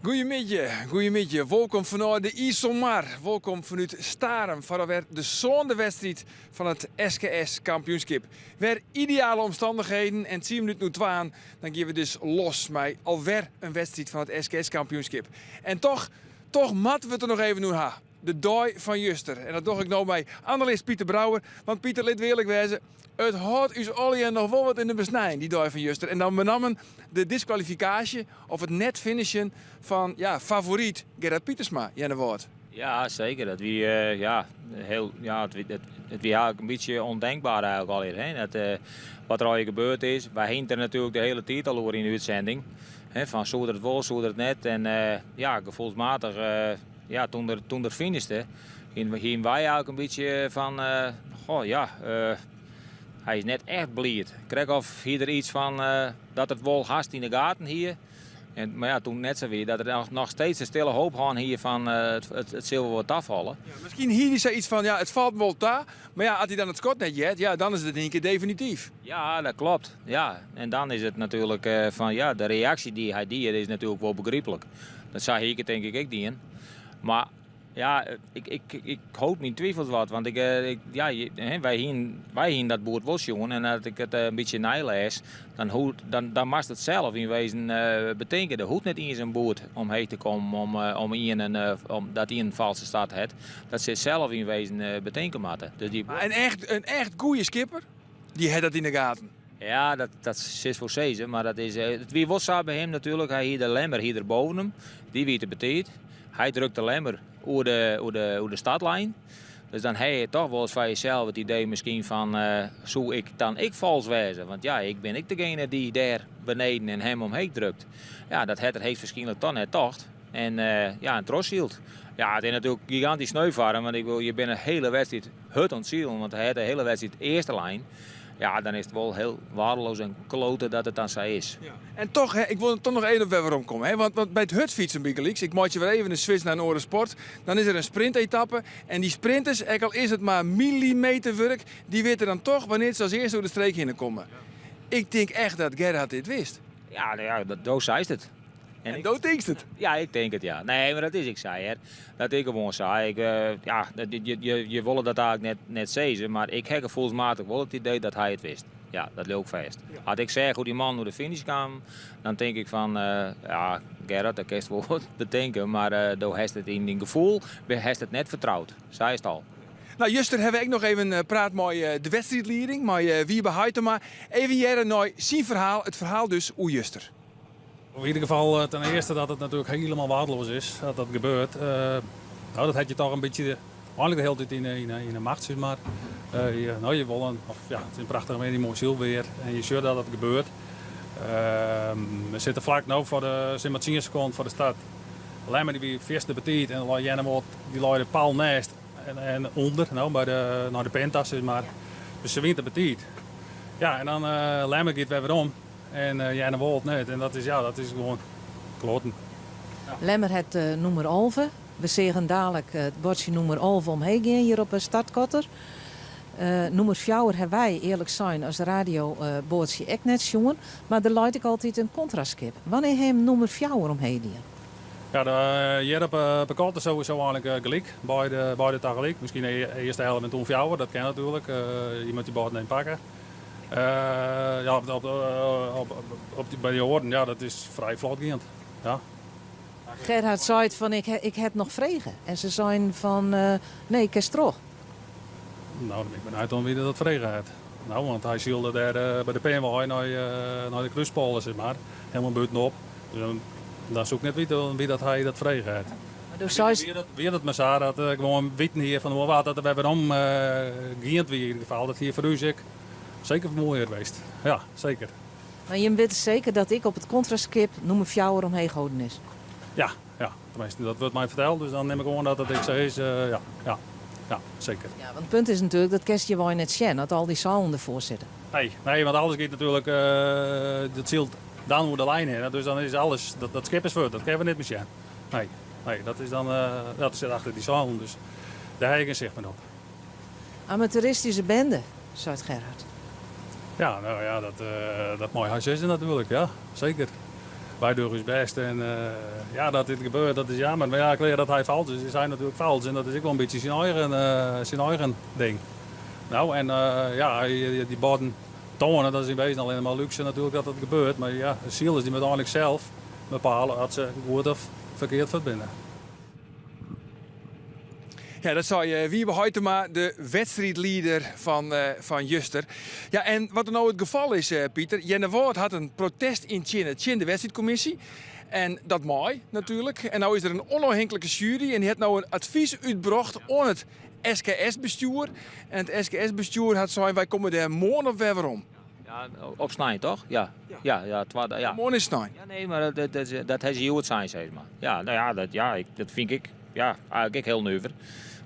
Goeiemiddei, goeiemiddei. Wolkom fanôf de Iselmar. Wolkom fanút Starum foar alwer de sânde wedstriid fan it SKS kampioenskip. Wer ideale omstannichheden en tsien minuten oer twaen, dan gean we dus los mei alwer in wedstriid fan it SKS kampioenskip. En toch, toch moatte we it der noch even oer ha. De dei fan juster. En dat doch ik no mei analist Pieter Brouwer. Want Pieter, lit we earlik wêze, it hâldt ús allegear noch wol wat yn de besnijing, dy dei fan juster. En dan benammen de diskwalifikaasje of it net finishen fan ja, favoryt Gerard Pietersma, Earnewâld. Ja, zeker. Dat wie, ja, heel, ja, het wie eigenlijk een beetje ondenkbaar eigenlijk al hier. Hè? Dat, wat er al gebeurd is. Wy hienen der natuerlik de hiele tiid al oer yn de útsending. Hè, fan soe er it wol, soe er it net. En ja, gefoelsmatich, ja, toen er finishte, hienen wy eigenlijk in bytsje fan, goh, ja, hy is net echt bliid. Krekt of hie er iets fan dat it wol hast yn de gaten hie. En, mar ja, toen net sa wie, dat er noch steeds de stille hoop hân hie fan it sil wol wat tafalle. Ja, miskien hie hy sayts fan, ja, it falt wol ta, mar ja, as hy dan it skot net heart, ja, dan is it yn ien kear definityf. Ja, dat klopt. Ja, en dan is it natuerlik fan, ja, de reaksje dy't hy die is natuerlik wol begryplik. Dat sa hie ik it tink ik ek dien. Mar ja, ik hold myn twivels wat, want ik, ik, ja, wy hienen, wy hienen dat boerd wol sjoen en as ik it in bytsje neilês, dan, hoe, dan, dan moatst it sels yn wezen betinke. Der hoecht net iens in boerd omheech te kommen om ien in, om dat ien in falske start hat. Dat se sels yn wezen betinke moatte. Dus dy... In echt goede skipper, dy hat dat yn de gaten. Ja, dat sis wol sizze, mar dat is, it wie wol sa by him natuerlik. Hy hie de lemmer hie er boven him, dy wie te betiid. Hy drukt de lemmer oer de startlijn. Dus dan ha je toch wolris foar jesels it idee miskien fan, soe ik dan ek fals wêze? Want ja, ik bin ek degene dy't dêr beneden en him omheech drukt. Ja, dat hat er heechstwaarskynlik toch net tocht. En ja, en trochsyld. Ja, it is natuerlik gigantysk sneu foar him, want ik bedoel, je binne in hiele wedstriid hurd oan it silen, want hy hat de hiele wedstriid earste lein. Ja, dan is it wol hiel waardeloas en klote dat it dan sa is. Ja. En toch, hè, ik wol toch noch even op wer werom komme. Hè, want by it hurdfytsen bygelyks, ik meitsje wer even in switch nei in oare sport, dan is der in sprintetappe en dy sprinters, ek al is it mar millimeterwurk, dy witte dan toch wannear't se as earste oer de streek hinne komme. Ik tink echt dat Gerhard dit wist. Ja, no ja, do seist it. En do tinkst it? Ja, ik tink it, ja. Nee, mar dat is ek sa, hear. Dat is gewoan sa. Ik, ja, je wolle dat eigentlik net sizze, mar ik ha gefoelsmatich wol it idee dat hy it wist. Ja, dat leau ik fêst. As ik seach hoe't dy mannen oer de finish kamen, dan tink ik fan, ja, Gerrit, dat kinst wol wat betinke, mar do hast it yn dyn gefoel, hast it net fertroud. Sa is it al. No, juster ha we ek noch even praat mei de wedstriidlieding, mei Wiebe Huitema. Even hearre nei syn ferhaal, it ferhaal dus oer juster. In ieder geval ten eerste dat het natuurlijk helemaal waardeloos is dat dat gebeurt. Nou, dat had je toch een beetje eigenlijk de hele tijd in de macht, zeg maar. Je, nou, je wil een, of, ja, het is een prachtig weer, moai sylwear en je ziet dat het gebeurt. We sitte flak no foar de, zeg maar 10 sekonden foar de start. Lemmer dy wie fierste betiid en lei Earnewâld dy lei der pal neist en ûnder, no, by de, nei de Penta, zeg maar. Dus se wiene te betiid. Ja, en dan Lemmer giet wer werom. En Earnewâld net. En dat is, ja, dat is gewoan kloaten. Lemmer hat nûmer 11. We seagen dalik it buordsje nûmer 11 omheech gean hjir op 'e startkotter. Nûmer fjouwer ha wy, earlik sein, as radioboatsje ek net sjoen. Mar der leit ek altyd in kontraskip. Wannear ha jim nûmer fjouwer omheech dien? Ja, hjir op 'e kotter sowieso eigentlik gelyk. Beide tagelyk. Miskien earst 11 en toen fjouwer, dat kin natuerlik. Je moatte dy beiden even pakke. Ja, op, by de oaren, ja, dat is frij flot geand. Ja. Gerhard seit fan ik ha it noch frege en se seinen fan nee, kinst troch. No, dan bin ik benijd oan wie dat frege hat. No, want hy sylde dêr by de Pinwei nei, nei de Krúspôle, sis mar, helemaal bûtenop. Dus dan, dan soe ik net witte oan wie dat hy dat frege hat. Mar do seist. Wie dat mar sa dat ik gewoan witten hie fan wat dat der wer werom geand wie yn ieder gefal. Dat hie foar ús ek seker moaier west. Ja, seker. Mar jim witte seker dat ek op it kontraskip nûmer fjouwer omheech holden is? Ja, ja. Tenminste, dat wurdt my ferteld, dus dan nim ik oan dat dat ek sa is. Ja, ja, ja, seker. Ja, want it punt is natuerlik, dat kinst hjirwei net sjen as al dy seilen derfoar sitte. Nee, nee, want alles giet natuerlik, dat sylt dan oer de lijn hinne, dus dan is alles, dat skip is fuort, dat kinne we net mear sjen. Nee, nee, dat is dan, dat sit achter dy seilen, dus dêr ha ik gjin sicht mear op. Amateuristyske bende, seit Gerhard. Ja, no ja, dat mei hy sizze natuerlik, ja, seker. Wy dogge ús bêst en ja, dat dit gebeurt, dat is jammer. Mar ja, klear dat hy falt is, is hy natuerlik falt en dat is ek wol in bytsje syn eigen ding. No, en ja, dy borden toane, dat is yn wezen allinnich mar lúkse natuerlik dat dat gebeurt. Mar ja, de silers dy moatte einlik sels bepale oft se goed of ferkeard fuort binne. Ja, dat sei eh, Wiebe Huitema, de wedstriidlieder fan, eh, fan juster. Ja, en wat der no it gefal is, eh, Pieter, Earnewâld hat in protest yntsjinne tsjin de wedstriidkommisje. En dat mei natuerlik. En no is der in ûnôfhinklike sjuery en dy hat no in advys útbrocht oan it SKS-bestjoer. En it SKS-bestjoer hat sein, wy komme dêr moarn op wer werom. Ja, op snein toch? Ja. Ja, ja, twa, ja. Moarn is snein. Ja, nee, mar dat, dat, dat ha se hjoed sein, sis mar. Ja, no ja, dat, ja, ik, dat fyn ik ja, eigentlik ek hiel nuver.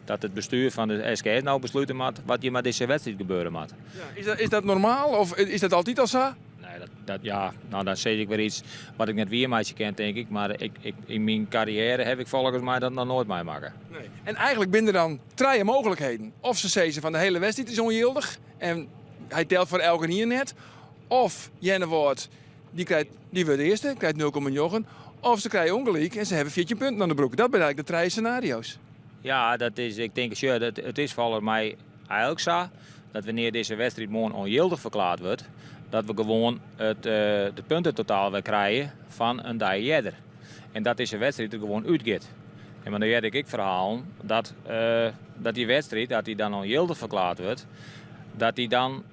Dat it bestjoer fan de SKS no beslute moat wat hjir mei dizze wedstriid gebeure moat. Ja, is, dat, is dat normaal of is dat altyd al sa? Nee, dat, dat, ja, no dan sis ik wer yts wat ik net wier meitsje kin, tink ik. Mar ik, ik, yn myn karriêre ha ik folgens my dat noch noait meimakke. Nee. En eigentlik binne der dan trije mooglikheden. Of se sizze fan de hiele wedstriid is ûnjildich en hy telt foar elkenien net. Of Earnewâld, dy, krijt, dy wurdt earste, krijt 0,9. Of se krije ûngelyk en se hawwe 14 punten oan de broek. Dat binne eigentlik de trije senario's. Ja, dat is, ik tink, sjoch, dat, it is folgens my eigentlik sa dat wannear't dizze wedstriid moarn ûnjildich ferklaard wurdt, dat we gewoan it, de puntetotaal wer krije fan in dei earder. En dat dizze wedstriid der gewoan útgiet. En mar dan hearde ik ek ferhalen dat, dat dy wedstriid, dat dy dan ûnjildich ferklaard wurdt, dat dy dan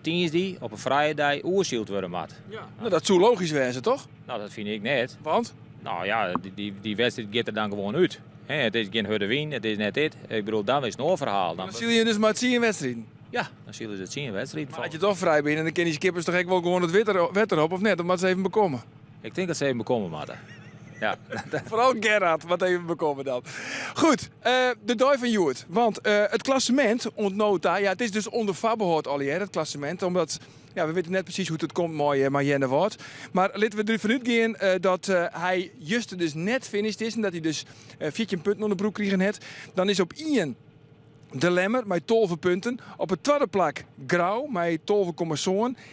tiisdei op in frije dei oersyld wurde moat. Ja, no, dat soe logysk wêze, toch? No, dat fyn ik net. Want? No ja, dy, dy wedstriid giet der dan gewoan út. It is gjin hurde wyn, it is net dit. Ik bedoel, dan is it in oar ferhaal. Dan sile je dus mar tsien wedstriden? Ja, dan sile se tsien wedstriden. Mar as je toch frij binne, dan kinne dy skippers toch ek wol gewoan it wetter op, of net? Of moatte se even bekomme? Ik tink dat se even bekomme moatte. Ja. Foaral Gerard moat even bekomme dan. Goed, uh, de dei fan hjoed. Want uh, it klassemint oant no ta, ja, it is dus ûnder foarbehâld allegear, it klassemint, omdat ja, we witte net presys hoe't it komt mei, eh, mei Earnewâld. Mar litte we derfan útgean uh, dat uh, hy juster dus net finished is en dat hy dus uh, 14 punten oan de broek krigen hat. Dan is op 1 De Lemmer mei 12 punten. Op it twadde plak Grou mei 12,7.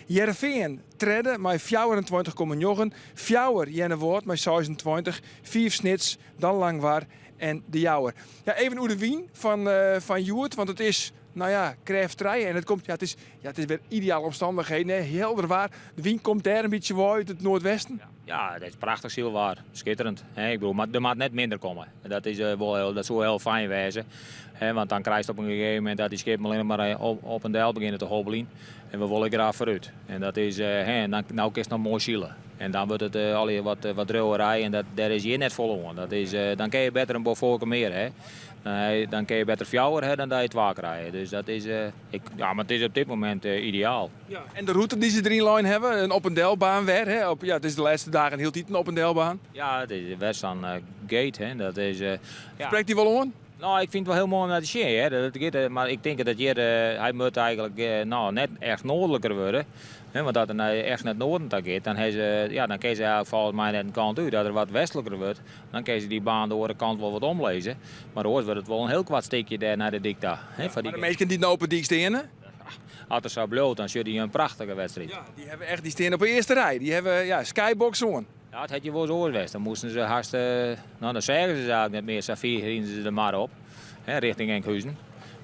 Hearrenfean tredde mei 24,9. Fjouwer Earnewâld mei 26. Fiif Snits, dan Langwar en De Jouwer. Ja, even oer de wyn fan, uh, fan hjoed, want it is, no ja, krêft trije en it komt, ja, it is, ja, it is wer ideale omstannichheden, hè. Helder waar. De wyn komt dêr in bytsje wei út it noardwesten. Ja, dat is prachtich sylwaar. Skitterend. Ik bedoel, mar der moat net minder komme. Dat, is, eh, wol heel, dat soe hiel fijn wêze. Want dan krijst op in gegeven momint dat dy skippen allinnich mar eh, op, op en del begjinne te hobbeljen. En we wolle graach foarút. En dat is, eh, hè, dan, no kinst noch moai sile. En dan wurdt it allegear wat, wat driuwerij en dat, dêr is hjir net folle oan. Dat is, dan kin je better in Beaufortke mear ha. Dan kin je better fjouwer ha dan dat je twa krije. Dus dat is, ik, ja, mar it is op dit momint ideaal. Ja, en de rûte dy't se deryn lein hawwe, in op en delbaan wer. Hè? Op, ja, it is de lêste dagen hieltyd in op en delbaan. Ja, it is wer sa'n uh, gate. Hè? Dat is, uh, ja. Sprekt dy wol oan? No, ik fyn it wol hiel moai om nei te sjen. Hè. Dat giet, eh, mar ik tink dat hjir, uh, hy moat eigentlik uh, no, net echt noardliker wurde. Hè, want as er nei, echt nei it noarden ta giet, dan, se, ja, dan kinne se eigentlik folgens my net in kant út. As er wat westliker wurdt, dan kinne se dy baan de oare kant wol wat omlizze. Mar oars wurdt it wol in hiel koart stikje dêr nei de dyk ta. Hè, ja, mar de minsken dy't no op 'e dyk steane? As er sa bliuwt, dan sjocht hy in prachtige wedstriid. Ja, dy hawwe echt, dy stean op 'e earste rij. Dy hawwe ja, skybox oan. Ja, it hat hjir wolris oars west. Dan moasten se hast, no dan seagen se se eigentlik net mear, sa fier riden se der mar op, hè, rjochting Enkhuizen.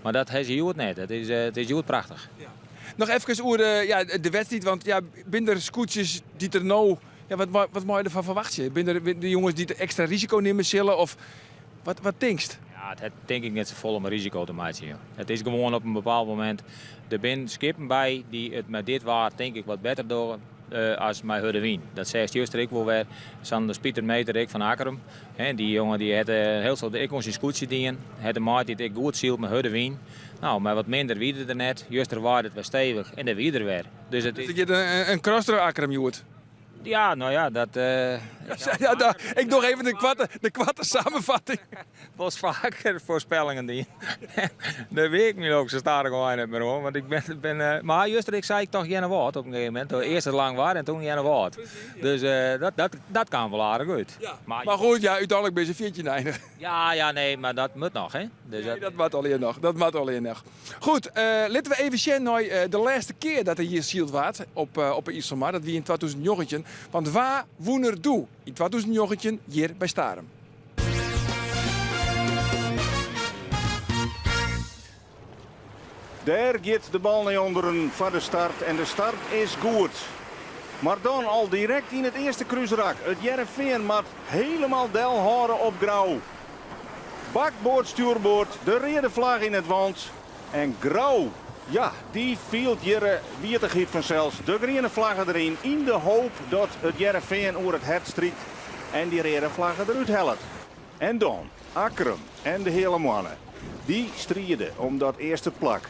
Mar dat ha se hjoed net. It is, it is hjoed prachtich. Ja. Noch efkes oer de, ja, de wedstriid, want ja, binne der skûtsjes dy't der no, ja, wat, wat meie je derfan ferwachtsje? Binne der de jonges dy't ekstra risiko nimme sille of wat, wat tinkst? Ja, it hat tink ik net safolle mei risiko te meitsjen. It is gewoan op in bepaald momint, der binne skippen by dy't it mei dit waar tink ik wat better dogge eh, as mei hurde wyn. Dat seist juster ek wol wer. Sa'n Pieter Meter ek fan Akkrum. Hè, dy jonge dy hat eh, hiel soad ek oan syn skûtsje dien. Hat de maitiid ek goed syld mei hurde wyn. No, mei wat minder wie er der net. Juster waaide it wer stevich en dêr wie er wer. Dus it is... Dus der giet in, in cross troch Akkrum hjoed? Ja, no ja, dat... Uh, ja, da, ik doch even de koarte, de koarte samenvatting. Wolris faker foarspellingen dien. Dêr wit ik my ek sa stadichoan net mear oan. Want ik bin, bin, uh, mar juster ik sei ik toch Earnewâld op in gegeven momint. Earst it Langwar en toen Earnewâld. Dus uh, dat, dat, dat kaam wol aardich út. Ja. Mar, mar goed, ja, úteinlik binne se 14 einige. Ja, ja, nee, mar dat moat noch, hè? Dus nee, dat moat allegear noch. Dat moat allegear noch. Goed, uh, litte we even sjen nei uh, de lêste kear dat der hjir syld waard op, uh, op 'e Iselmar. Dat wie yn 2019. Want wa wûn er doe yn 2019 hjir by Starum? Dêr giet de bal nei ûnderen foar de start en de start is goed. Mar dan al direkt yn it earste krúsrak. It Hearrenfean moat helemaal delhâlde op Grou. Bakboard stjoerboard, de reade flagge yn it want. En Grou, ja, dy fielt hjir wietichheid fansels. De griene flagge deryn, yn de hoop dat it Hearrenfean oer it hert strykt en dy reade flagge derút hellet. En dan Akkrum en de Heale Moanne. Dy stride om dat earste plak.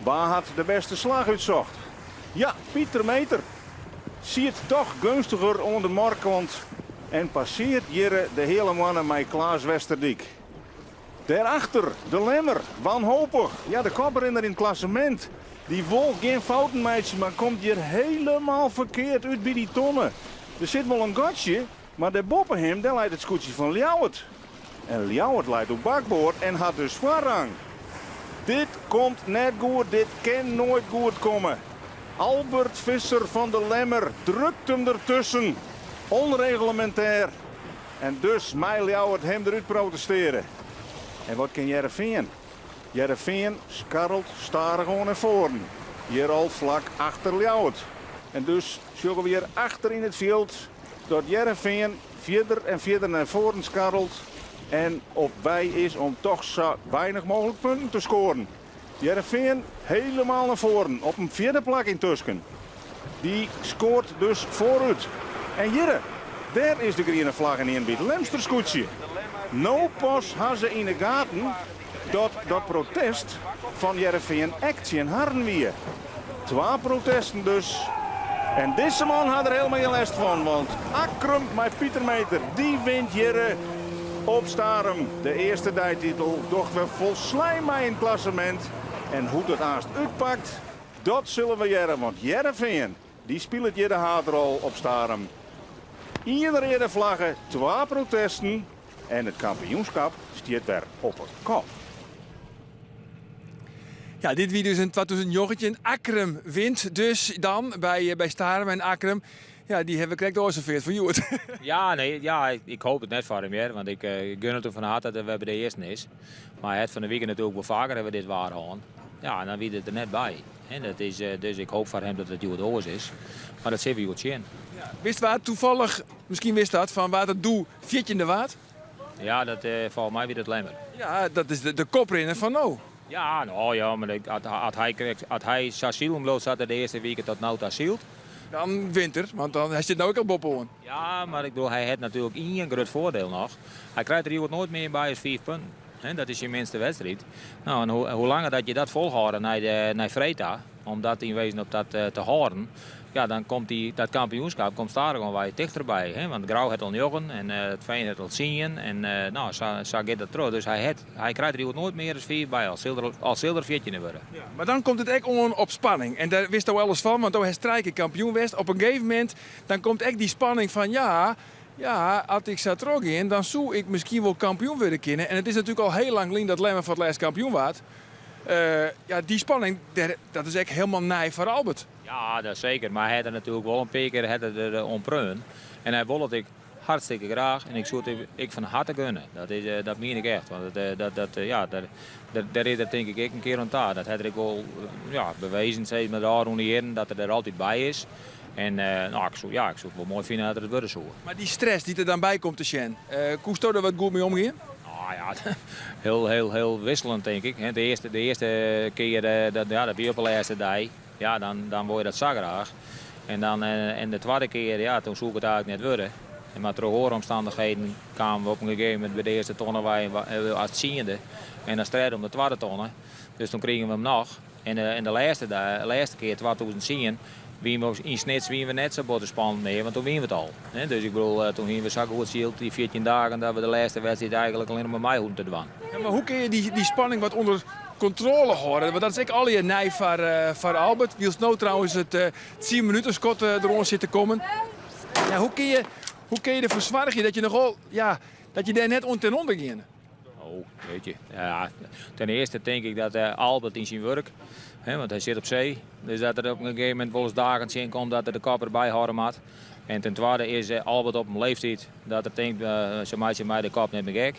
Wa hat de bêste slach útsocht? Ja, Pieter Meeter siet toch geunstiger oan de markant en passeart hjirre de Heale Moanne mei Klaas Westerdyk. Dêrachter de Lemmer, wanhopich. Ja, de koprinner yn it klassemint. Dy wol gjin fouten meitsje, mar komt hjir helemaal ferkeard út by dy tonne. Der sit wol in gatsje, mar dêr boppe him dêr leit it skûtsje fan Ljouwert. En Ljouwert leit oer bakboard en hat dus foarrang. Dit komt net goed, dit kin noait goed komme. Albert Visser fan de Lemmer drukt him dertusken. Onreglementair. En dus mei Ljouwert him derút protesteare. En wat kin Hearrenfean? Hearrenfean skarrelt stadichoan nei foaren. Hjir al flak achter Ljouwert. En dus sjogge we hjir achter yn it fjild dat Hearrenfean fierder en fierder nei foaren skarrelt en op wei is om toch sa weinich mooglik punten te skoaren. Hearrenfean helemaal nei foaren op in fjirde plak yntusken. Dy skoart dus foarút. En hjirre, dêr is de griene flagge ynienen by it Lemster skûtsje. No pas ha se yn 'e gaten dat dat protest fan Hearrenfean ek tsjin harren wie. Twa protesten dus. En dizze man hat der helemaal gjin lêst fan, want Akkrum mei Pieter Meeter, dy wint hjirre op Starum. De earste deititel docht wer folslein mei yn it klassemint. En hoe't it aanst útpakt, dat sille we hearre, want Hearrenfean, dy spilet hjir de haadrol op Starum. Ien reade flagge, twa protesten en it kampioenskap stiet wer op 'e kop. Ja, dit wie dus in 2019. Akkrum wint dus dan by Starum en Akkrum. Ja, dy hawwe we krekt ôfserveard foar hjoed. Ja, nee, ja, ik hoop it net foar him hear, want ik gun it him fan harte dat er wer by de earsten is. Mar hy hat fan de wike natuerlik wol faker hawwe we dit waar hân. Ja, en dan wie er der net by. En dat is, dus ik hoop foar him dat it hjoed oars is. Mar dat sille we hjoed sjen. Ja. Wist wa toevallig, miskien wist dat, fan wa't it doe fjirtjinde waard? Ja, dat folgens my wie dat Lemmer. Ja, dat is de koprinner fan no. Ja, no ja, mar as hy krekt, as hy sa silen bliuwt sa't er de earste wike tot no ta sylt. Dan wint er, want dan, hy stiet no ek al boppe-oan. Ja, mar ik bedoel, hy hat natuerlik ien grut foardiel noch. Hy krijt der hjoed noait mear by as 5 punten. Dat is syn minste wedstriid. No, en hoe langer dat je dat folhâlde nei freed ta, om dat yn wezen op dat te hâlden, ja, dan komt dy, dat kampioenskap komt stadichoan wei tichterby. Hè? Want Grou hat al 9 en it Fean hat al 10 en no, sa giet dat troch. Dus hy krijt der hjoed noait mear as 5 by, al sil er fjirtjinde wurde. Ja, mar dan komt it ek oan op spanning. En dêr witsto alles fan, want do hast trije kear kampioen west. Op in gegeven momint dan komt ek dy spanning fan ja, ja, as ik sa trochgean, dan soe ik miskien wol kampioen wurde kinne. En it is natuerlik al hiel lang lyn dat Lemmer foar it lêst kampioen waard. Ja, dy spanning, dat is ek hielendal nij foar Albert. Ja, dat seker. Mar hy hat der natuerlik wol in pear kear hat er der oan preaun. En hy wol it ek hartstikke graach. En ik soe it ek fan harte gunne. Dat is, dat mien ik echt. Want it, dat, dat, ja, dêr, dêr is er tink ik ek in kear oan ta. Dat hat er ek wol, ja, bewezen, sis mar, de ôfrûne jierren, dat er der altyd by is. En no, ik soe, ja, ik soe it wol moai fine as er it wurde soe. Mar dy stress dy't der dan by komt te sjen, koesto der wat goed mei omgean? Nou ja, heel, heel, heel wisselend tink ik. De earste kear, dat, ja, dat wie op de lêste dei. Ja, dan wol je dat sa graach. En dan, en de twadde kear, ja, toen soe ik it eigentlik net wurde. Mar troch oare omstannichheden kamen we op in gegeven momint by de earste tonne wei as tsiende. En dan strijd om de twadde tonne. Dus toen krigen we him noch. En de lêste, de lêste kear, 2010, wiene we yn Snits wiene we net sa botte spannend mear, want toen wiene we it al. Dus ik bedoel, toen hiene we sa goed syld dy 14 dagen dat we de lêste wedstriid eigentlik allinnich mar mei hoegden te dwaan. Ja, mar hoe kinne je dy spanning wat ûnder kontrôle hâlde? Want dat is ek allegear nij foar Albert. Wylst no trouwens it 10 minuten skot deroan sit te kommen. Ja, hoe kinne je derfoar soargje dat je nochal, ja, dat je dêr net oan ten ûnder geane? Oh, weet je. Ja, ten eerste denk ik dat Albert yn syn wurk, hè, want hy sit op see, dus dat er op in gegeven momint wolris dagen tsjinkomt dat er de kop derby hâlde moat. En ten twadde is Albert op in leeftiid dat er tinkt, se meitsje my de kop net mear gek.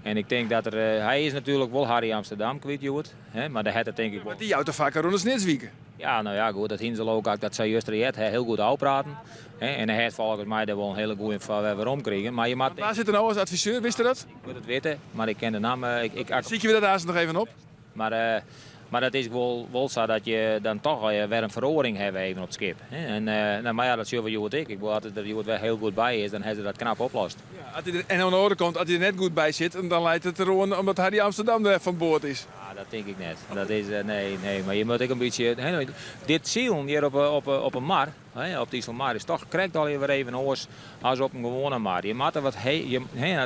En ik tink dat er, hy is natuerlik wol Harry Amsterdam kwyt hjoed, mar dêr hat er tink ik wol. Mar dy jout der faker rûn de Snitswike. Ja, no ja, goed, dat hiene se leau ik, dat sei juster heard, heel goed ôfpraten. En hy hat folgens my dêr wol in hiele goeie foar wer werom krigen. Mar je moatte. Wa sit der no as adviseur, witst dat? Ik moat it witte, mar ik ken de namme. Ik, Sykje we dat aanst noch even op? Mar, mar it is wol, wol sa dat je dan toch wer in feroaring hawwe even op it skip. En, no, mar ja, dat sjogge we hjoed ek. Ik bedoel, as it der hjoed wer hiel goed by is, dan ha se dat knap oplost. Ja, as hy der, en oan de oare kant, as hy der net goed by sit, dan leit it deroan omdat Harry Amsterdam der fan board is. Ah, dat tink ik net. Dat is, nee, nee, mar je moatte ek in bytsje, dit silen hjir op 'e mar, Op de Iselmar is toch krekt al wer even oars as op in gewoane mar. Je moatte wat je,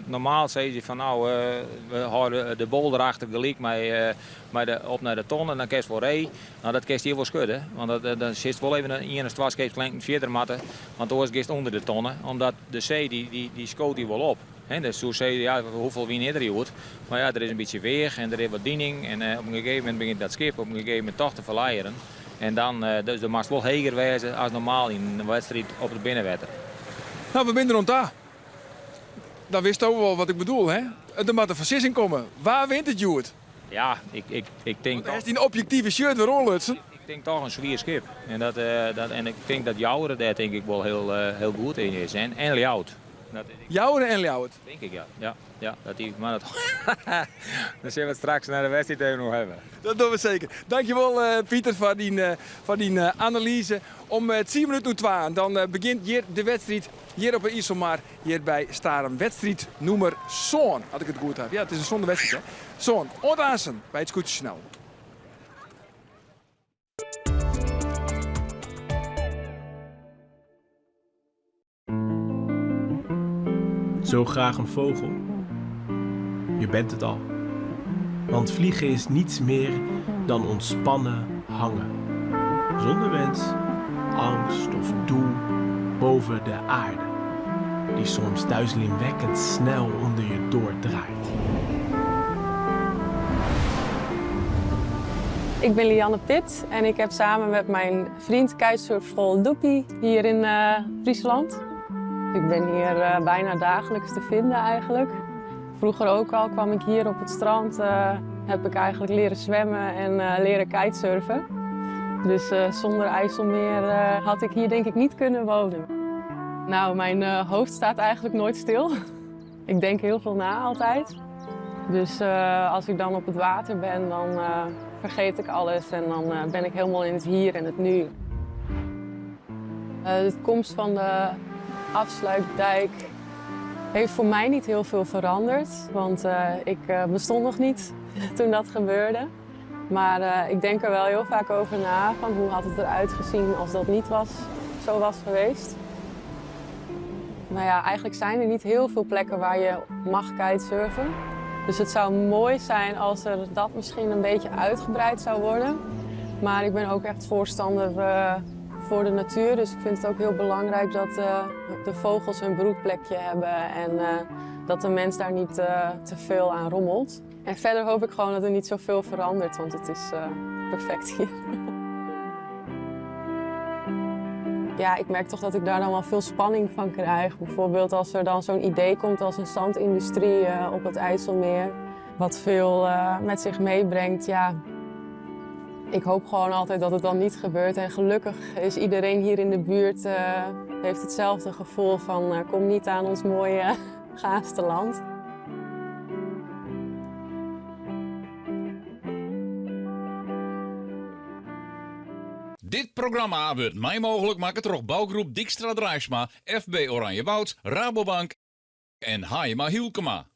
normaal sizze je fan no, we hâlde de bol derachter gelyk mei, mei de, op nei de tonne, dan kinst wol ree. No, dat kinst hjir wol skudde, want dat, dan sitst wol even ien of twa skeepslengten fierder moatte, want oars giest ûnder de tonne, omdat de see dy, dy, dy skoot dy wol op. He, dus soe sizze, ja, hoefolle wyn is der hjoed? Mar ja, der is in bytsje weach en der is wat dining en op in gegeven momint begjint dat skip op in gegeven momint toch te ferleieren. En dan, dus do moatst wol heger wêze as normaal yn in wedstriid op it binnenwetter. No, we binne der oan ta. Dan witsto wol wat ik bedoel, hè? Der moat in foarsizzing komme. Wa wint it hjoed? Ja, ik, ik, ik tink Want hast dyn objektive shirt wer oanlutsen. Ik tink toch in swier skip. En, dat, dat, en ik tink dat Joure dêr tink ik wol hiel, hiel goed yn is. En, en Ljouwert. Joure en Ljouwert? Tink ik, ja. Ja, ja, dat die, mar dat, dan sille we it straks nei de wedstriid even oer hawwe. Dat dogge we seker. Dankjewol Pieter foar dyn, foar dyn analyze. Om tsien minuten oer twaen dan begjint hjir de wedstriid hjir op 'e Iselmar, hjir by Starum. Wedstriid nûmer sân, as ik it goed haw. Ja, it is in sânde wedstriid, hè. Sân. Oant aansen by it Skûtsjesjoernaal. Zo graag een vogel. Je bent het al. Want vliegen is niets meer dan ontspannen hangen. Zonder wens, angst of doel boven de aarde. Die soms duizelingwekkend snel onder je doordraait. Ik ben Lianne Pit en ik heb samen met mijn vriend kitesurfschool Doepie hier in uh, Friesland. Ik ben hier uh, bijna dagelijks te vinden eigenlijk. Vroeger ook al kwam ik hier op het strand, uh, heb ik eigenlijk leren zwemmen en leren kitesurfen. Dus zonder IJsselmeer had ik hier denk ik niet kunnen wonen. Nou, mijn hoofd staat eigenlijk nooit stil. Ik denk heel veel na altijd. Dus als ik dan op het water ben, dan vergeet ik alles en dan ben ik helemaal in het hier en het nu. De komst van de afsluitdijk heeft voor mij niet heel veel veranderd, want ik bestond nog niet toen dat gebeurde. Maar ik denk er wel heel vaak over na, van hoe had het eruit gezien als dat niet was, zo was geweest. Nou ja, eigenlijk zijn er niet heel veel plekken waar je mag kitesurfen. Dus het zou mooi zijn als er dat misschien een beetje uitgebreid zou worden. Maar ik ben ook echt voorstander voor de natuur. Dus ik vind het ook heel belangrijk dat de vogels hun broedplekje hebben en dat de mens daar niet te veel aan rommelt. En verder hoop ik gewoon dat er niet zoveel verandert, want het is perfect hier. Ja, ik merk toch dat ik daar dan wel veel spanning van krijg. Bijvoorbeeld als er dan zo'n idee komt als een zandindustrie op het IJsselmeer. Wat veel met zich meebrengt, ja. Ik hoop gewoon altijd dat het dan niet gebeurt. En gelukkig is iedereen hier in de buurt heeft hetzelfde gevoel van kom niet aan ons mooie Gaasterland. Dit programma wurdt mei mooglik makke troch bougroep Dykstra Draisma, FB Oranjewoud, Rabobank en Haaima Hylkema.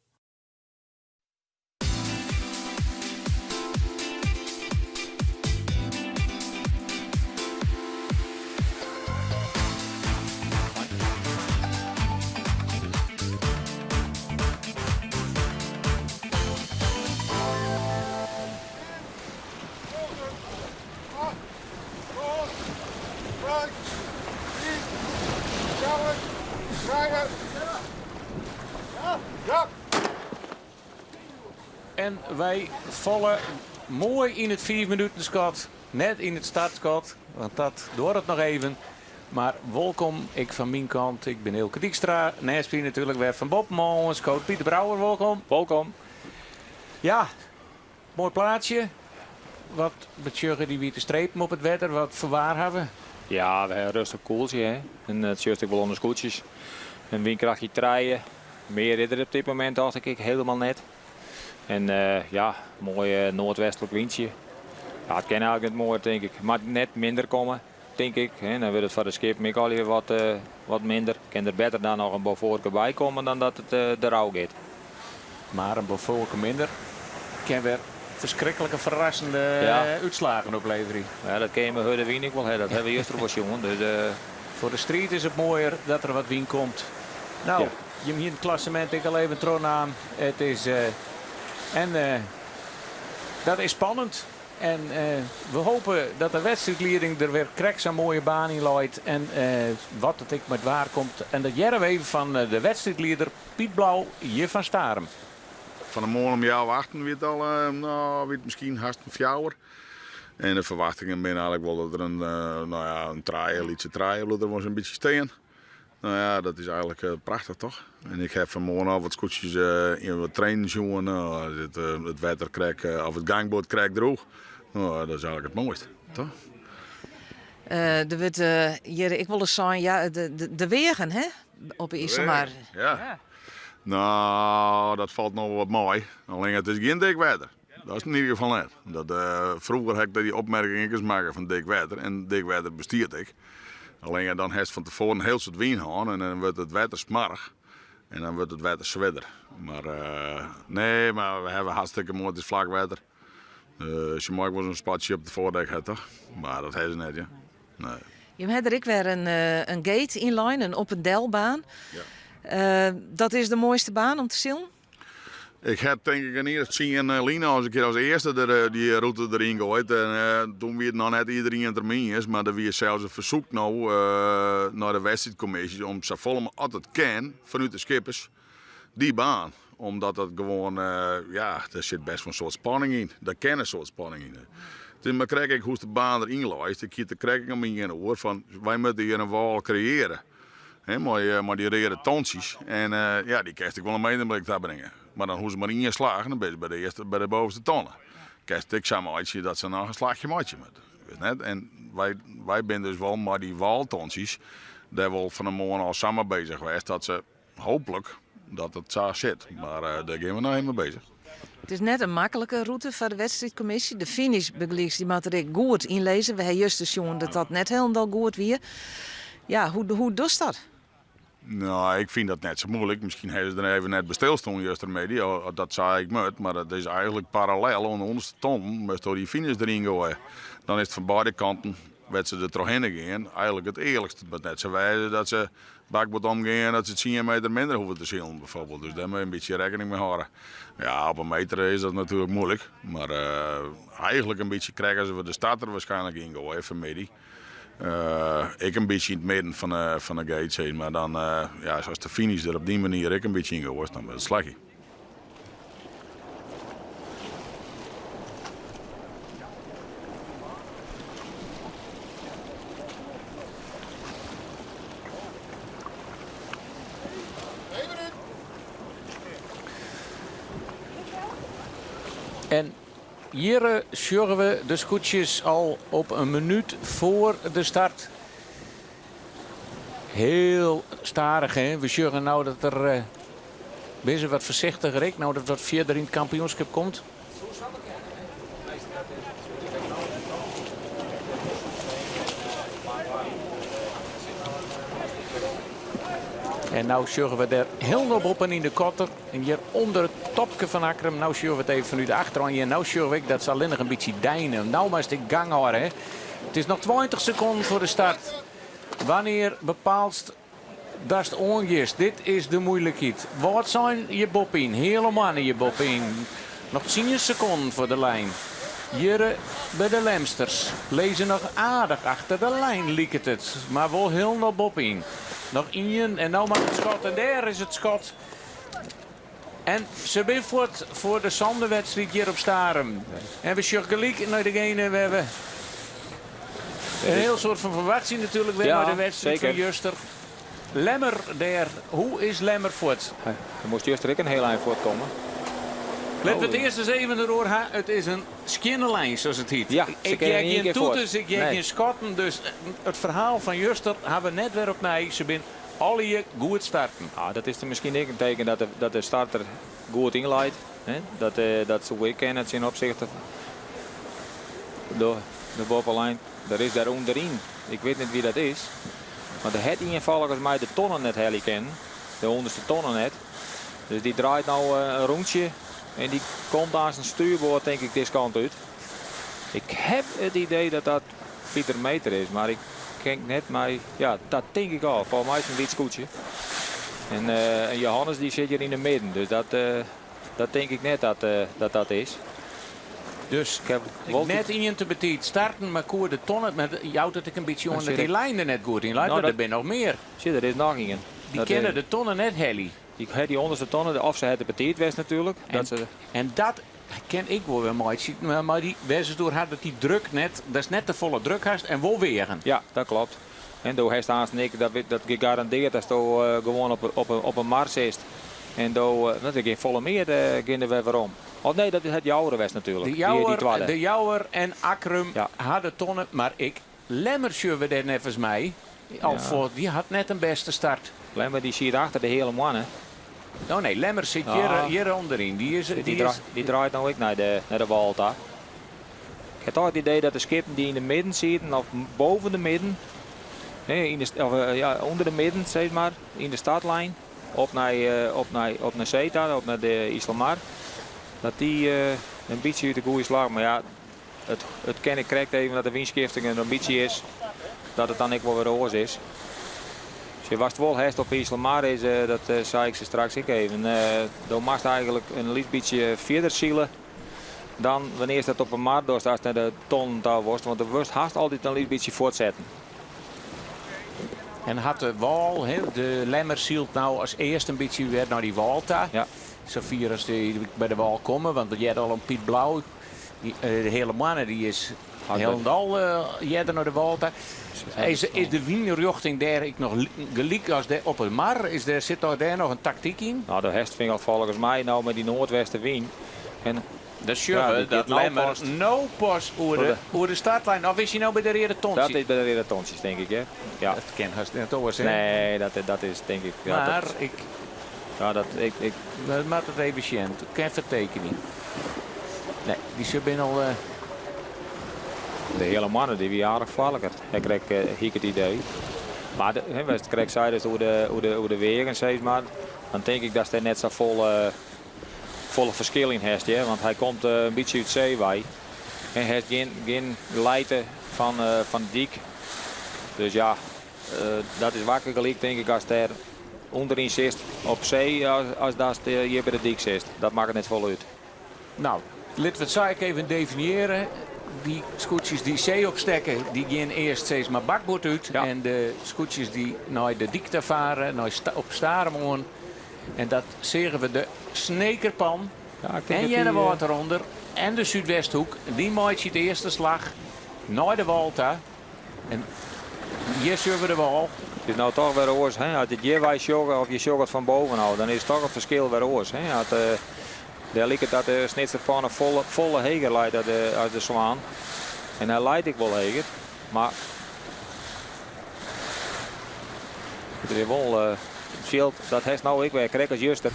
En wy falle moai yn it fiif minuten skot. Net yn it startskot, want dat duorret noch even. Mar wolkom ek fan myn kant. Ik bin Eelke Dykstra. Nêst my natuerlik wer fan boppen oanskood Pieter Brouwer. Wolkom. Wolkom. Ja, moai plaatsje. Wat betsjutte dy wite strepen op it wetter? Wat foar waar ha we? Ja, we ha in rêstich koeltsje. Hè? En dat sjochst ek wol oan de skûtsjes. In wynkrachtje trije. Mear is der op dit momint tocht ik hielendal net. En ja, moai noardwestlik wyntsje. Ja, it kin eigentlik net moaier tink ik. Moat net minder komme, tink ik. Dan wurdt it foar de skippen ek allegear wat, wat minder. Kin der better dan noch in Beaufortke by komme dan dat it derôf giet. Mar in Beaufortke minder kin wer ferskriklike ferrassende útslaggen opleverje. Ja, dat kin je mei hurde wyn ek wol ha. Dat ha we juster wol sjoen. Dus, Foar de striid is it moaier dat der wat wyn komt. No, jim hiene it klassemint ek al even trochnaam. It is en dat is spannend. En we hoopje dat de wedstriidlieding der wer krekt sa'n moaie baan yn leit. En wat it ek mei it waar komt. En dat hearre we even fan de wedstriidlieder Piet Blauw hjir fan Starum. Fan 'e moarn om healwei achten wie it al, no, wie it miskien hast in fjouwer. En de ferwachtingen binne eigentlik wol dat der in, no ja, in trije, lytse trije bliuwt der wol sa'n bytsje stean. No ja, dat is eigentlik prachtich toch? En ik ha fan 'e moarn al wat skûtsjes yn wat trainen sjoen. No, it, it wetter krekt, of it gangboard krekt droech. No, dat is eigentlik it moaiste, toch? Der wurdt hjir ek wolris sein, ja, de, de weagen hè, op de Iselmar. Ja. No, dat falt no wat mei. Allinne it is gjin dik wetter. Dat is yn ieder gefal net. Dat, froeger ha ik dy opmerking ek ris makke fan dik wetter. En dik wetter bestiet ek. Allinne dan hast fan tefoaren in hiel soad wyn hân en dan wurdt it wetter smoarch. En dan wurdt it wetter swierder. Mar nee, mar we hawwe hartstikke moai, it is flak wetter. Se mei ek wolris in spatsje op it foardek ha, toch? Mar dat ha se net, ja. Nee. Jim ha der ek wer in, in gate yn lein, in op en delbaan. Ja. Dat is de moaiste baan om te silen? Ik ha tink ik in jier of tsien lyn al ris in kear as earste der, dy rûte deryn goaid. En doe wie it noch net iderien it dermei iens, mar der wie sels in fersoek no nei de wedstriidkommisje om safolle as it kin fanút de skippers dy baan. Omdat dat gewoan, ja, der sit best wol in soad spanning yn. Der kin in soad spanning yn. It is mar krekt ek hoe'tst de baan deryn leist. Ik hie it der krekt ek om ien oer fan wy moatte hjir in wâl kreëare. Hè, mei, mei dy reade tontsjes. En ja, dy kinst ek wol in medemblik ta bringe. Mar dan hoege se mar ien slach en dan binne se by de earste, by de bovenste tonne. Kinst it ek sa meitsje dat se noch in slachje meitsje moatte. Witst net? En wy, wy binne dus wol mei dy wâltontsjes dêr wol fan 'e moarn al sa mei bezich west dat se hooplik dat it sa sit. Mar dêr gean we noch even mei bezich. It is net in maklike rûte foar de wedstriidkommisje. De finish bygelyks, dy moat der ek goed yn lizze. We ha juster sjoen dat dat net hielendal goed wie. Ja, hoe, hoe dochst dat? No, ik fyn dat net sa muoilik. Miskien ha se der even net by stilstien justermiddei, dat sa ek moat. Mar it is eigentlik parallel oan de ûnderste tonnen, moatsto dy finish deryn goaie. Dan is it fan beide kanten, wêr't se der trochhinne gean, eigentlik it earlikste. It moat net sa wêze dat se bakboard omgean dat se tsien meter minder hoege te silen bijvoorbeeld. Dus dêr moat je in bytsje rekkening mei hâlde. Ja, op in meter is dat natuerlik muoilik. Mar eigentlik in bytsje krekt as we de start der waarskynlik yn goaie fanmiddei. Ek in bytsje yn it midden fan de, fan de gate, sis mar. Dan, ja, as de finish der op dy manier ek in bytsje yn goaist, dan wurdt it slagje. En hjir sjogge we de skûtsjes al op in minút foar de start. Hiel stadich, hè? We sjogge no dat der binne se wat foarsichtiger ek, no dat wat fierder yn it kampioenskip komt. En no sjogge we der hielendal boppen yn de kotter. En hjir ûnder it topke fan Akkrum. No sjogge we it even fanút de achterhân. Hjir no sjogge we ek dat se allinnich in bytsje deine. No moatst ek gang hâlde. Hè? It is noch 20 sekonden foar de start. Wannear bepaalst datst oangiest? Dit is de moeilikheid. Wâldsein hjir boppyn, heale moanne hjir boppyn. Noch 10 sekonden foar de lijn. Hjir by de Lemsters lizze noch aardich achter de lijn, liket it. Mar wol hielendal boppyn. Noch ien en no moat it skot en dêr is it skot. En se binne fuort foar de sânde wedstriid hjir op Starum. En we sjogge gelyk nei degene wêr't we. Een heel soort van verwachting natuurlijk weer Ja, naar de wedstrijd zeker. van Juster. Lemmer daar. Hoe is Lemmer voort? Er moest Juster ook een heel eind voortkomen. Let we het eerst eens even erdoor. ha. Het is een skinnenlijn, zoals het heet. Ja, ze ik kunnen jij in één geen keer voort. toeters, ik jij Nee. geen schotten. Dus het verhaal van Juster hebben we net weer opnieuw. Ze zijn alle je goed starten. Ah, dat is er misschien ook een teken dat de starter goed inleidt. Hè? Dat ze weer kennen ten opzichte van de bovenlijn. Er is daar onderin. Ik weet niet wie dat is. Maar de het in volgens mij de tonnen net heli kennen. De onderste tonnen net. Dus die draait nou een rondje. En die komt aan zijn stuurboord denk ik deze kant uit. Ik heb het idee dat dat Pieter Meter is. Maar ik ken net mij. Ja, dat denk ik al. Volgens mij is het een wit scootje. En Johannes die zit hier in de midden. Dus dat denk ik net dat dat is. Dus Ik heb ik wel net in te betiet starten, maar koer de tonnen met jou dat ik een beetje Dan jongen dat zit die ik- lijn er net goed in lijkt, Nou, maar er dat- zijn nog meer. Zit, er is nog een. Die Dat, kennen de tonnen net heli. Die, hè, die onderste tonnen, of ze het de petit west natuurlijk. En dat ze, En dat ken ik wel weer mooi. Maar die wijzen door had dat die druk net, dat is net de volle druk haast en wel wegen. ja, dat klopt. En door heeft haast niks, dat gegarandeerd dat je gewoon op een mars is. En door, dat is geen volle meer gaan er weer waarom. Oh nee, dat is het Jouwer west natuurlijk. De Die tweede. Jouwer en Akkrum Ja. hadden tonnen, maar ik Lemmer we daar nevens mij. Al Ja. voor, die had net een beste start. Lemmer die zit achter de hele man. Hè. Oh nee, Lemmer zit Ja. hier onderin. Die is, Die, die is, die draait nou ook naar de wal daar. Ik heb toch het idee dat de skippen die in de midden zitten, of boven de midden, nee, in de, of ja, onder de midden, zeg maar, in de startlijn, op naar Zeta, op naar de Iselmar, dat die een beetje uit de goede slag. Maar ja, het ken ik correct even dat de windschifting een ambitie is, dat het dan ook wel weer oors is. Dus je was het wel herst op Iselmar is, dat zei ik ze straks ook even. Dan mag eigenlijk een lief beetje verder zielen dan wanneer dat op een mar doet, als het naar de ton daar wordt. Want de worst haast altijd een lief beetje voortzetten. En had de wal, hè, de Lemmer zielt nou als eerst een beetje weer naar die wal daar. Ja. Zo vier als die bij de wal komen, want je had al een Piet Blauw. Die de hele mannen die is Had helemaal jeder naar de wal daar. Is de wienrichting daar ik nog gelijk als de, op het mar? Is er, zit daar nog een tactiek in? Nou, de hest ving al volgens mij nou met die noordwestenwind. En Dat is Ja, die dat gaat nou Lemmer pas. nou pas oer Voor de de startlijn. Of is hij nou bij de Rede Tontjes? Dat is bij de Rede Tontjes, denk ik, hè? Ja. Dat ken haast net over, hè? Nee, dat is denk ik. Ja, maar dat, ik. Ja, dat, ik, ik. Dat maakt het even zien. Ik kan vertekenen. Nee, die zijn binnen al. De hele mannen die wie aardig valken. Ik kreeg hier het idee. Maar de, hè, als het kreeg zei dus hoe de wegen, zeg maar, dan denk ik dat hij net zo volle verschil in heeft. Hè? Want hij komt een beetje uit zeewij. En hij heeft geen leiden van de dik. Dus ja, dat is wakker gelijk denk ik als daar onderin zit op zee, als dat hier bij de dik zit. Dat maakt het net voluit. Nou, laten we het zaak even definiëren. Die scootjes die zee opstekken, die gaan eerst steeds maar bakboord uit. En de scootjes die naar de diepte varen, naar op Starum. En dat zeggen we de Snekerpan. Ja, ik denk en dat die, Jenne Water onder. En de Zuidwesthoek. Die maakt het eerste slag naar de Walta. En hier zullen we de wal. Het is nou toch weer oors. Hè? Als het hier wij joggen of je joggert van boven nou, dan is het toch een verschil weer oors. Hè? Als daar lijkt het dat de Snitserpan een volle heger leidt uit de zwaan. En hij leidt ik wel heger. Maar het is wel schild, dat heeft nou ik weer krek als juster.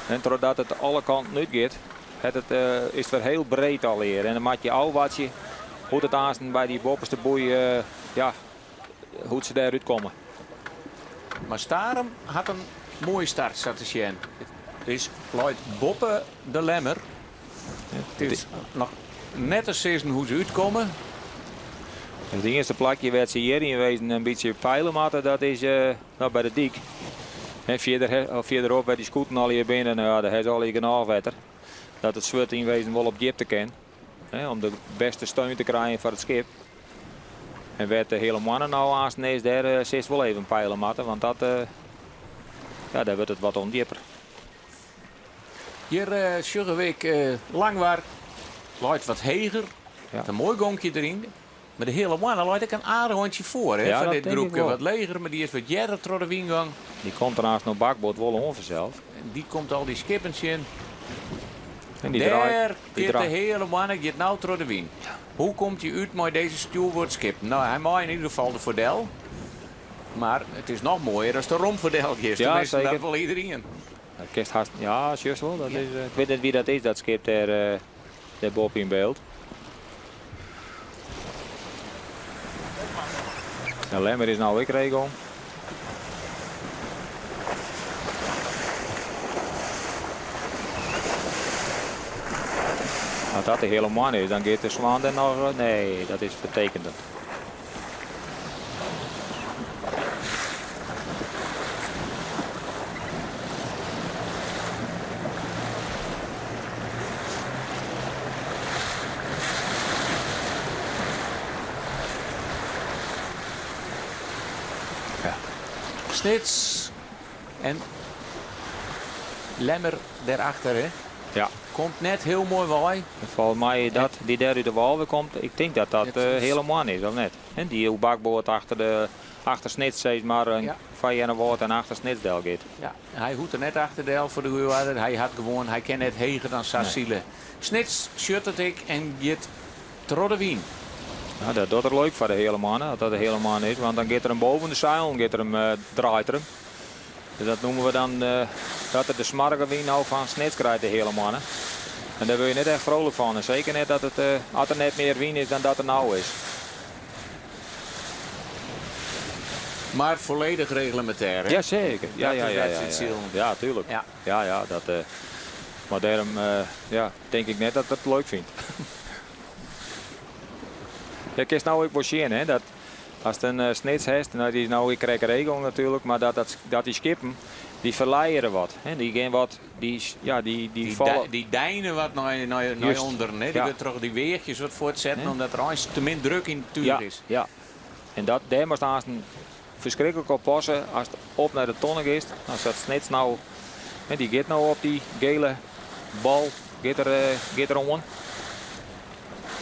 En doordat het alle kanten uit gaat, is het weer heel breed al hier. En dan maak je al wat je hoe het aanstaan bij die bovenste boei, ja, hoe ze daaruit komen. Maar Starum had een mooie start, zat te zien. Het is Lloyd Boppe de Lemmer. Ja, het is nog net een season hoe ze uitkomen. Het eerste plakje werd ze hier in wezen een beetje pijlen maken, dat is bij de dik. En verderop werd die scouten al hier binnen, nou ja, daar is al hier genoeg water. Dat het zwart in wezen wel op diepte kan. Hè, om de beste steun te krijgen voor het schip. En werd de hele mannen nou aan is, daar zit wel even pijlen matten, want ja, daar wordt het wat ondieper. Hier zeggen we Langwaar, looit wat heger, Ja. Een mooi gonkje erin. Mar de Heale Moanne leit ek in aardich eintsje foar hè, Ja, foar dat dit tink ik groepke. wol. Wat leger, mar dy is wat earder troch de wyn gong. Dy komt der aanst no bakboard wol oan fansels. En dy komt al dy skippen tsjin. En dy Dêr draait. Dy giet de draait. Heale Moanne giet no troch de wyn. Hoe komt hy út mei dizze stjoerboardskippen? No, hy mei yn ieder gefal der foar del. Mar it is noch moaier ast der rom foar del giest. Ja, Tenminste, dat seker. wol iderien. Dat kinst hast, ja, sjochst wol. Dat is, ik wit net wie dat is, dat skip dêr, dêr boppe yn byld. De Lemmer is no ek regel. As dat de Heale Moanne is, dan giet de Swan der noch. Nee, dat is fertekend. Snits en Lemmer dêrachter, hè? Ja. Komt net hiel moai wei. Folgens my dat dy dêr út de wâl wer komt, ik tink dat dat de Heale Moanne is, of net? Hè, dy oer bakboard achter de achter Snits sis mar in Ja. foar Earnewâld en achter Snits del giet. Ja, hy hoecht der net achter del foar de goede oarder. Hy hat gewoan, hy kin net heger dan sa sile. Snits sjocht it ek en giet troch de wyn. Ja, dat docht er leuk foar de Heale Moanne, as dat de Heale Moanne is, want dan giet er him boven de seilen, giet er him, draait er him. Dus dat noeme we dan dat er de smoarge wyn no fan Snits krijt de Heale Moanne. En dêr wurde je net echt vrolijk fan. En seker net dat it, as der net mear wyn is dan dat der no is. Mar folledich reglemintêr, hè? Ja, seker. Ja, Dat ja, is ja, ja, ja. wedstriidsilen. Ja, tuurlijk. Ja. Ja, ja, dat, mar dêrom, ja, tink ik net dat er it leuk fynt. Ja, kinst no ek wol sjen, hè, dat ast in Snits hast, no, dy is no ek krekt regel natuerlik, mar dat, dat, dat dy skippen, dy ferleiere wat. Hè, dy gean wat, dy, ja, dy, dy Dy falle. dy deine wat nei, nei, nei Just. ûnderen, hè. Dy Ja. wurdt troch dy weachjes wat fuortsetten, Hè? omdat der eins te min druk yn it túch Ja, is. ja. En dat, dêr moatst aanst ferskriklik op passe ast op nei de tonne giest. Dan sa't Snits no, hè, dy giet no op dy gele bal, giet er, giet er oan.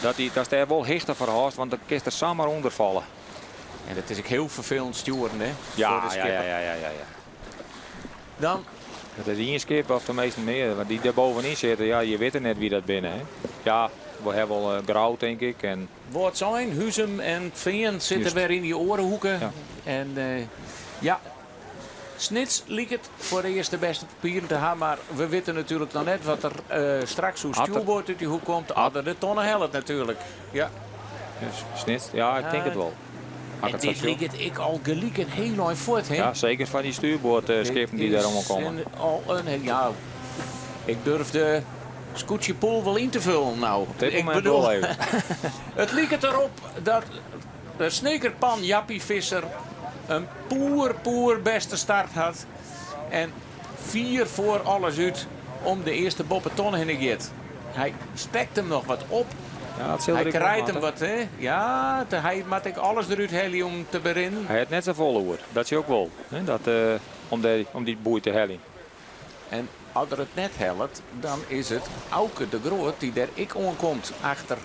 Dat dy, datst dêr wol hichte foar hâldst, want dan kinst der samar ûnder falle. En dat is ek hiel ferfelend stjoeren, hè? Ja, foar de ja, skipper. ja, ja, ja, ja. Dan Dat is ien skip of de measten mear, want dy dêr bovenyn sitte, ja, je witte net wie dat binne, hè. Ja, we hawwe wol Grou, tink ik. En Wâldsein, Huzum en Fean sitte Just. wer yn dy oare hoeke. Ja. En ja, Snits liket foar earst de bêste papieren te hawwen, mar we witte natuerlik noch net wat der straks oer At er stjoerboard út dy hoek komt. As er de tonne hellet natuerlik. Ja. Dus Snits, ja, ik tink it wol. As En ik it sa dit sjoch. liket ek al gelyk in hiel ein fuort, hè? Ja, seker foar dy stuurboardskippen dy't dêr oan komme. Dit is al een, ja, ik durf de skûtsjepool wol yn te fullen no. Op dit Ik momint bedoel, wol even. it liket derop dat de Snekerpan Jappie Visser in poer, poer bêste start hat. En fier foar alles út om de earste boppetonne hinne giet. Hy stekt him noch wat op. Ja, it sil Hy der ek wol krijt him moatte. wat, hè? Ja, te, hy moat ek alles derút helje om te berinnen. Hy hat net safolle oer. Dat is ook wol, hè, dat, om, de, om dy boei te heljen. En as er it net hellet, dan is it Auke de Groot dy't dêr ek oankomt achter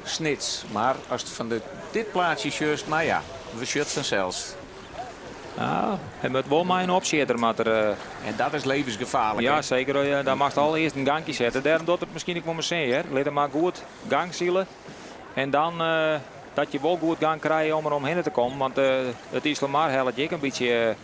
Snits. Mar ast fan de, dit plaatsje sjochst, mar ja, we sjocht fansels. Ja, hy moat wol mei in opsjitter, moat er, En dat is levensgefaarlik, Ja, hè? seker. Ja, dan moatst al earst in gangje sette. Dêrom docht it miskien ek wol mar sin, hear. Lit him mar goed gang sile. En dan dat je wol goed gang krije om er omhinne te kommen. Want it Iselmar hellet je ek in bytsje.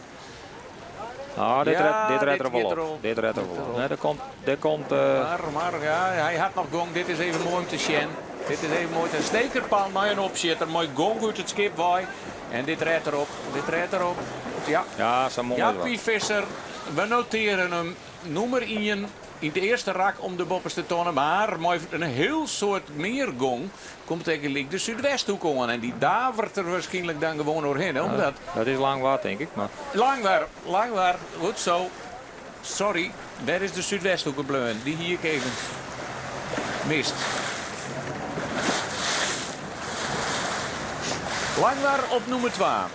Ah, dit Ja, red, dit redt dit er wol giet op. er al. Dit redt er Dit wol er op. al. Nee, der komt, der komt, Mar, mar, ja, hy hat noch gong. Dit is even moai om te sjen. Dit is even moai. In Snekerpan mei in opsjitter, mei gong út it skip wei. En dit redt er op. Dit redt er op. Ja. Ja, sa moai is Jappie wat. Visser, we notearje him nûmer ien yn it earste rak om de boppeste tonne. Mar mei in hiel soad mear gong komt ek gelyk de Súdwesthoek oan. En dy davert der wierskynlik dan gewoan oerhinne. Ja, Omdat dat is Langwar, tink ik. Mar Langwar, Langwar, goed zo. Sorry, wêr is de Súdwesthoeke bleaun? Dy hie ik even mist. Langwar op nûmer twa.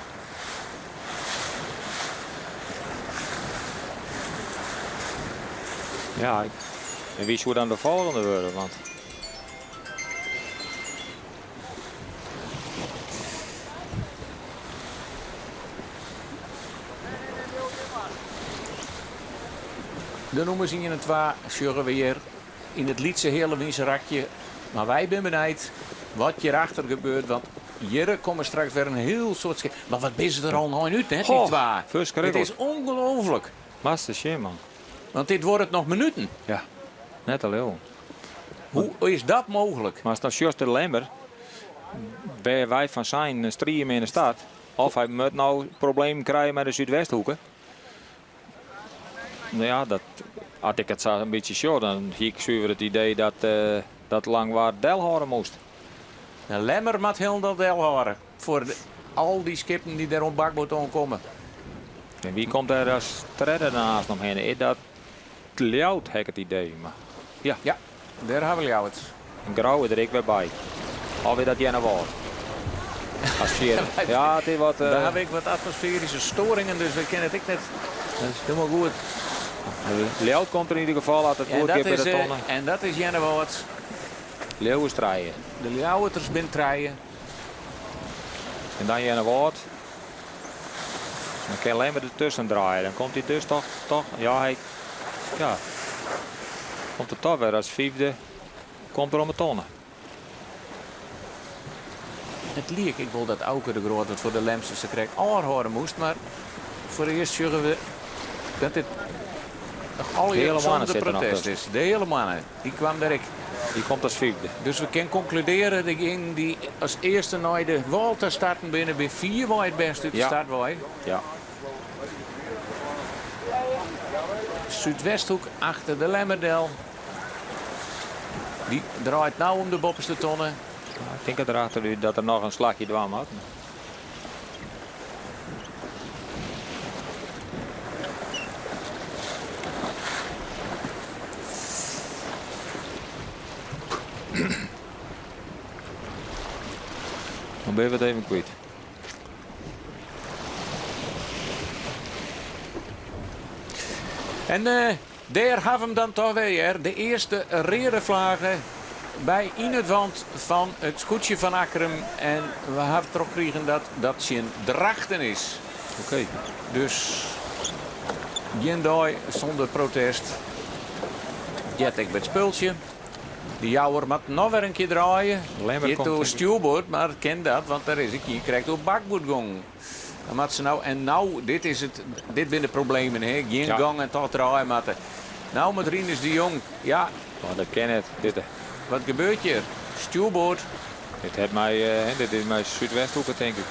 Ja, en wie soe dan de folgjende wurde? Want. De nûmers ien en twa sjogge we hjir yn it lytse heale wynserakje. Mar wy binne benijd wat hjirachter gebeurt, want hjir komme straks wer in hiel soad skippen. Mar wat binne se der al ein út, net dy twa? It is ongelooflik. Moatst sjen, man. Want dit duorret noch minuten. Ja, net te leauwen. Hoe is dat mooglik? Mar ast dan sjochst de Lemmer, wêr't wy fan seinen in strieminne start, of hy moat no problemen krije mei de Súdwesthoeke. No ja, dat, as ik it sa in bytsje sjoch, dan hie ik suver it idee dat, uh, dat Langwar delhâlde moast. De Lemmer moat hielendal delhâlde foar al dy skippen dy't dêr oan bakboard oankomme. En wie komt der as tredde naast omhinne? Is dat Ljouwert, ha ik it idee. Mar ja. Ja, dêr ha we Ljouwert. En Grou is der ek wer by. Of is dat Earnewâld? As fjirde. Ja, it is wat. Dêr ha we ek wat atmosfearyske storingen, dus we kinne it ek net hielendal goed. Ljouwert komt der yn ieder gefal as it goed giet by de tonne. En dat is Earnewâld. Ljouwert is trije. De Ljouwerters binne trije. En dan Earnewâld. Dan kin Lemmer dertusken draaie. Dan komt hy dus toch, toch, ja, hy, ja, komt er toch wer as fyfde, komt er om 'e tonne. It liek ek wol dat Auke de Groot it foar de Lemsters der krekt ôfhâlde moast, mar foarearst sjogge we dat dit noch allegear sûnder protest is. De hiele moanne, dy kwam der ek. Dy komt as fyfde. Dus we kinne konkludearje, dejingen dy't as earste nei de wâl ta starten binne, binne fierwei it bêst út de start wei. Ja. Súdwesthoek achter de Lemmer del. Dy draait no om de boppeste tonne. Ik tink dat der achter dat er noch in slachje dwaan moat. Dan binne we it even kwyt. En dêr ha we 'm dan toch wer hear. De earste reade flage by yn it want fan it skûtsje fan Akkrum. En we hawwe trochkrigen dat dat tsjin Drachten is. Oké. Dus gjin dei sûnder protest. Heart ek by it spultsje. De Jouwer moat noch wer in kear draaie. Giet oer stjoerboard, mar kin dat, want der is ek ien krekt oer bakboard gongen. Dan moat se no, en no, dit is it, dit binne de problemen, hè? Gjin ja. gong en toch draaie moatte. No moat Rinus de Jong, ja. Oh, dat kin net. Dit. Wat gebeurt hjir? Stjoerboard. Dit hat my, uh, dit is mei Súdwesthoeke, tink ik.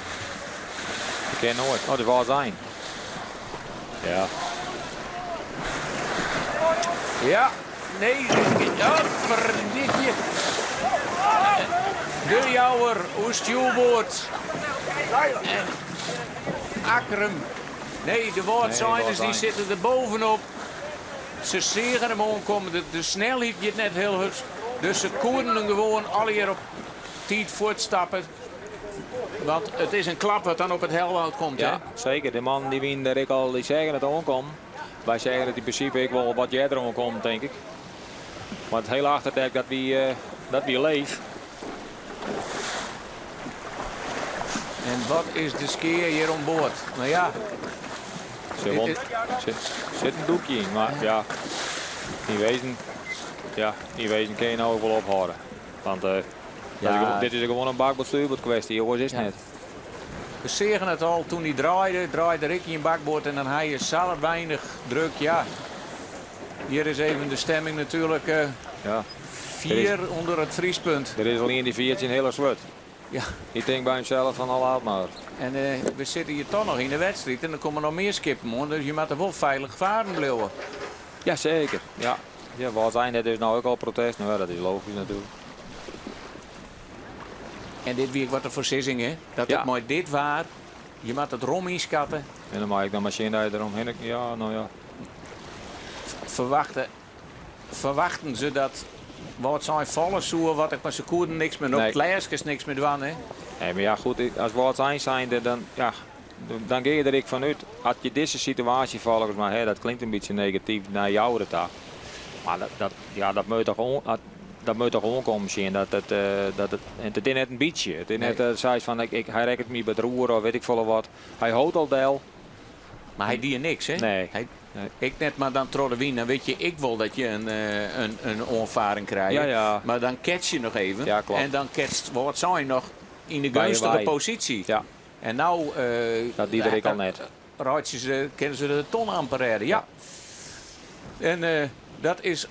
Ik ken noait. Oh, dit was ein. Ja. Ja, nee, oh, verdikje. De Jouwer, oer stjoerboard. En Akkrum. Nee, de Wâldseiners die sitte der bovenop. Se seagen him oankommen. De, de snelheid giet net hiel hurd. Dus se koenen him gewoan allegear op tiid fuortstappe. Want it is in klap wat dan op it Helwoud komt. Ja, seker. De mannen dy wienen der ek al, dy seagen it oankommen. Wy seagen it yn prinsipe ek wol wat earder oankommen, tink ik. Mar it hiele achterdek, dat wie, eh, dat wie leech. En wat is de skea hjir oan board? No ja. Sit, sit in doekje yn, mar ja, yn wezen, ja, yn wezen kin je no ek wol ophâlde. Want uh, ja. dit is gewoan in bakboard-stuurboard kwestie, oars is it net. We seagen it al toen hy draaide, draaide er ek yn bakboard en dan ha je sa weinich druk. Ja, hjir is even de stemming natuerlik uh, ja. fier ûnder it friespunt. Der is al ien dy fiert syn hiele swurd. Ja. Dy tinkt by himsels fan al laat mar. En uh, we sitte hjir toch noch yn de wedstriid en der komme noch mear skippen oan, dus je moatte wol feilich faren bliuwe. Ja, seker. Ja. Ja, Wâldsein hat dus no ek al protest. No ja, dat is logysk natuerlik. En dit wie ek wat de foarsizzing, hè? Dat Ja. it mei dit waar, je moatte it rom ynskatte. En dan mei ik dan mar sjen dat je der omhinne... Ja, no ja. Ferwachte, ferwachten se dat Wâldsein falle soe, wat ek, mar se koenen niks mear, op Nee. it lêst kinst niks mear dwaan, hè? Nee, mar ja, goed, as Wâldsein zijnde, dan, ja, dan gean je der ek fan út. As je dizze situaasje folgens my, hè, dat klinkt in bytsje negatyf nei Joure ta. Mar dat, dat, ja, dat moat toch oan, dat moat toch oankommen sjen. Dat it, dat it, en it is net in bytsje. It is net, Nee. seist fan, ik, ik, hy rekket my by it roer of wit ik folle wat. Hy hold al del. Mar hy die niks, hè? Nee. Hy, ik net, mar dan troch de wyn, dan wit je ek wol dat je in, in, in oanfaring krije. Ja, ja. Mar dan ketch je noch even. Ja, klopt. En dan ketcht Wâldsein noch yn de By je geunstige wei. posysje. Ja. En no... Dat die er ek al net. Reitsje se, kinne se de ton amper rêde. Ja. En dat is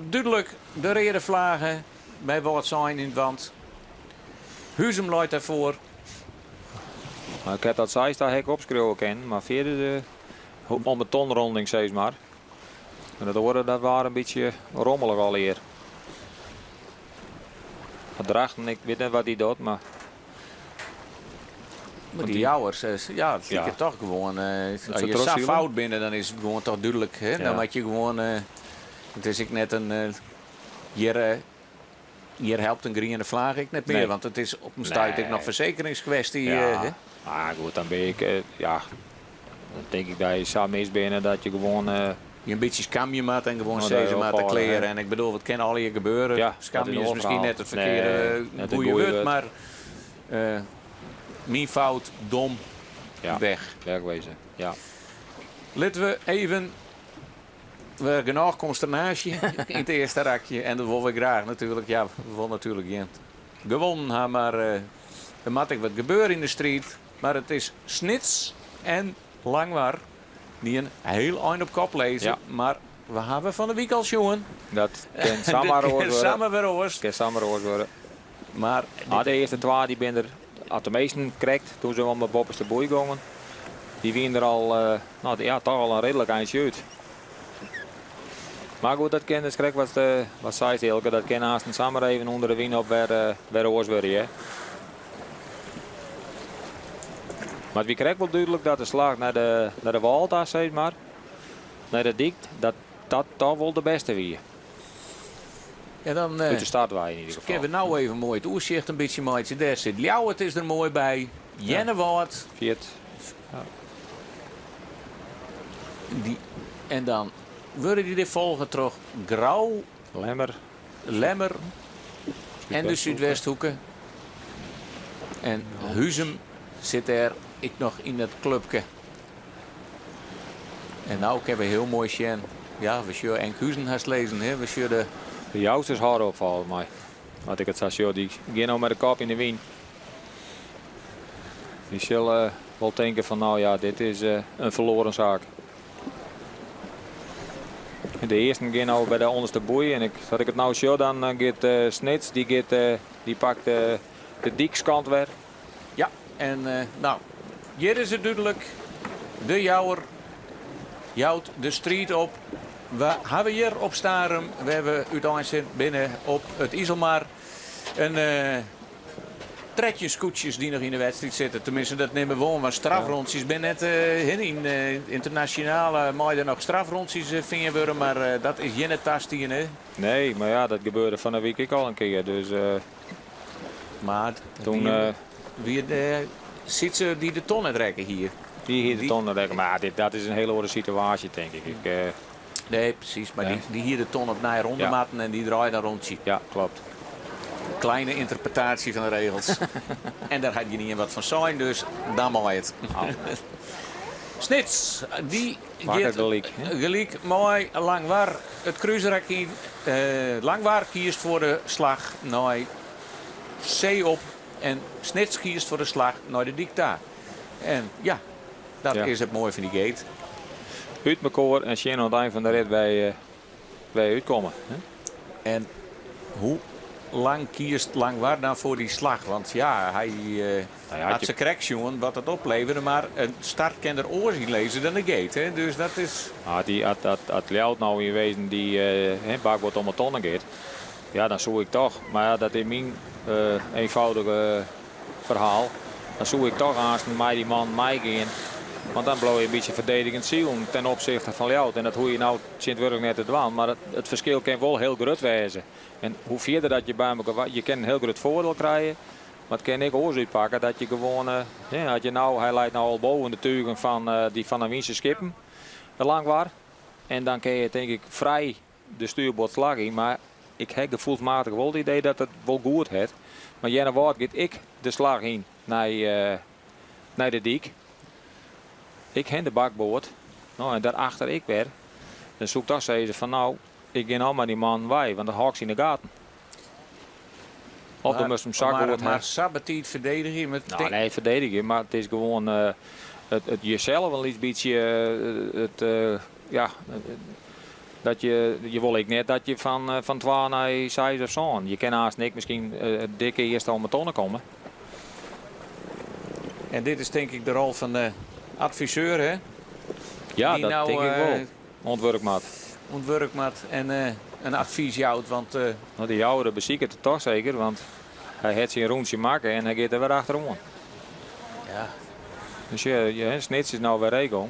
dúdlik de reade flage by Wâldsein yn it want. Huzum leit dêrfoar. Maar ik heb dat seis daar hek opskriuwe kinnen, mar fierder de, om de tonronding sis mar. En dat oare dat waard in bytsje rommelich al ear. Maar Drachten, ik wit net wat dy docht, mar Maar dy Jouwers, ja, it liket toch gewoan. As je sa fout binne, dan is it gewoan toch dúdlik. Hè? Dan moat je gewoan. It is ek net in. Hjir, hjir helpt in griene flage ek net mear, want it is op in stuit ek noch fersekeringskwestie. Ja, mar goed, dan bin ik. Ja, dan tink ik dat je sa mis binne dat je gewoan. Je in bytsje skamje moat en gewoan sizze moat te klear. En ik bedoel, it kin allegear gebeure. Ja, skamje is miskien net it ferkearde goede wurd, mar myn fout, dom, weg. Wegwezen, ja. Litte we even wer genôch konsternaasje yn it earste rakje. En dat wolle we graach natuerlik. Ja, we wolle natuerlik gjin gewonnen ha, mar der moat ek wat gebeure yn de striid. Mar it is Snits en Langwar dy't in hiel ein op kop lizze. Ja. Mar we hawwe fan 'e wike al sjoen. Dat kin samar oars wurde. Samar wer oars. Kin samar oars wurde. Mar ah, de earste twa dy binne der, at de measten krekt, doe't se om de boppeste boei gongen, dy wiene der al, uh, no, ja, toch al in reedlik eintsje út. Mar goed, dat kin dus krekt wat, uh, wat seist Eelke, dat kin aanst samar even ûnder de wyn op wer, uh, wer oars wurde. Hè? Mar it wie krekt wol dúdlik dat de slach nei de, nei de wâl ta, sis mar, nei de dyk, dat dat toch wol de bêste wie. Ja, dan Ut de start wei yn ieder gefal. Kinne we no even moai it oersicht in bytsje meitsje. Dêr sit Ljouwert is der moai by. Earnewâld. Fiert. Ja. Dy, en dan wurde dy der folge troch Grou. Lemmer. Lemmer. En de Súdwesthoeke. En Huzum sit dêr ek noch yn dat klupke. En no kinne we hiel moai sjen. Ja, we sjogge Enkhuizen hast lizzen. Hè? We sjogge de... De Jousters hâlde op folgens my. As ik it sa sjoch, dy gean no mei de kop yn de wyn. Dy sille wol tinke fan no ja, dit is in ferloaren saak. De earsten gean no by de ûnderste boei en ik, as ik it no sjoch, dan giet Snits, dy, giet, dy pakt de dykskant wer. Ja, en no, hjir is it dúdlik. De Jouwer jout de striid op. We hawwe hjir op Starum, wêr we úteinset binne op it Iselmar, in 13 skûtsjes dy't noch yn de wedstriid sitte. Teminsten, dat nimme we oan, want strafrontsjes binne net hin. Yn ynternasjonale mei der noch strafrontsjes fearn wurde, mar dat is hjir net tastien, hè? Nee, mar ja, dat gebeurde fan 'e wike ek al in kear, dus... Mar toen wie de Sytse dy't de ton net rekke hie. Dy hie de ton net rekke, mar dit, dat is in hiele oare situaasje, tink ik. Ik nee, presys, mar dy hie de ton opnij ronde moatten en dy draaide in rûntsje. Ja, klopt. Kleine ynterpretaasje fan de regels. en dêr hat gjinien wat fan sein, dus dan mei it. Snits, dy giet gelyk, gelyk mei Langwar it krúsrak yn. Langwar kiest foar de slach nei see op en Snits kiest foar de slach nei de dyk ta. En ja, dat Ja. is it moaie fan dy gate. Út mekoar en sjen oan it ein fan de rit wêr je útkomme. Hè? En hoe lang kiest Langwar dan foar dy slach? Want ja, hy Nou ja, hat se krekt sjoen wat it oplevere, mar in start kin der oars yn lizze dan de gate. Hè? Dus dat is. As dy, as, as, as Ljouwert no yn wezen dy uh, bakboard om 'e tonne giet, ja, dan soe ik toch, mar ja, dat is myn uh, eenvoudige ferhaal, dan soe ik toch aanst mei dy man meigean. Want dan bliuwe je in bytsje ferdedigend silen ten opsichte fan Ljouwert. En dat hoege je no tsjintwurdich net te dwaan, mar it ferskil kin wol hiel grut wêze. En hoe fierder dat je by mekoar, je kinne in hiel grut foardiel krije, mar it kin ek oars útpakke dat je gewoan, ja, as je no, hy leit no al boven de tugen fan dy fan de Wynse skippen, de Langwar. En dan kin je tink ik frij de stuurboardslach yn, mar ik ha gefoelsmatich wol it idee dat it wol goed hat. Mar Earnewâld giet ek de slach yn nei, nei de dyk. Ik hen de bakboard. No, en daarachter ik wer. Dan soe ik toch sizze fan no, ik gean al mei dy mannen wei, want dan hâld ik se yn de gaten. Of dan moatst him sa goed ha. Mar sa betiid ferdedigje met. No, nee, ferdedigje, mar it is gewoan it jesels in lyts bytsje it, ja, dat je, je wolle ek net dat je fan twa nei seis of sân. Je kinne aanst ek miskien dikke earste om 'e tonne komme. En dit is tink ik de rol fan de adviseur, hè? Ja, Die dat nou, tink ik wol. Oan it wurk moat. Oan it wurk moat en in advys jout, want. No, de Jouwer besiket it toch seker, want hy hat syn rûntsje makke en hy giet der wer achteroan. Ja. Dus ja, Snits is no wer regel.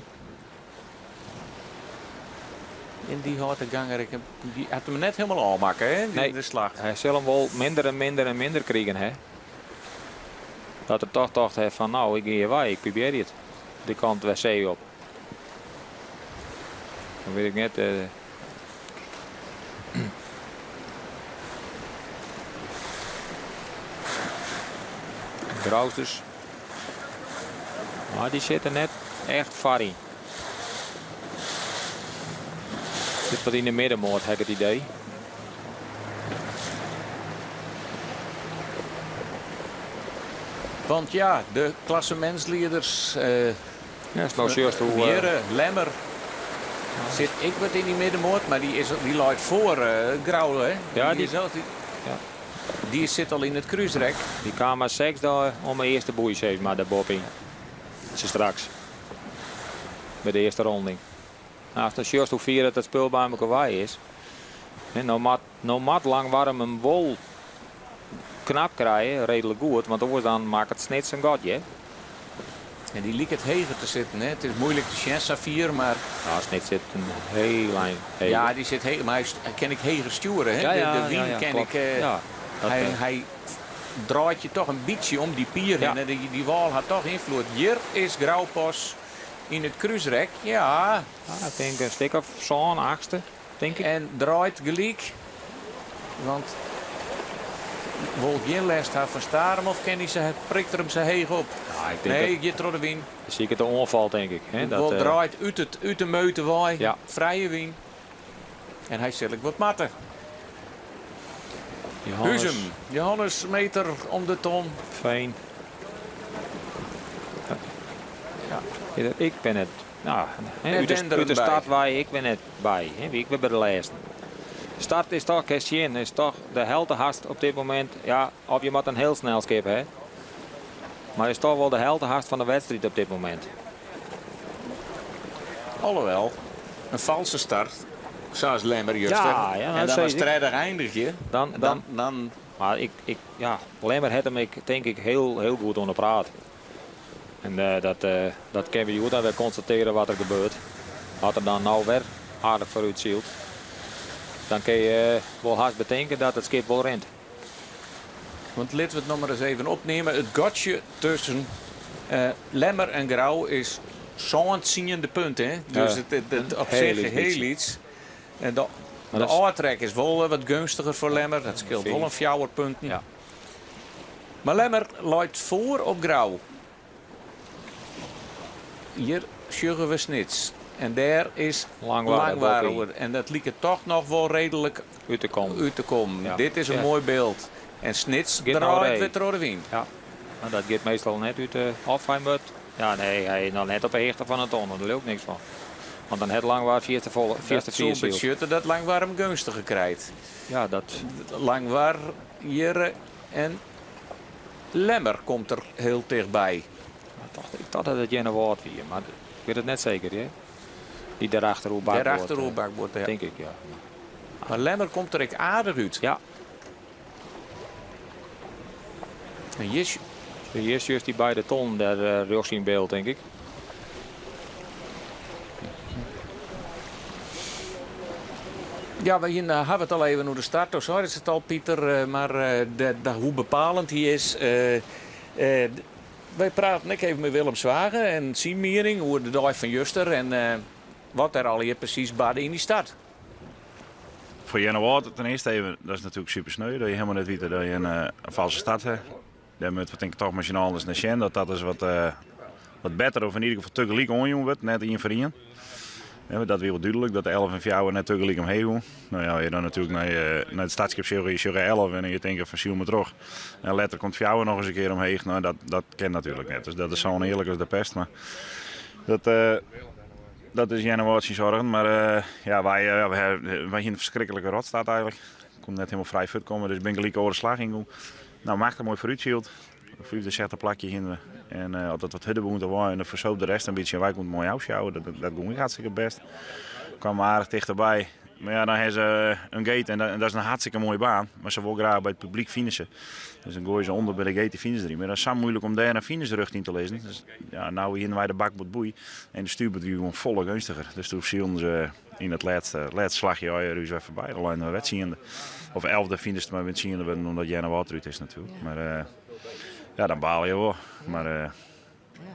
En dy hâldt de ganger ek, dy hat him net hielendal ôfmakke, hè? Nee, de slach. Hy sil him wol minder en minder en minder krigen ha. Dat er toch tocht hat fan no, ik gean hjir wei, ik probearje it. De kant wc op. Dan wit ik net. Grousters. Mar dy sit der net echt foar yn. Sit wat yn de middenmoat, ha ik it idee. Want ja, de klassemintslieders. Ja, no sjochst hoe. Hjirre, Lemmer sit ek wat yn dy middenmoat, mar dy, is, dy leit foar Grou, hè? Ja, die, is altyd, ja. dy sit al yn it krúsrek. Dy kaam mar sechsde om 'e earste boei, sis mar, dêr boppe-yn. Se straks. By de earste ronding. Nou, ast dan sjochst hoe fier dat it spul by mekoar wei is. Hè, no moat, no moat Langwarm him wol knap krije, reedlik goed, want oars dan makket Snits in gatje. En dy liket heger te sitten, hè? It is muoilik te sjen sa fier, mar... Ja, Snits sit in hiel ein heger. Ja, dy sit heger, mar hy kin ek heger stjoere, hè? Ja, ja, de wyn ja, ja, kin klopt. ek, Ja, dat, hy, hy draait je toch in bytsje om dy pier Ja. hinne. Dy, dy wâl hat toch ynfloed. Hjir is Grou pas yn it krúsrek, ja. Ja, ik tink in stik of sân, achtste, tink ik. En draait gelyk, want wol gjin lêst ha fan Starum of kin hy se, prikt er him sa heech op? Ja, ik tink Nee, dat giet troch de wyn. Siket de oanfal, tink ik. Hè, dat, Wol draait út, it, út de meute wei, Ja. frije wyn. En hy sil ek wat moatte. Johannes. Huzum, Johannes meter om de ton. Veen. Ja. Ik bin net. Nou, hè, Net út de, út de by. start wei, ik bin net by. Hè, ik bin by de lêsten. Start is toch, kinst sjen, is toch de helte hast op dit momint. Ja, of je moat in hiel snel skip, hè. Mar is toch wol de helte hast fan de wedstriid op dit momint. Alhoewel, in falske start, sa as Lemmer juster. Ja, ja, en dan dat as sis ik. tredde eindigje. Dan, dan, Dan, dan Maar ik, ik, ja, Lemmer hat him ek, tink ik, hiel, hiel goed oan de praat. En dat, dat kinne we hjoed dan wer konstatearje wat der gebeurt. As er dan no wer aardich foarút sylt, dan kinne je wol hast betinke dat it skip wol rint. Want litte we it noch mar ris even opneame. It gatsje tusken Lemmer en Grou is sântsiende punt. Hè? Dus it, it, it op Heel sich lyts hiel bytsje. lyts. En de, Maar de dat is- ôftrek is wol wat geunstiger foar Lemmer. Dat skeelt wol in fjouwer punten. Ja. Mar Lemmer leit foar op Grou. Hjir sjogge we Snits. En dêr is Langwar Langwar boppe-yn. oer. En dat liket toch noch wol reedlik Út te kommen. út te kommen. Ja. Dit is in Ja. moai byld. En Snits Giet no draait ree. wer troch de wyn. Ja, mar dat giet meastal net út de of hy moat. Ja, nee, hy is noch net op de hichte fan de tonne. Dêr leau ik niks fan. Want dan hat Langwar fierste folle, fierste Dat soe fier syld. betsjutte dat Langwar him geunstiger krijt. Ja, dat Langwar hjir en Lemmer komt der hiel tichtby. Maar toch, ik tocht dat it Earnewâld wie, mar ik wit it net seker. Hè? Dy dêrachter oer bakboard. Dêrachter oer bakboard, ja. Tink ik, ja. Mar Lemmer komt der ek aardich út. Ja. En hjir is Hjir sjochst dy beide tonnen dêr rjochts yn byld, tink ik. Ja, we hiene, hawwe it al even oer de start. Do seidest it al, Pieter, mar de, de, hoe bepalend hy is. Wy praten ek even mei Willem Zwaga en syn miening oer de dei fan juster en wat der allegear presys barde yn dy start. Foar Earnewâld ten earste even, dat is natuerlik super sneu dat je helemaal net witte dat je in falske start ha. Dêr moatte we tink ik toch mei syn allen ris nei sjen. Dat dat is wat. wat better of yn ieder gefal tegelyk oanjûn wurdt, net ien foar ien. Ja, dat wie wol dúdlik, dat de 11 en 4 net tegelyk omheech gong. No ja, je dan natuerlik nei, nei it startskip sjogge, je sjogge 11 en je tinke fan syl mar troch. En letter komt 4 noch ris in kear omheech. No, dat, dat kin natuerlik net. Dus dat is sa ûnearlik as de pest. Mar dat, uh, dat is Earnewâld syn soargen. Mar uh, ja, wy, uh, wy, wy hiene in ferskriklike rotstart eigentlik. Koe net hielendal frij fuortkomme, dus bin gelyk oare slach yngong. No, Machte moai foarútsyld. Fyfde sechde plakje hiene we. En uh, as dat wat hurder begûn te waaien, dan fersoop de rest in bytsje. En wy koene moai ôfsjouwe. Dat, dat gong ek hartstikke bêst. Kaam aardich tichterby. Mar ja, dan ha se in gate en dat, en dat is in hartstikke moaie baan. Mar se wol graach by it publyk finishe. Dus dan goaie se ûnder by de gate de finish deryn. Mar dat is sa muoilik om dêr in finishrjocht yn te lizzen. Dus ja, no hiene wy de bakboardboei en de stuurboard wie gewoan folle geunstiger. Dus doe sylden se yn it lêste, lêste slachje allegear ús wer foarby. Dan leine we wer tsiende. Of elfde finishte, mar we binne tsiende wurden omdat Earnewâld derút is natuerlik. Maar uh, ja, dan bale je wol. Maar uh,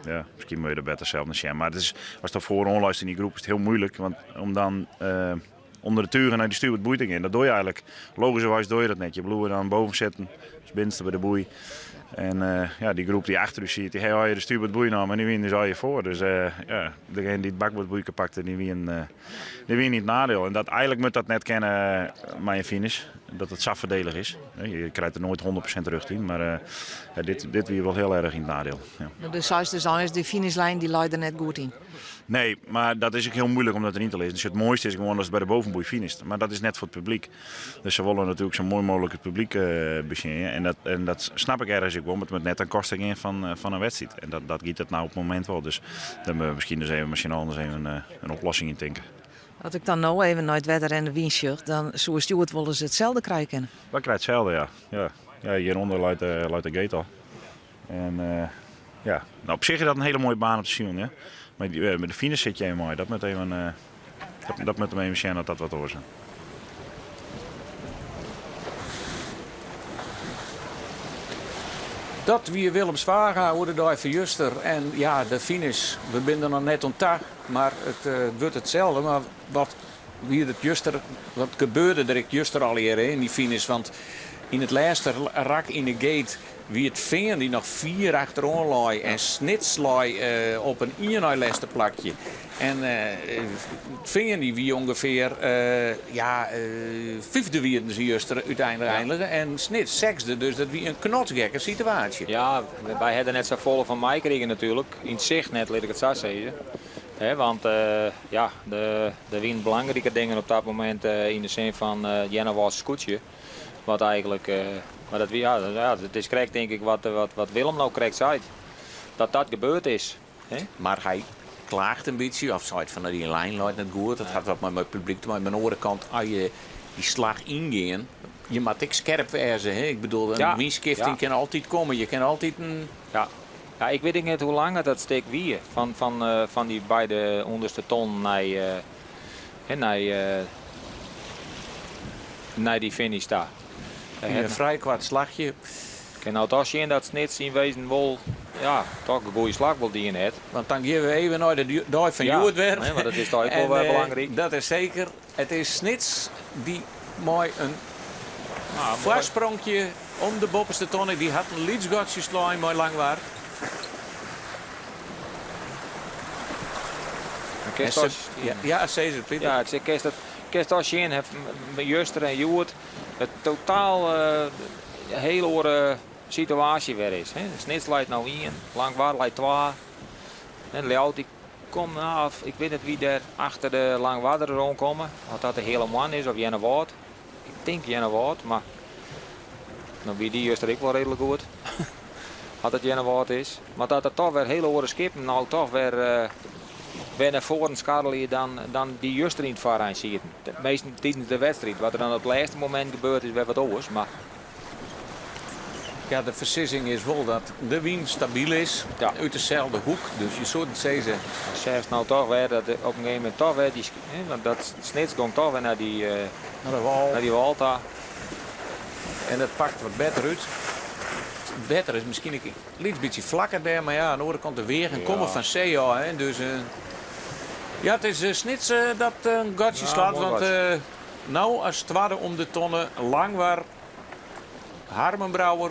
ja, miskien moatte je der better sels nei sjen. Mar it is, ast der foaroan leist yn dy groep is it hiel muoilik. Want om dan uh, ûnder de tugen nei de stuurboardboei te gean, dat doar je eigentlik. Logyskerwijs doar je dat net. Je bliuwe dan boven sitten, dus binnenste by de boei. En uh, ja, dy groep dy't achter ús siet, dy ha allegear de stuurboardboei naam en dy wiene dus allegear foar. Dus uh, ja, degene dy't bakboardboeike pakte, dy wiene, dy wiene yn it neidiel. En dat, eigentlik moat dat net kinne mei in finish, dat it sa foardielich is. Je krijt der noait 100% rjocht yn, mar uh, dit, dit wie wol hiel erch yn it neidiel. Ja. Dus seist dus eins, de finishlijn dy lei der net goed yn? Nee, mar dat is ek hiel muoilik om dat deryn te lizzen. Dus it moaiste is gewoan ast by de bovenboei finisht. Mar dat is net foar it publyk. Dus se wolle natuerlik sa moai mooglik it publyk besjenje. En dat, en dat snap ik ergens ek wol, mar it moat net ten koste gean fan, fan in wedstriid. En dat, dat giet it no op it momint wol. Dus dêr moatte we miskien ris even mei syn allen ris even in oplossing yn tinke. As ik dan no even nei it wetter en de wyn sjoch, dan soe Stjoerd wolris itselde krije kinne. Wy krije itselde, ja. Ja, ja hjirûnder leit, leit de gate al. En uh, ja, nou, op sich is dat in hiele moaie baan om te silen. Ja. Mar dy, de finish sit je even mei. Dat moat even, uh, dat, dat moat even sjen dat dat wat oars is. Dat wie Willem Zwaga oer de dei fan juster. En ja, de finish, we binne der noch net oan ta, mar it uh, wurdt itselde. Mar wat wie it juster, wat gebeurde der ek juster allegear yn dy finish? Want yn it lêste rak yn de gate wie it Fean dy't noch fier achteroan lei en Snits lei op in ien nei lêste plakje. En Fean dy wie ûngefear ja, fyfde wienen se juster úteinlik einige en Snits sechsde, dus dat wie in knotsgekke situaasje. Ja, wy ha der net safolle fan meikrigen natuerlik, yn it sicht net, lit ik it sa sizze. Want ja, der wienen belangriker dingen op dat momint yn de sin fan Earnewâld's skûtsje. Wat eigentlik, mar dat wie, ja, it is krekt tink ik wat, wat Willem no krekt seit, dat dat gebeurd is. Mar hy klaagt in bytsje of seit fan dy lijn leit net goed. Dat hat wat mei it publyk te meitsjen. Mar oan de oare kant, as je dy slach yngean, je moatte ek skerp wêze. Hè? Ik bedoel, in wynskifting kin altyd komme. Je kinne altyd in. Ja. Ja, ik wit ek net hoe lang it dat stik wie fan, fan, fan dy beide ûnderste tonnen nei, nei, nei dy finish ta. In frij koart slachje. Kin no toch sjen dat Snits yn wezen wol ja, toch in goede slach wol dien hat. Want dan gean we even nei de dei fan ja, hjoed wer. Nee, want dat is toch ek wol wer belangryk. Dat is seker. It is Snits dy't mei in ah, foarsprongje om de boppeste tonne. Dy hat in lyts gatsje slein mei Langwar. Ja, ja, sis it, Pieter. Ja, ik zeg, kinst dat, kinst dat sjen, juster en hjoed, it totaal uh, hiel oare situaasje wer is. Hè. Snits leit no ien, Langwar leit twa. En Ljouwert dy komt af, ik wit net wie dêr achter de Langwarder oankomme. Oft dat de Heale Moanne is of Earnewâld. Ik tink Earnewâld, mar dan wie dy juster ek wol reedlik goed. As it Earnewâld is. Mar dat der toch wer hiele oare skippen no toch wer, uh, wer nei foaren skarrelje dan, dan dy juster yn it foarein sieten. Measten tidens de wedstriid. Wat der dan op it lêste momint gebeurt is wer wat oars. Mar Ja, de fersizzing is wol dat de wyn stabyl is ja. út deselde hoek. Dus je soene sizze. Seachst no toch wer dat op in gegeven momint toch wer dy, want dat Snits gong toch wer nei dy, uh, nei de wâl. Nei dy wâl ta. En dat pakt wat better út. Better is miskien ek in lyts bytsje flakker dêr, mar ja, oan de oare kant de weagen komme fan see ôf. Hè, dus uh, ja, it is uh, Snits uh, dat in gatsje ja, slacht, want no as twadde om de tonne Langwar, Harmen Brouwer.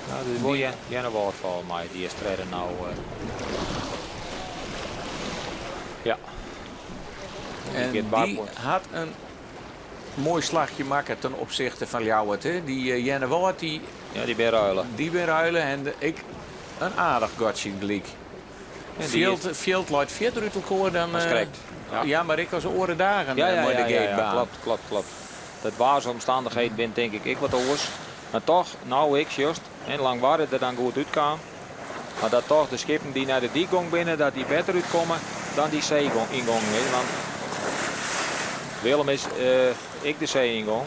Ja, dit is wol Earnewâld folgens my, dy is tredde no. Ja. En dy hat in moai slachje makke ten opzichte fan Ljouwert. Hè? Dy Earnewâld dy. Ja, dy bin ruile. Dy bin ruile en ek in aardich gatsje gelyk. Fjild, fjild leit fierder út elkoar dan. Dat is krekt. Ja. ja, mar ek as oare dagen ja, ja, mei de ja, klopt, klopt, klopt. Dat waarsomstandigheden binne tink ik ek wat oars. Mar toch, no ek sjochst, en Langwar der dan goed útkaam. Mar dat toch de skippen dy't nei de dyk gong binne, dat dy better útkomme dan dy see-yngong is. Want Willem is ek de see yngong.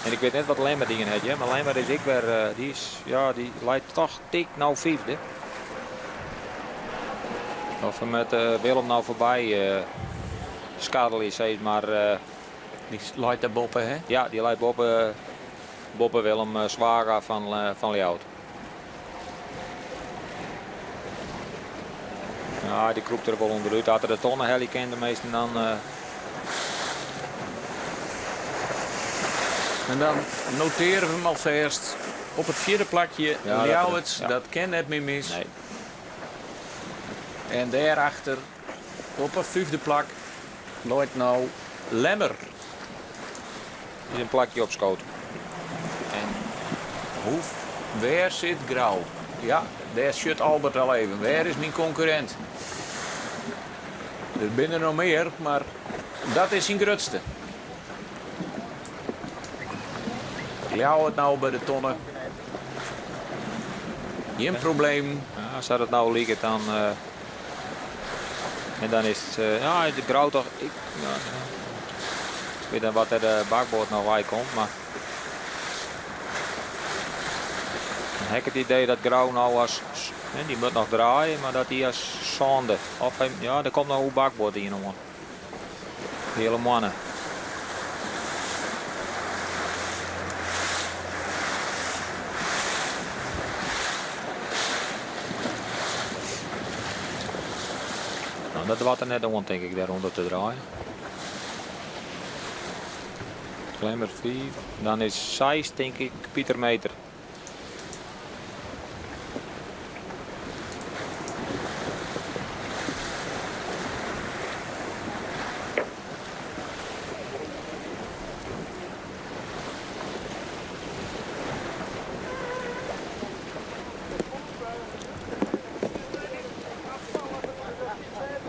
En ik wit net wat Lemmer dien hat, hear, mar Lemmer is ek wer, dy is, ja, dy leit toch tik no fyfde. Of er met Willem no foarby skarrelje, sis mar. Dy leit dêr boppe, hè? Ja, dy leit boppe, boppe Willem Zwaga fan Ljouwert. Ja, dy krûpt der wol ûnderút. As er de tonne helje kin, de measten dan. En dan notearje we him alfêst op it fjirde plakje, Ja, Ljouwert, ja. dat kin net mear mis. Nee. En dêrachter op it fyfde plak leit no Lemmer. Is in plakje opskood. En hoe, wêr sit Grou? Ja, dêr sjocht Albert al even. Wêr is myn konkurrint? Der binne noch mear, mar dat is syn grutste. Ljouwert no by de tonne. Gjin probleem. Ja, sa't it no liket dan. En dan is it, ja, de Grou toch. Ik, ja, ik wit net wat der de bakboard noch wei komt, mar dan ha ik it idee dat Grou no as, dy moat noch draaie, mar dat dy as sânde of ja, der komt noch oer bakboard ien oan. De hiele moanne. Nou, dat doart er net oan, tink ik, dêrûnder te draaien. Lemmer 5. Dan is 6, tink ik, Pieter Meter.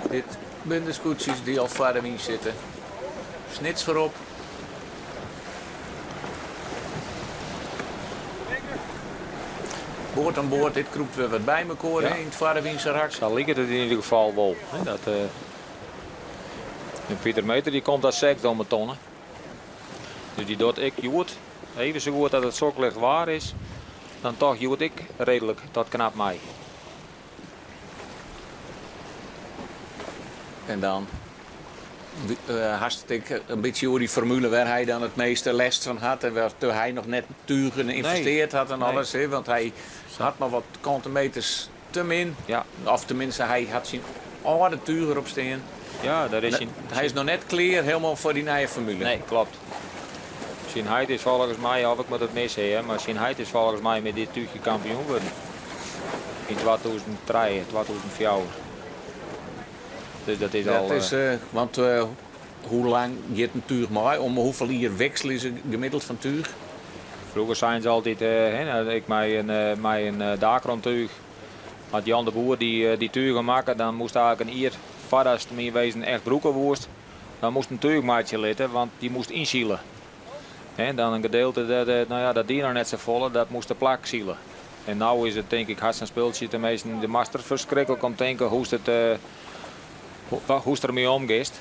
Dit binne de skûtsjes dy't al foar de wyn sitte. Snits foarop. Board oan board, dit krûpt wer wat by mekoar Ja. yn it foarewynse rak. Sa liket it yn ieder gefal wol. Hè, dat, en Pieter Meter dy komt as sechsde om 'e tonne. Dus dy docht ek hjoed even sa goed dat it sok licht waar is, dan toch hjoed ek reedlik dat knap mei. En dan hast it ek in bytsje oer dy formule wêr hy dan it measte lêst fan hat en wêr't hy noch net tugen ynvesteard hat en alles. Hè? Want hy hat noch wat kantemeters te min. Ja. Of teminsten, hy hat syn âlde tuch derop stean. Ja, daar is syn... Hy is noch net klear helemaal foar dy nije formule. Nee, klopt. Syn heit is folgens my, of ik moat it mis ha, mar syn heit is folgens my mei dit túchje kampioen wurden. Yn 2003, 2004. Dus dat is al. Dat is, want hoe lang giet in túch mei? Om hoefolle jier wikselje se gemiddeld fan túch? Froeger seinen se altyd, hè, ik mei in Dacron-túch. As Jan de Boer dy tugen makke, dan moast eigentlik in jier foardatst him yn wezen echt brûke woest, dan moast in túch meitsje litte, want dy moast ynsile. En dan in gedeelte, dat, no ja, dat die noch net safolle, dat moast te plak sile. En no is it tink ik hast in spultsje, teminsten do moatst der ferskriklik om tinke hoe'tst it, hoe'tst der mei omgiest.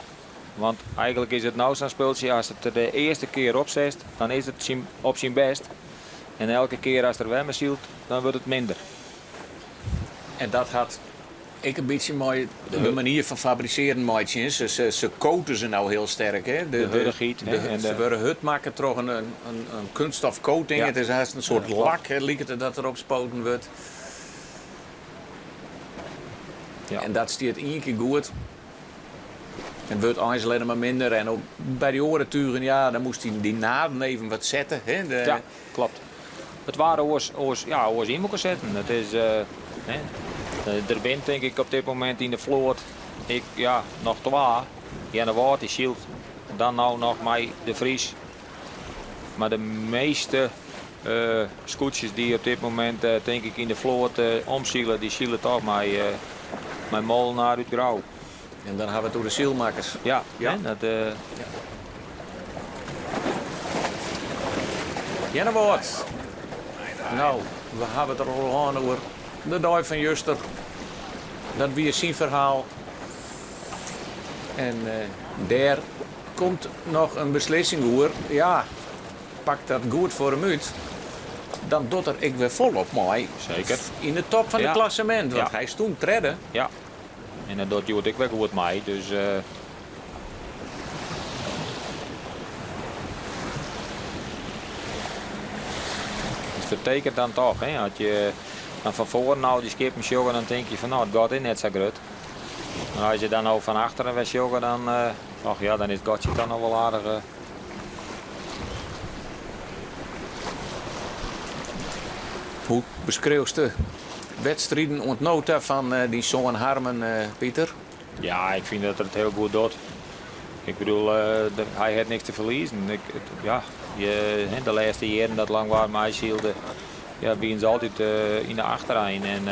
Want eigentlik is it no sa'n spultsje, ast it der de earste kear op setst, dan is it op syn bêst. En elke kear ast der wer mei sylst, dan wurdt it minder. En dat hat ek in bytsje mei de manier fan fabrisearjen meitsjen. Se, se, se coaten se no hiel sterk. Hè? De hurdichheid. De, se wurde hurd makke troch in kunststof coating. Ja. It is hast in soart lak, hè, liket it dat derop spoten wurdt. Ja. En dat stiet ien kear goed. En wurdt eins allinnich mar minder. En op, by dy oare tugen, ja, dan moast dy naden even wat sette. Hè? Ja, klopt. It waard oars, oars, ja, oars yn elkoar setten. It is, hè, der binne tink ik op dit momint yn de float ik, ja, noch twa. Earnewâld dy sylt dan no noch mei De Vries. Mar de measte skûtsjes dy't op dit momint tink ik yn de float omsile, dy sile toch mei, mei Molenaar út Grou. En dan ha we it oer de sylmakkers. Ja, ja. Dat, ja. Earnewâld. No, we hawwe it der al hân oer de dei fan juster. Dat wie syn ferhaal. En dêr komt noch in beslissing oer. Ja, pakt dat goed foar him út, dan docht er ek wer folop mei. Seker. Yn de top fan it klassemint, want hy stûn tredde. Ja, en dat docht hjoed ek wer goed mei. Dus, it fertekent dan toch, hè? As je dan fan foaren al dy skippen sjogge, dan tink je fan no, it gat is net sa grut. Mar as je dan no fan achteren wer sjogge, dan, och ja, dan is it gatsje toch noch wol aardich. Hoe beskriuwst de wedstriden oant no ta fan dyn soan Harmen, Pieter? Ja, ik fyn dat er it hiel goed docht. Ik bedoel, hy hat niks te ferliezen. Ik, ja, de lêste jierren dat Langwar meisylde, ja, wienen se altyd yn de achterein. En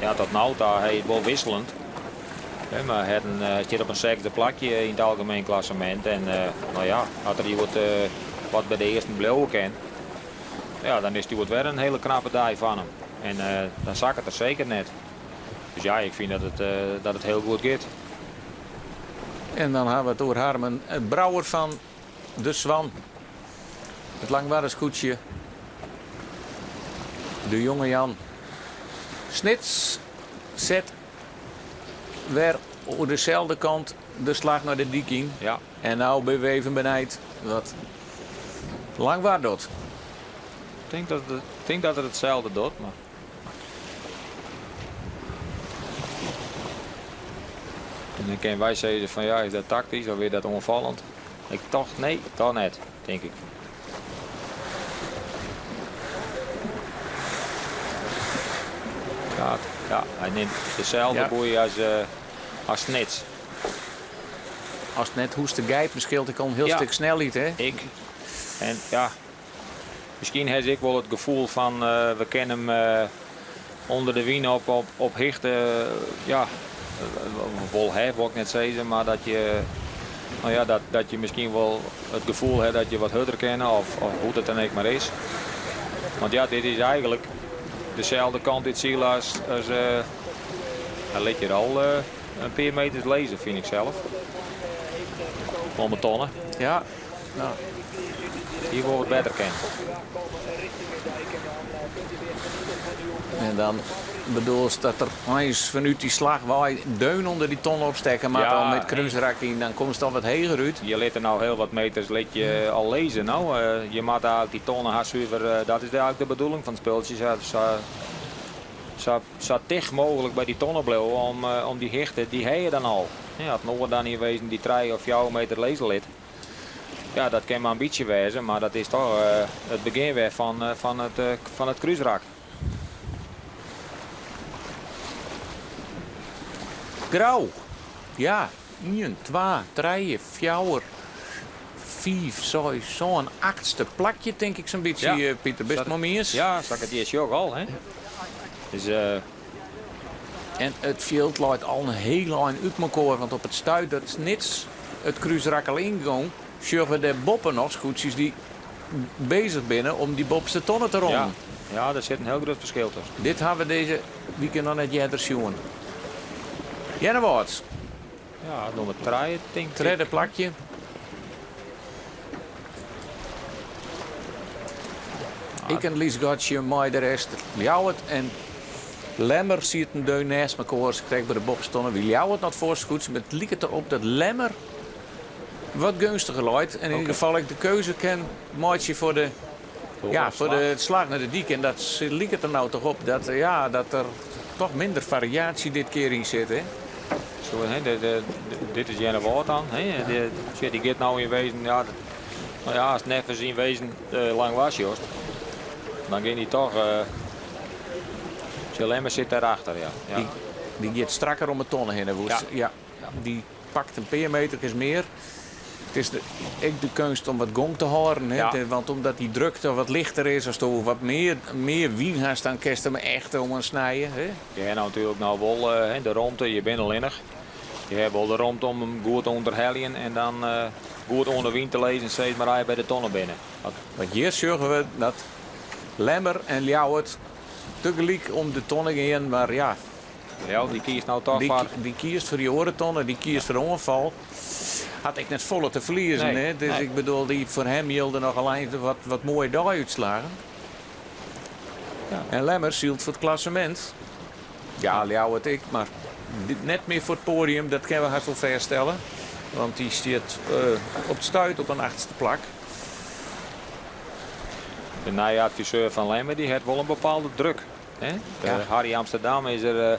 ja, tot no ta hy it wol wisselend. Mar hy stiet op in sechsde plakje yn it algemeen klassemint. En no ja, as er hjoed wat by de earsten bliuwe kin, ja, dan is it hjoed wer in hiele knappe dei fan him. En dan sakket er seker net. Dus ja, ik fyn dat it, dat it hiel goed giet. En dan hawwe we it oer Harmen Brouwer fan De Swan. It Langwarder skûtsje. De Jonge Jan. Snits set wer oer deselde kant de slach nei de dyk yn. Ja. En no binne we even benijd wat Langwar docht. Ik tink dat it, tink dat er itselde docht, mar. En dan kinne wy sizze fan ja, is dat taktysk of is dat oanfallend? Ik tocht nee, toch net, tink ik. Ja, ja, hy nimt deselde Ja. boei as, eh, as Snits. Ast net hoechst te gijpen, skeelt ek al in hiel Ja. stik snelheid, hè? Ik. En ja, miskien ha se ek wol it gefoel fan eh, we kinne him eh, ûnder de wyn op, op, op hichte, ja, wol ha, wol ik net sizze, mar dat je, no ja, dat, dat je miskien wol it gefoel ha dat je wat hurder kinne of, of hoe't it dan ek mar is. Want ja, dit is eigentlik deselde kant út sile as, as eh, hy lit hjir al eh, in pear meters lizze, fyn ik sels. Om 'e tonne. Ja. Nou. Hie wol wat better kind. En dan bedoelst dat er eins fanút dy slach wei deun ûnder dy tonne opstekke moat Ja, om it krúsrak yn, dan komst al wat heger út. Je litte no hiel wat meters lit je al lizze. No. Eh, je moatte eigentlik dy tonne hast suver, eh, dat is eigentlik de bedoeling fan it spultsje. Sa, sa, sa, sa ticht mooglik by dy tonne bliuwe om, eh, om dy hichte, dy ha je dan al. Ja, as in oar dan yn wezen dy 3 of 4 meter lizze lit. Ja, dat kin mar in bytsje wêze, mar dat is toch it begjin wer fan, fan, it, fan it krúsrak. Grou. Ja, ien, twa, trije, fjouwer, fiif, seis, sân, achtste plakje tink ik sa'n bytsje, Ja. Pieter. Bist it mei my iens? Ja, sa ik it hjir sjoch al. Hè. Dus, En it fjild leit al in hiel ein út mekoar, want op it stuit dat Snits it krúsrak al yngong, sjogge we dêr boppe noch skûtsjes dy't bezich binne om dy boppeste tonne te ja, rommen. ja, der sit in hiel grut ferskil tusken. Dit hawwe we dizze wike noch net earder sjoen. Earnewâld, Ja, nûmer trije, tink ik. tredde plakje. Ek in lyts gatsje mei de rest. Ljouwert en Lemmer sieten deun nêst mekoar. Krekt by de boppeste tonne wie Ljouwert noch foarste skûtsje, mar it liket derop dat Lemmer wat geunstiger leit. En yn ieder gefal ek de keuze kin meitsje foar de, ja, foar de slach nei de dyk. En dat liket der no toch op dat, ja, dat der toch minder fariaasje dit kear yn sit. Hè? Zo, hè, de, de, dit is Earnewâld dan. Hè. De, dy giet no yn wezen, ja, dat, no ja, as neffens yn wezen uh, Langwar sjochst. Dan gean dy toch. Uh, Lemmer sit dêrachter, ja. ja. Dy, dy giet strakker om 'e tonne hinne. Ja. ja. Dy pakt in pear meterkes mear. It is de, ek de keunst om wat gong te hâlden. Hè? Ja. Want omdat dy drukte wat lichter is, ast wat mear, mear wyn hast, dan kinst him echt om snijen. Hè? Je ha natuerlik no wol eh, de romte, je binne allinnich. Je ha wol de romte om him goed te ûnderheljen en dan eh, goed oan de wyn te lizzen, sis mar, by de tonne binne. Want hjir sjogge we dat Lemmer en Ljouwert tegelyk om de tonne gean, mar ja. Ja, dy kiest no toch dy, foar. Dy kiest foar dy oare tonne, dy kiest foar de oanfal. Hat ek net folle te ferliezen, Nee, hè? Dus nee. ik bedoel, dy, foar him jilde noch allinnich wat, wat moaie dei-útslaggen. Ja. En Lemmer sylt foar it klassemint. Ja, Ljouwert ek, mar net mear foar it poadium, dat kinne we hast wol fêststelle. Want dy stiet eh, op it stuit op in achtste plak. De nije adviseur fan Lemmer dy hat wol in bepaalde druk. Hè? De Ja. Harry Amsterdam is der, eh,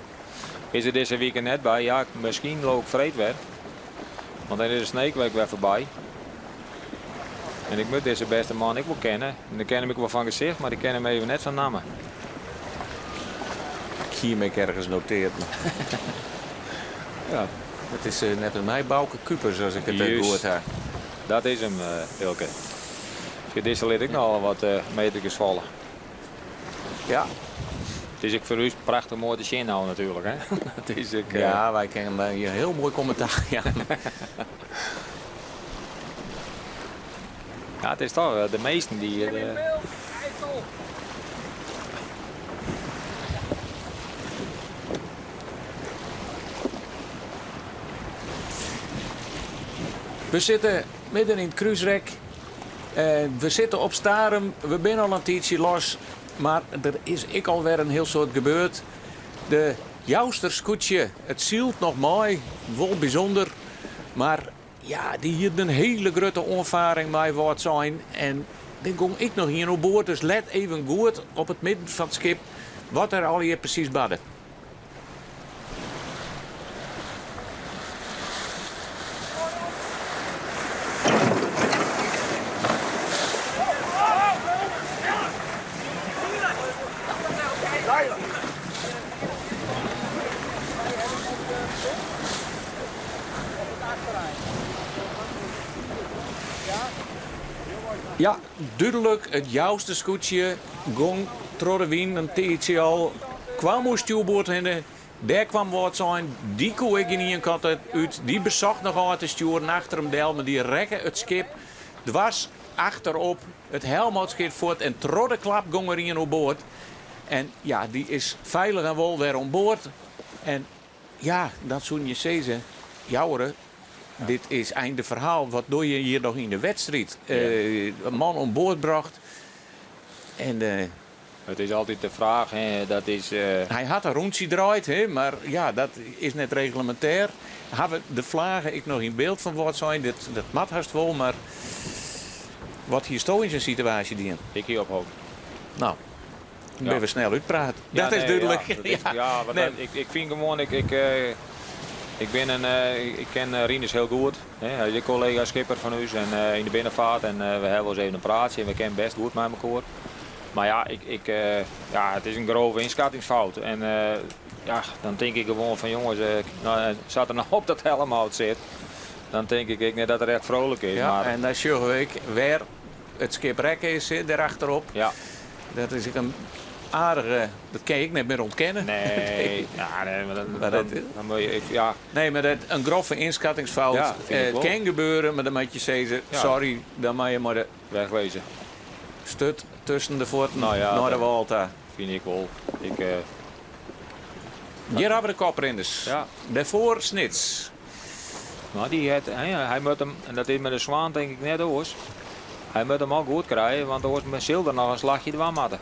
is der dizze wike net by. Ja, miskien leau ik freed wer. Want dan is de Sneekweek wer foarby. En ik moat dizze bêste man ek wol kenne. En ik ken him ek wol fan gesicht, mar ik ken him even net fan namme. Ik hie him ek ergens notearre. Ja. It is eh, neffens my Bouke Kupers, as ik it eh, Juist. goed ha. Dat is him, eh, Ilke. Dizze lit ek noch al wat uh, meterkes falle. Ja. It is ek foar ús prachtich moai te sjen no natuerlik. Hè? It is ek, eh, Ja, wy kinne hjir hiel moai kommentaar jaan. Ja, it is toch eh, de measten dy. eh, De... We sitte midden yn it krúsrek. Eh, we sitte op Starum. We binne al in tiidsje los. Mar der is ek alwer in hiel soad gebeurd. De Jouster skûtsje, it sylt noch mei, wol bysûnder. Mar ja, dy hie in hiele grutte oanfaring mei Wâldsein. En der gong ek noch ien oer board. Dus let even goed op it midden fan it skip wat der allegear presys barde. Ja, dúdlik, it Jouster skûtsje gong troch de wyn in tiidsje al. Kwam oer stjoerboard hinne, dêr kwam Wâldsein, dy koe ek gjin ien kant út. Dy besocht noch ôf te stjoeren achter him del, mar dy rekke it skip dwers achterop it helmhoutskip fuort en troch de klap gong der ien oer board. En ja, dy is feilich en wol wer oan board. En ja, dan soene je sizze, jouwere, dit is einde ferhaal. Wat doch je hjir noch yn de wedstriid? Eh, in man oan board brocht en eh, It is altyd de fraach, hè, dat is. Eh, Hy hat in rûntsje draaid, hè, mar ja, dat is net reglemintêr. Hawwe de flaggen ek noch yn byld fan Wâldsein? Dat, dat moat hast wol, mar wat hiesto yn sa'n situaasje dien? Ik hie opholden. No, dan binne we snel útpraat. Ja, dat is nee, dúdlik. Ja, dat is, ja. want Nee. dat- ik, ik fyn gewoan, ik, ik, eh, ik bin in, eh, ik ken eh, Rinus hiel goed. Hè. Hy is ek kollega skipper fan ús en eh, yn de binnenfeart. En eh, we hawwe wolris even in praatsje en we kenne bêst goed mei elkoar. Mar ja, ik, ik, eh, ja, it is in grove ynskattingsfout. En eh, ja, dan tink ik gewoan fan jonges, eh, no, eh, sa't er no op dat helmhout sit, dan tink ik ek net dat er echt frolik is. Ja, mar, en dan sjogge we ek wêr it skip rekke is, hè, dêrachterop. Ja. Dat is ek in aardige, dat kin ik net mear ûntkenne. Nee, ja, nee, mar dan, Maar dan, dat- dan moat je, ik, ja, Nee, mar dat, in grove ynskattingsfout Ja, fyn ik eh, wol. kin gebeure, mar dan moat je sizze, Ja. sorry, dan moat je mar de wegwezen. sturt tusken de fuotten Nou ja, nei de dat- wâl ta. Fyn ik wol. Ik, eh, Hjir hawwe we de koprinners. Ja. Dêrfoar Snits. No, dy hat, hè, hy moat him, en dat is mei de Swan tink ik net oars. Hy moat him al goed krije, want oars sil er noch in slachje dwaan moatte.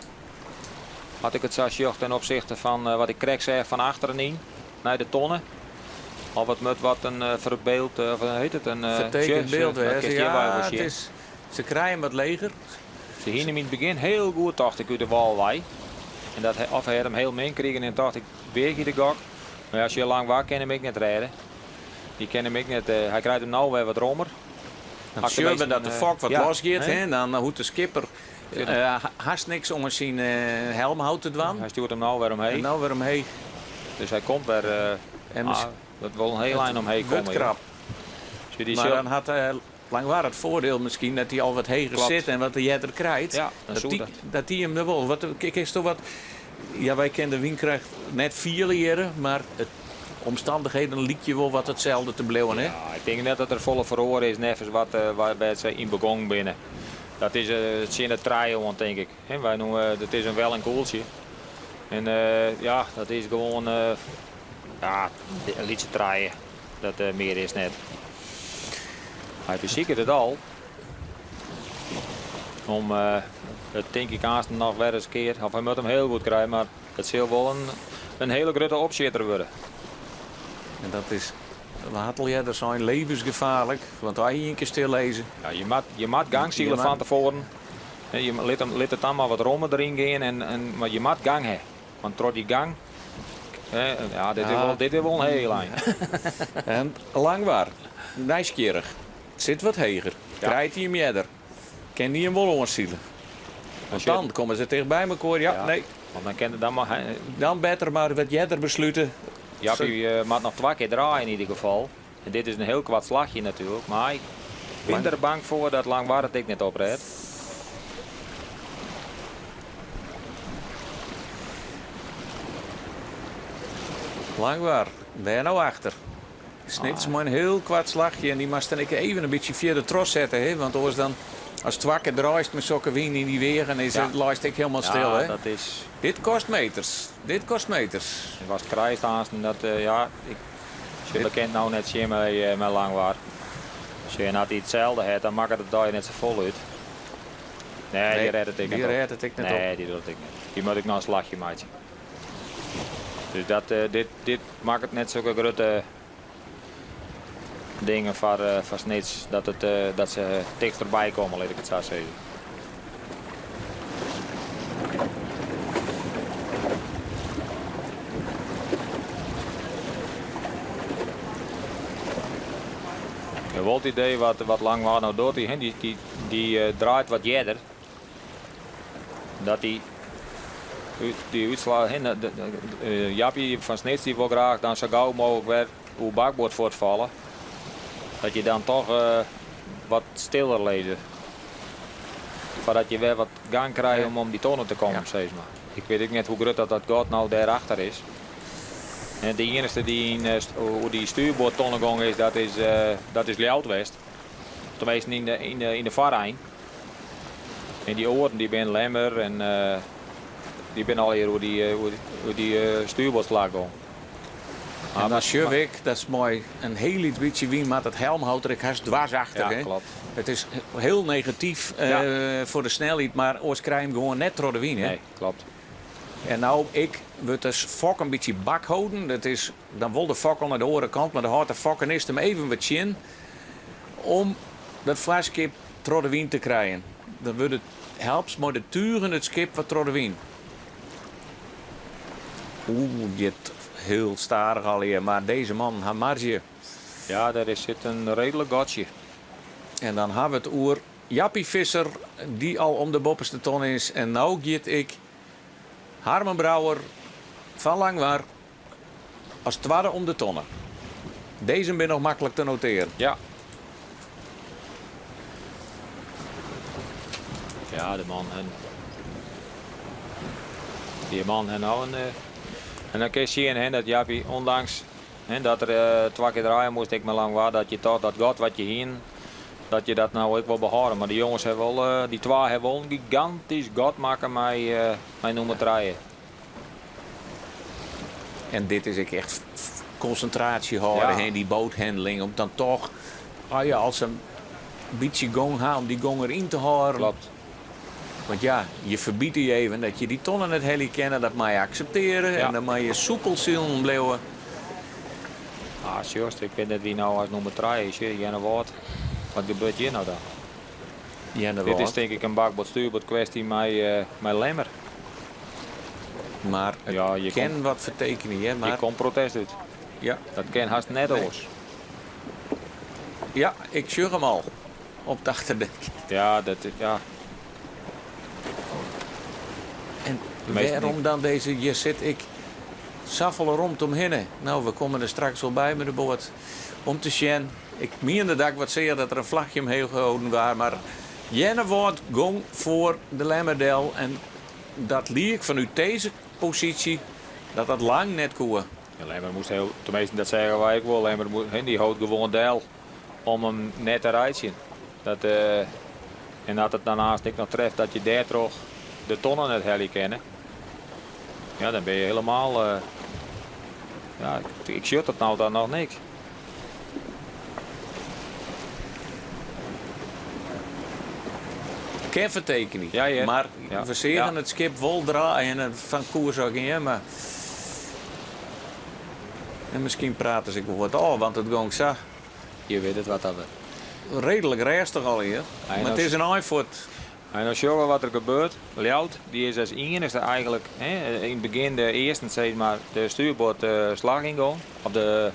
As ik it sa sjoch ten opsichte fan eh, wat ik krekt seach fan achteren yn, nei de tonne. Of it moat wat in eh, ferbyld, eh, of hoe hjit it? In, eh, Fertekend sjoch, byld dat wêze. kinst hjirby Ja, wol it sjen. is, se krije him wat leger. Se hiene him yn it begjin hiel goed, tocht ik, út de wâl wei. En dat, of hy hat him hiel min krigen en tocht ik, weagje de gok. Mar ja, as je lang wacht, kin him ek net rêde. Dy kin him ek net, eh, hy krijt him no wer wat rommer. Dan sjogge we dat de fok wat Ja, los giet, hè? hè, dan hoe't de skipper. Hast niks oan syn helmhout te dwaan. Hy stjoert him no wer omheech. No wer omheech. Dus hy komt wer. En ah, dat wol in hiel ein omheech komme. Wurdt krap. Mar dan hat Langwar it foardiel miskien dat hy al wat heger sit en wat earder krijt. Ja, dan soe dat. Dat dy him der wol. Wat, kinsto wat, ja, wy kinne de wynkrêft net fiele hjir, mar it omstannichheden lykje wol wat itselde te bliuwen. Hè? Ja, ik tink net dat der folle feroare is neffens wat wêr't se yn begûn binne. Dat is tsjin de trije oan, tink ik. Hè, wy noeme, dat is in wel en koeltsje. En ja, dat is gewoan ja, in lytse trije. Dat mear is net. Hy besiket it al. Om it tink ik aanst noch wer ris in kear. Of hy moat him hiel goed krije, mar it sil wol in hiele grutte opsjitter wurde. En dat is, we ha it al earder sein, levensgefaarlik. Want as hy ien kear stil lizze. Ja, je moat gang sile fan tefoaren. Je lit, him, lit it dan mar wat rommer deryn gean, en, mar je moat gang ha. Want troch dy gang, ja, dit, is wol, dit is wol in hiel ein. En Langwar, nijsgjirrich, sit wat heger. Krijt hy him earder? Kin hy him wol oansile? Want dan komme se ticht by mekoar. Ja, nee. Want dan kin dan mar, Dan better mar wat earder beslute. Jappie moat noch twa kear draaie yn ieder gefal. En dit is in hiel koart slachje natuerlik, mar ik bin der bang foar dat Langwar it ek net oprêdt. Langwar, dêr no achter. Snits mei in hiel koart slachje en dy moatst dan ek even in bytsje fierder trochsette, hè? Want oars dan, ast twa kear draaist mei sokke wyn yn dy weagen, is it, leist ek hielendal stil, hè? Ja, dat is. Dit kost meters. Dit kost meters. En watst krijst aansten, dat, ja, ik sjoch, we kinne it no net sjen mei Langwar. Sjoch, en as hy itselde hat, dan makket it dei net safolle út. Nee, dy rêdt it ek net op. Dy rêdt it ek net op. Nee, dy docht it ek net. Dy moat ek noch in slachje meitsje. Dus dat, dit, dit makket net sokke grutte dingen foar, foar Snits dat, it, dat se tichterby komme, lit ik it sa sizze. Ik wol it idee wat, wat Langwar no docht, dy, dy, dy, dy draait wat earder. Dat dy, dy útslach, Jappie fan Snits dy wol graach dan sa gau mooglik wer oer bakboard fuortfalle. Dat je dan toch wat stiller lizze. Foardat je wer wat gang krije om om dy tonne te kommen, sis mar. Ik wit ek net hoe grut dat dat gat no dêrachter is. En de iennichste dy't yn, oer dy stuurboardtonne gong is, dat is, dat is Ljouwert west. Teminsten yn de, yn de, yn de foarein. En dy oaren dy binne Lemmer en dy binne allegear oer dy, oer dy stuurboardslach gong. En dan sjoch ik, dat is mei in hiel lyts bytsje wyn moat it helmhout der ek hast dwers achter. Ja, klopt. It is hiel negatyf foar de snelheid, mar oars krij je him gewoan net troch de wyn. Nee, klopt. En no ek wurdt de fok in bytsje bak holden. Dat is, dan wol de fok al nei de oare kant, mar dan hâldt de fokkenist him even wat tsjin om dat foarskip troch de wyn te krijen. Dan wurdt it helpst mei de tugen it skip wat troch de wyn. Oeh, giet hiel stadich allegear, mar dizze mannen ha marzje. Ja, dêr sit in reedlik gatsje. En dan ha we it oer Jappie Visser, dy't al om de boppeste ton is. En no giet ek Harmen Brouwer fan Langwar as twadde om de tonne. Dizze binne noch maklik te notearen. Ja. Ja, de man en dy man en nou in, en dan kinst sjen hè, dat Jappie, ûndanks hè, dat er twa kear draaie moast ek mei Langwar, dat je toch dat gat wat je hienen, dat je dat no ek wol behâlde. Mar de jonges ha wol, dy twa ha wol in gigantysk gat makke mei, mei nûmer trije. En dit is ek echt konsintraasje hâlde, hè, dy boathandling, om dan toch, ah ja, as se in bytsje gong ha, om dy gong deryn te hâlden. Klopt. Want ja, je ferbiede je even dat je dy tonnen net helje kinne, dat mei je akseptearje en dan mei je soepel silen bliuwe. Ah, sjochst, ik wit net wie no as nûmer trije is, Earnewâld. Wat gebeurt hjir no dan? Earnewâld. Dit is tink ik in bakboard-stuurboard kwestie mei Lemmer. Mar it Ja, je kin komt wat fertekenje, hear, mar Hjir komt protest út. Ja. Dat kin hast net Nee. oars. Ja, ik sjoch him al op it achterdek. Ja, dat, ja. En wêrom dan dizze, hjir sit ek safolle romte omhinne. No, we komme der straks wol by mei de boat om te sjen. Ik miende dat ik wat seach dat der in flachje omheech holden waard, mar Earnewâld gong foar de Lemmer del en dat liek fanút dizze posysje dat dat lang net koe. De Lemmer moast hiel, teminsten dat seagen wy ek wol, Lemmer dy hold gewoan del om him net te reitsjen. Dat, en as it dan aanst ek noch treft dat je dêrtroch de tonne net helje kinne, ja, dan binne je helemaal. Ja, ik sjoch dat no dan noch niks. Kin fertekenje, Ja, ja. mar Ja. we seagen Ja. it skip wol draaien en fan koers ôf gean, mar en miskien prate se ek wol wat ôf, want it gong sa. Je witte it wat dat wurdt. Reedlik rêstich allegear, mar it is in ein fuort. En dan sjogge we wat der gebeurt. Ljouwert, dy is as iennichste eigentlik, hè, yn it begjin de earsten sis mar, de stuurboard slach yngong. Of de,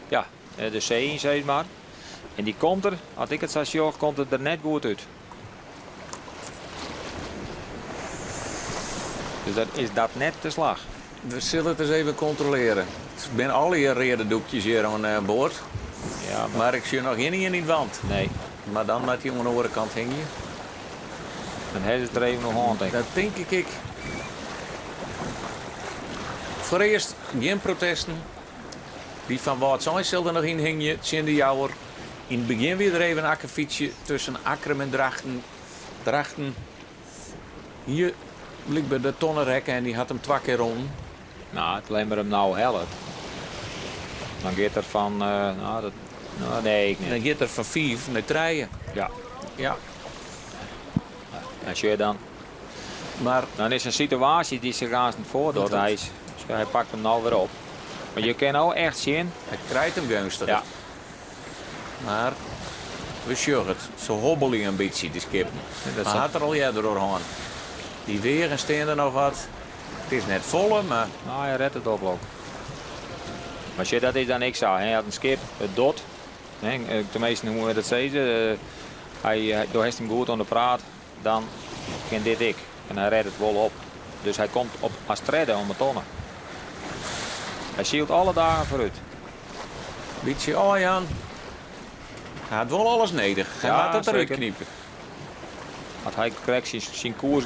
ja, de see yn sis mar. En dy komt der, as ik it sa sjoch, komt it der net goed út. Dus dat is dat net de slach. We sille it ris even kontrolearje. It binne allegear reade doekjes hjir oan board. Ja, mar, mar ik sjoch noch gjin ien yn it want. Nee. Mar dan moat hy oan de oare kant hingje. Dan ha se it der even oer hân, tink ik. Dat tink ik ek. Foarearst gjin protesten. Dy fan Wâldsein sil der noch yn hingje tsjin de Jouwer. Yn it begjin wie der even in akkefytsje tusken Akkrum en Drachten. Drachten hie blykber de tonne rekke en dy hat him twa kear rûn. No, as Lemmer him no hellet, dan giet er fan, no, dat, no, nee, ik net. Dan giet er fan fiif nei trije. Ja. Ja. En sjoch dan. Mar dan is in situaasje dy't sich aansten foardocht. Hy is, hy pakt him no wer op. Mar je kinne no echt sjen. Hy krijt him geunstich. Ja. Mar we sjogge it. Se hobbelje in bytsje, dy skippen. Dat Ha it der al earder oer hân. Dy weagen stean der noch wat. It is net folle, mar. No, hy redt it op, Lok. Mar sjoch, dat is dan ek sa. Hè. As in skip it docht, hè, teminsten hoe we dat sizze, hy, do hast him goed oan de praat, dan kin dit ek. En hy rêdt it wol op. Dus hy komt op as tredde om 'e tonne. Hy sylt alle dagen foarút. Bytsje ôfjaan. Hy hat wol alles nedich. Hy Ja, moat it derút seker. knipe. As hy krekt syn koers,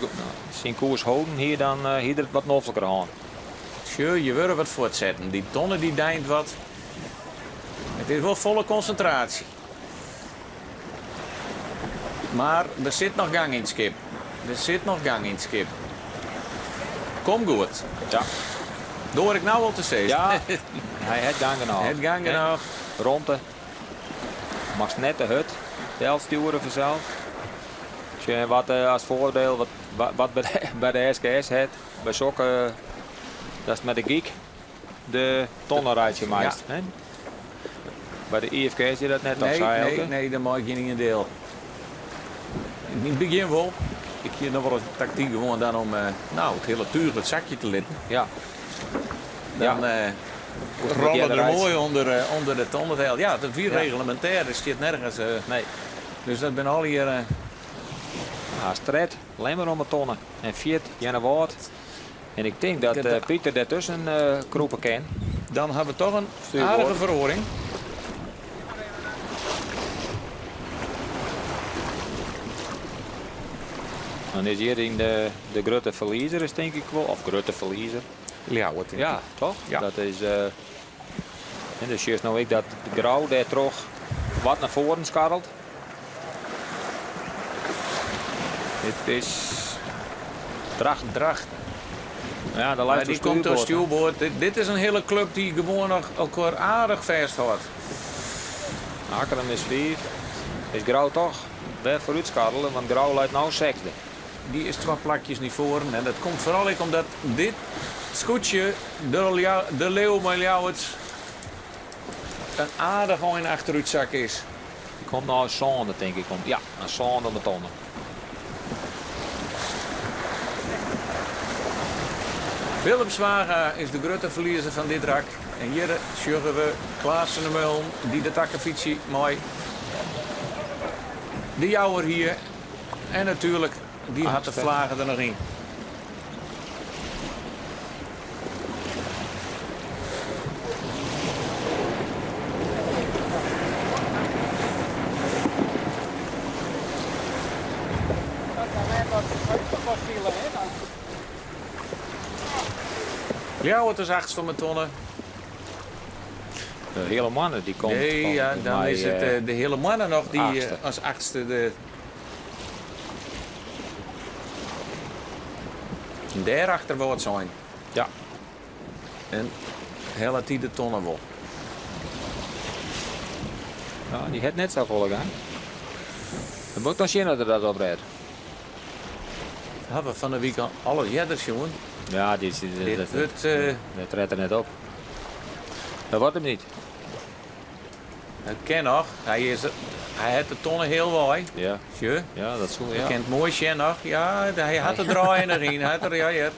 syn koers holden hie, dan hie er it wat nofliker hân. Sjoch, je wurde wat fuortsetten. Dy tonne dy deint wat. It is wol folle konsintraasje. Mar der sit noch gang yn it skip. Der sit noch gang yn it skip. Kom goed. Ja. Doar ik no al te sizzen. Ja, hy hat gang genôch. Hat gang genôch. Romte. Moatst net te hurd delstjoere fansels. Sjoch, wat as foardiel wat, wat by de SKS hat, by sokke, datst mei de gyk de tonne reitsje meist. Ja. By de IFKS is dat net Nee, sa, nee, Elke? nee, dan mei ik gjin ien del. Yn it begjin wol. Ik hie noch wol in taktyk gewoan dan om eh, nou, it hiele túch it sakje te litten. Ja. Dan Ja. eh rolle earder er uit. moai ûnder, eh, ûnder de tonne del. Ja, dat wie Ja. reglemintêr, der stiet nergens. eh, Nee. Dus dat binne allegear. eh, As tred, Lemmer om 'e tonne en fjird Earnewâld. En ik tink dat eh, Pieter dêrtusken eh, krûpe kin. Dan ha we toch in Stuurboord. aardige feroaring. Dan is hjir yn de, de grutte ferliezer is tink ik wol, of grutte ferliezer. Ljouwert. tink Ja, ik. toch? Ja. Dat is, eh, en dus sjochst no ek dat de Grou dêrtroch wat nei foaren skarrelt. Dit is Drachten. Drachten. Ja, daar Maar leit die komt door stuurboord. Dit, dit is in hiele klup dy't gewoan noch elkoar aardich fêsthâldt. Akkrum is fiif. Is Grou toch wer foarút skarrele, want Grou leit no sechsde. Dy is twa plakjes nei foaren en dat komt foaral ek omdat dit skûtsje, de, de Leeuw mei Ljouwert, in aardich ein achterút sakke is. Dy komt no as sânde, tink ik. Om, ja, as sânde om de tonne. Willem Zwaga is de grutte ferliezer fan dit rak. En hjir sjogge we Klaas van der Meulen dy't it akkefytsje mei de Jouwer hie. En natuerlik, dy hat de flagen der noch yn. Ljouwert is achtste om 'e tonne. De Heale Moanne die komt. Nee, ja, dan is it eh, de Heale Moanne noch die eh, as achtste de. Dêrachter Wâldsein. Ja. En hellet dy de tonne wol. No, dy hat net safolle gang. Dan moat ik dan sjen dat er dat oprêdt. Hawwe we fan 'e wike al earder sjoen. Ja, dit, dit, dit wurdt. Uh, dat rêdt er net op. Dat wordt hem niet. Het kin noch. Hy, is, hy hat de tonne hiel wei. Ja. Sjoch. Ja, dat soe, ja. Je kin it moai sjen noch. Ja, hy hat de draai noch yn. Hat er, ja, ja.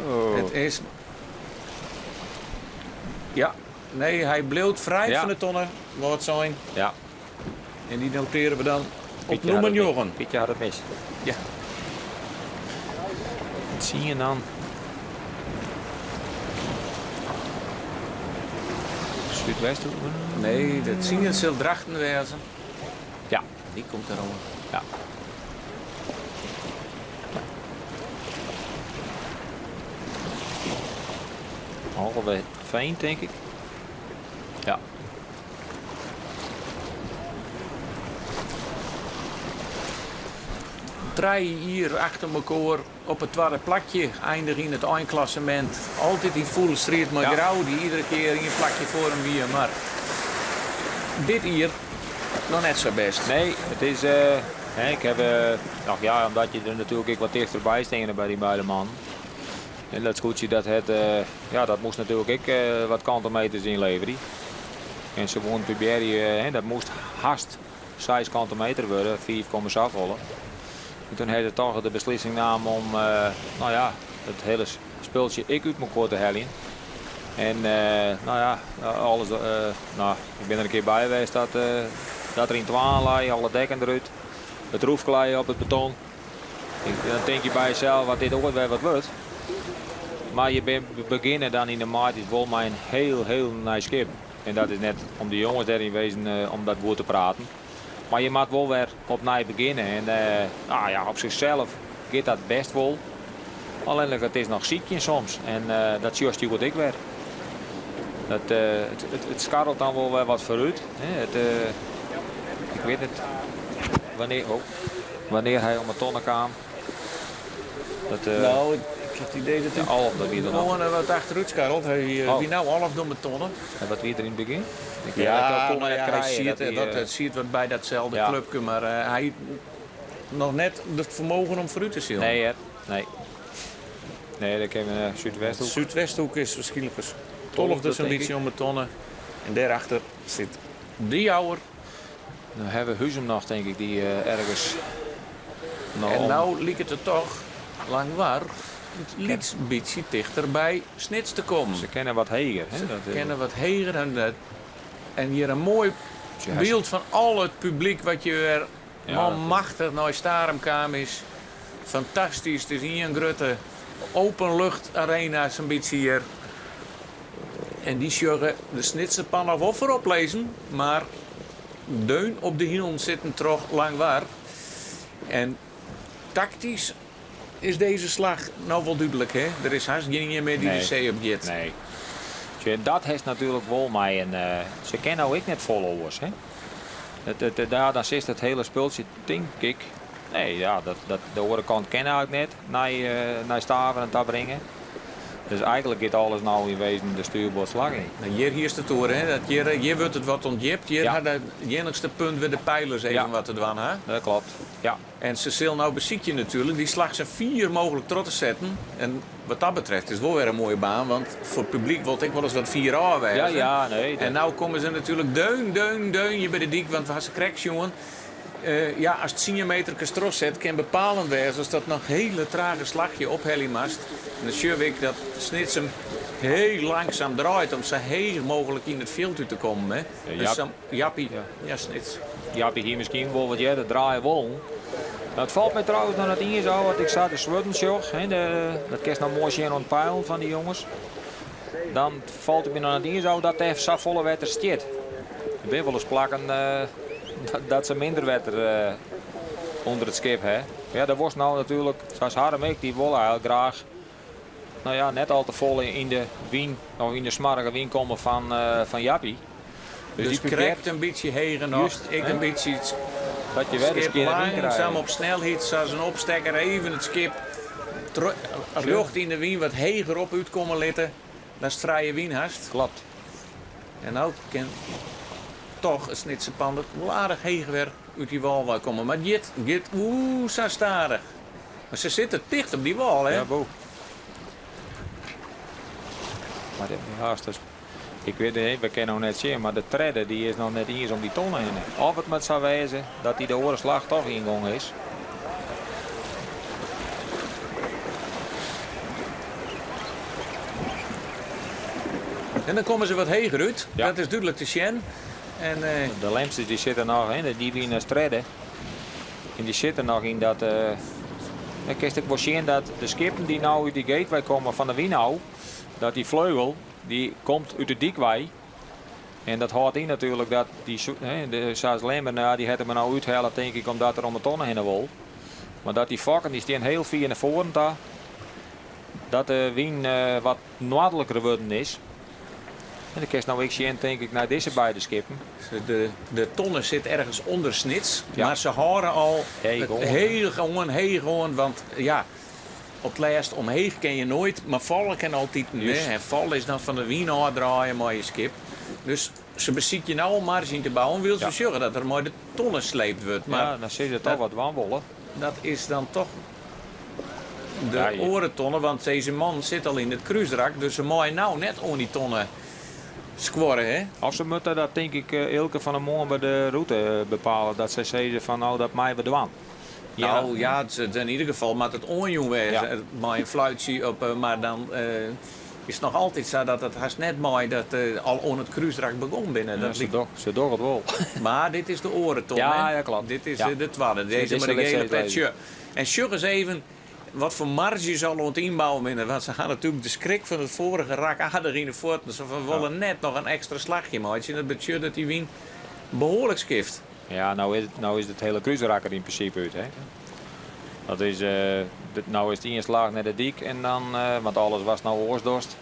Oh. It is. Ja, nee, hy bliuwt frij Ja. fan de tonne, Wâldsein. Ja. En dy notearje we dan op Pietje nûmer had het mis. 9. Pietje hat it mis. Ja. Tsien dan. Súdwesthoek. Nee, dat tsien sil Drachten wêze. Ja. Dy komt deroan. Ja. Alve Veen, tink ik. Ja. Trije jier achter mekoar op it twadde plakje eindige yn it einklassemint. Altyd yn fûle striid mei Ja. Grou, dy't iedere kear ien plakje foar him wie. Mar dit jier noch net sa bêst. Nee, it is. eh, hè, ik heb, eh, noch ja, omdat je der natuerlik ek wat tichterby steane by dy beide mannen. En dat skûtsje dat het, eh, ja, dat moast natuerlik ek eh, wat kantemeters ynleverje. En se woene probearje, eh, hè, dat moast hast 6 kante meter wurde, 5 komma safolle. En toen ha se toch de beslissing naam om eh, nou ja, it hiele spultsje ek út mekoar te heljen. En eh, nou ja, alles, eh, nou, ik bin der in kear by west dat, dat er yn twaen lei, alle dekken derút, it roefke lei op it beton. Ik, dan tink je by jesels wat dit oait wer wat wurdt. Mar je bin, begjinne dan yn de maitiid wol mei in hiel, hiel nij skip. En dat is net om de jonges dêr yn wezen eh, om dat goed te praten. Mar je moatte wol wer opnij begjinne. En eh, nou ja, op sichsels giet dat bêst wol. Allinnich it is noch sykjen soms. En eh, dat sjochst hjoed ek wer. Dat, it, it, it skarrelt dan wol wer wat foarút. Hè. It, ik wit net wannear, oh, wannear hy om 'e tonne kaam. Dat, Nou, ik ha it idee dat ja, 11, dat wie der noch. Gewoan wat achterút skarrelt. Hy Oh. wie no 11 om 'e tonne. En wat wie der yn it begjin? Ik, Ja, dat kon nou net ja, hy krije, siet, dat wie, dat, it siet wat by datselde klupke, mar hy noch net it fermogen om foarút te silen. Nee, hè? Nee. Nee, dêr kinne we Súdwesthoek. Súdwesthoek is wierskynlik as 12e sa'n bytsje om 'e tonne. En dêrachter sit De Jouwer. No hawwe we Huzum noch, tink ik, dy't ergens noch En om- no liket it toch Langwar in lyts bytsje tichter by Snits te kommen. Se kinne wat heger. Hè? Se Dat is- kinne wat heger en, dat, en hjir in moai byld fan al it publyk wat hjir wer Ja, manmachtich nei Starum kaam is. Fantastysk, it is ien grutte openlucht arena sa'n bytsje hjir. En dy sjogge de Snitser pan noch wol foarop lizzen, mar deun op de hielen sitten troch Langwar. En taktysk is dizze slach no wol dúdlik, hè? Der is hast gjinien mear dy't Nee. de see op giet. Nee. Tsja, dat hast natuerlik wol mei in. Se kinne no ek net folle oars, hè? It, daar, dan sit it hiele spultsje, tink ik. Nee, ja, dat, de oare kant kin eigentlik net nei Staveren ta bringe. Dus eigentlik giet alles no yn wezen de stuurboardslach yn. Nou, hjir hiest it oer, hè? Dat hjir wurdt it wat ûndjipt. Hjir Ja. ha it iennichste punt wêr't de peilers even Ja. wat te dwaan ha. Dat kloppet, ja. En se sille no besykje natuerlik dy slach sa fier mooglik troch te setten. En wat dat betreft is it wol wer in moaie baan, want foar it publyk wol it ek wolris wat fier ôf wêze. Ja, ja, nee. En no komme se natuerlik deun, deun, deun hjir by de dyk, want we ha se krekt sjoen. Ja, ast 10 meter trochset, kin bepalend wêze ast dat noch hiele trage slachje ophelje moatst. En dan sjoch ik dat Snits him hiel langsum draait om sa heech mooglik yn it fjild út te kommen. Hè. Ja, Dus Jappie, ja, Snits. Jappie hie miskien wol wat earder draaie wollen. Dat falt my trouwens noch net iens op, as ik sa de swurden sjoch. Hè, dat kinst no moai sjen oan it peilen fan dy jonges. Dan falt it my noch net iens op dat der safolle wetter stiet. Der binne wolris plakken dat se minder wetter ûnder it skip ha. Ja, dat was nou natuerlik, sa as Harm ek, dy wolle eigentlik graach no ja, net al te folle yn de wyn, of yn de smoarge wyn komme fan, fan Jappie. Dus, dus krekt in bytsje heger noch, Just, ek in bytsje dat je wer de skjinne wyn krije. Langzaam op snelheid, sa as in opstekker, even it skip rjocht yn de wyn wat heger op útkomme litte. Datst frije wyn hast. Klopt. En no kin toch it Snitser Pandert wol aardich heech wer út dy wâl wei komme. Mar it giet oe sa stadich. Mar se sitte ticht op dy wâl, hè? Ja, boe. Mar dit, ja, dus, ik wit net, we kinne no net sjen, mar de tredde dy is noch net iens om dy tonne hinne. Of it moat sa wêze dat dy de oare slach toch yngong is. En dan komme se wat heger út. Ja. Dat is dúdlik te sjen. En, uh... De Lemsters dy sitte noch, hè, dy wiene as tredde. En dy sitte noch yn dat. Uh, dan kinst ek wol sjen dat de skippen dy't no út dy gateway komme fan de wyn ôf, dat dy fleugel dy komt út de dyk wei. En dat hâldt yn natuerlik dat dy, de, sa as Lemmer, no, dy hat him no úthelle tink ik omdat er om de tonne hinne wol. Mar dat dy fokken dy stean hiel fier nei foaren ta. Dat de wyn uh, wat noardliker wurden is. En dan kinst no ek sjen tink ik nei dizze beide skippen. De, de tonne sit ergens ûnder Snits, ja. mar se hâlde al heech oan, heech oan, want ja, op it lêst omheech kin je noait, mar falle kin altiten. Hè? En falle is dan fan de wyn ôfdraaie mei je skip. Dus se besykje no al marge yn te bouwen, wylst ja. we sjogge dat der mei de tonne sleept wurdt. Mar ja, dan sil se toch wat dwaan wolle. Dat is dan toch de ja, oare tonne, want dizze man sit al yn it krúsrak, dus se meie no net oan dy tonne skuorre. Hè? Of se moatte dat tink ik eh, Eelke fan 'e moarn by de rûte eh, bepale, dat sy sizze fan no dat meie we dwaan. Ja. Nou ja, yn ieder gefal moat it oanjûn wêze ja. mei in fluitsje op, eh, mar dan uh, is it noch altyd sa dat it hast net mei dat uh, al oan it krúsrak begûn binne. Dat ja, se, se dogge it wol. Mar dit is de oare ton, ja, ja, klopt. Dit is ja. de twadde. Dizze mei de gele pet. En sjoch ris even wat foar marges al oan it ynbouwen binne. Want se ha natuerlik de skrik fan it foarige rak aardich yn de fuotten. Se wolle net noch in ekstra slachje meitsje. Dat betsjut dat dy wyn behoarlik skift. Ja, no is, no is it hiele krúsrak der yn prinsipe út. Hè? Dat is, uh, no is it ien slach nei de dyk en dan, uh, want alles watst no oars dochst.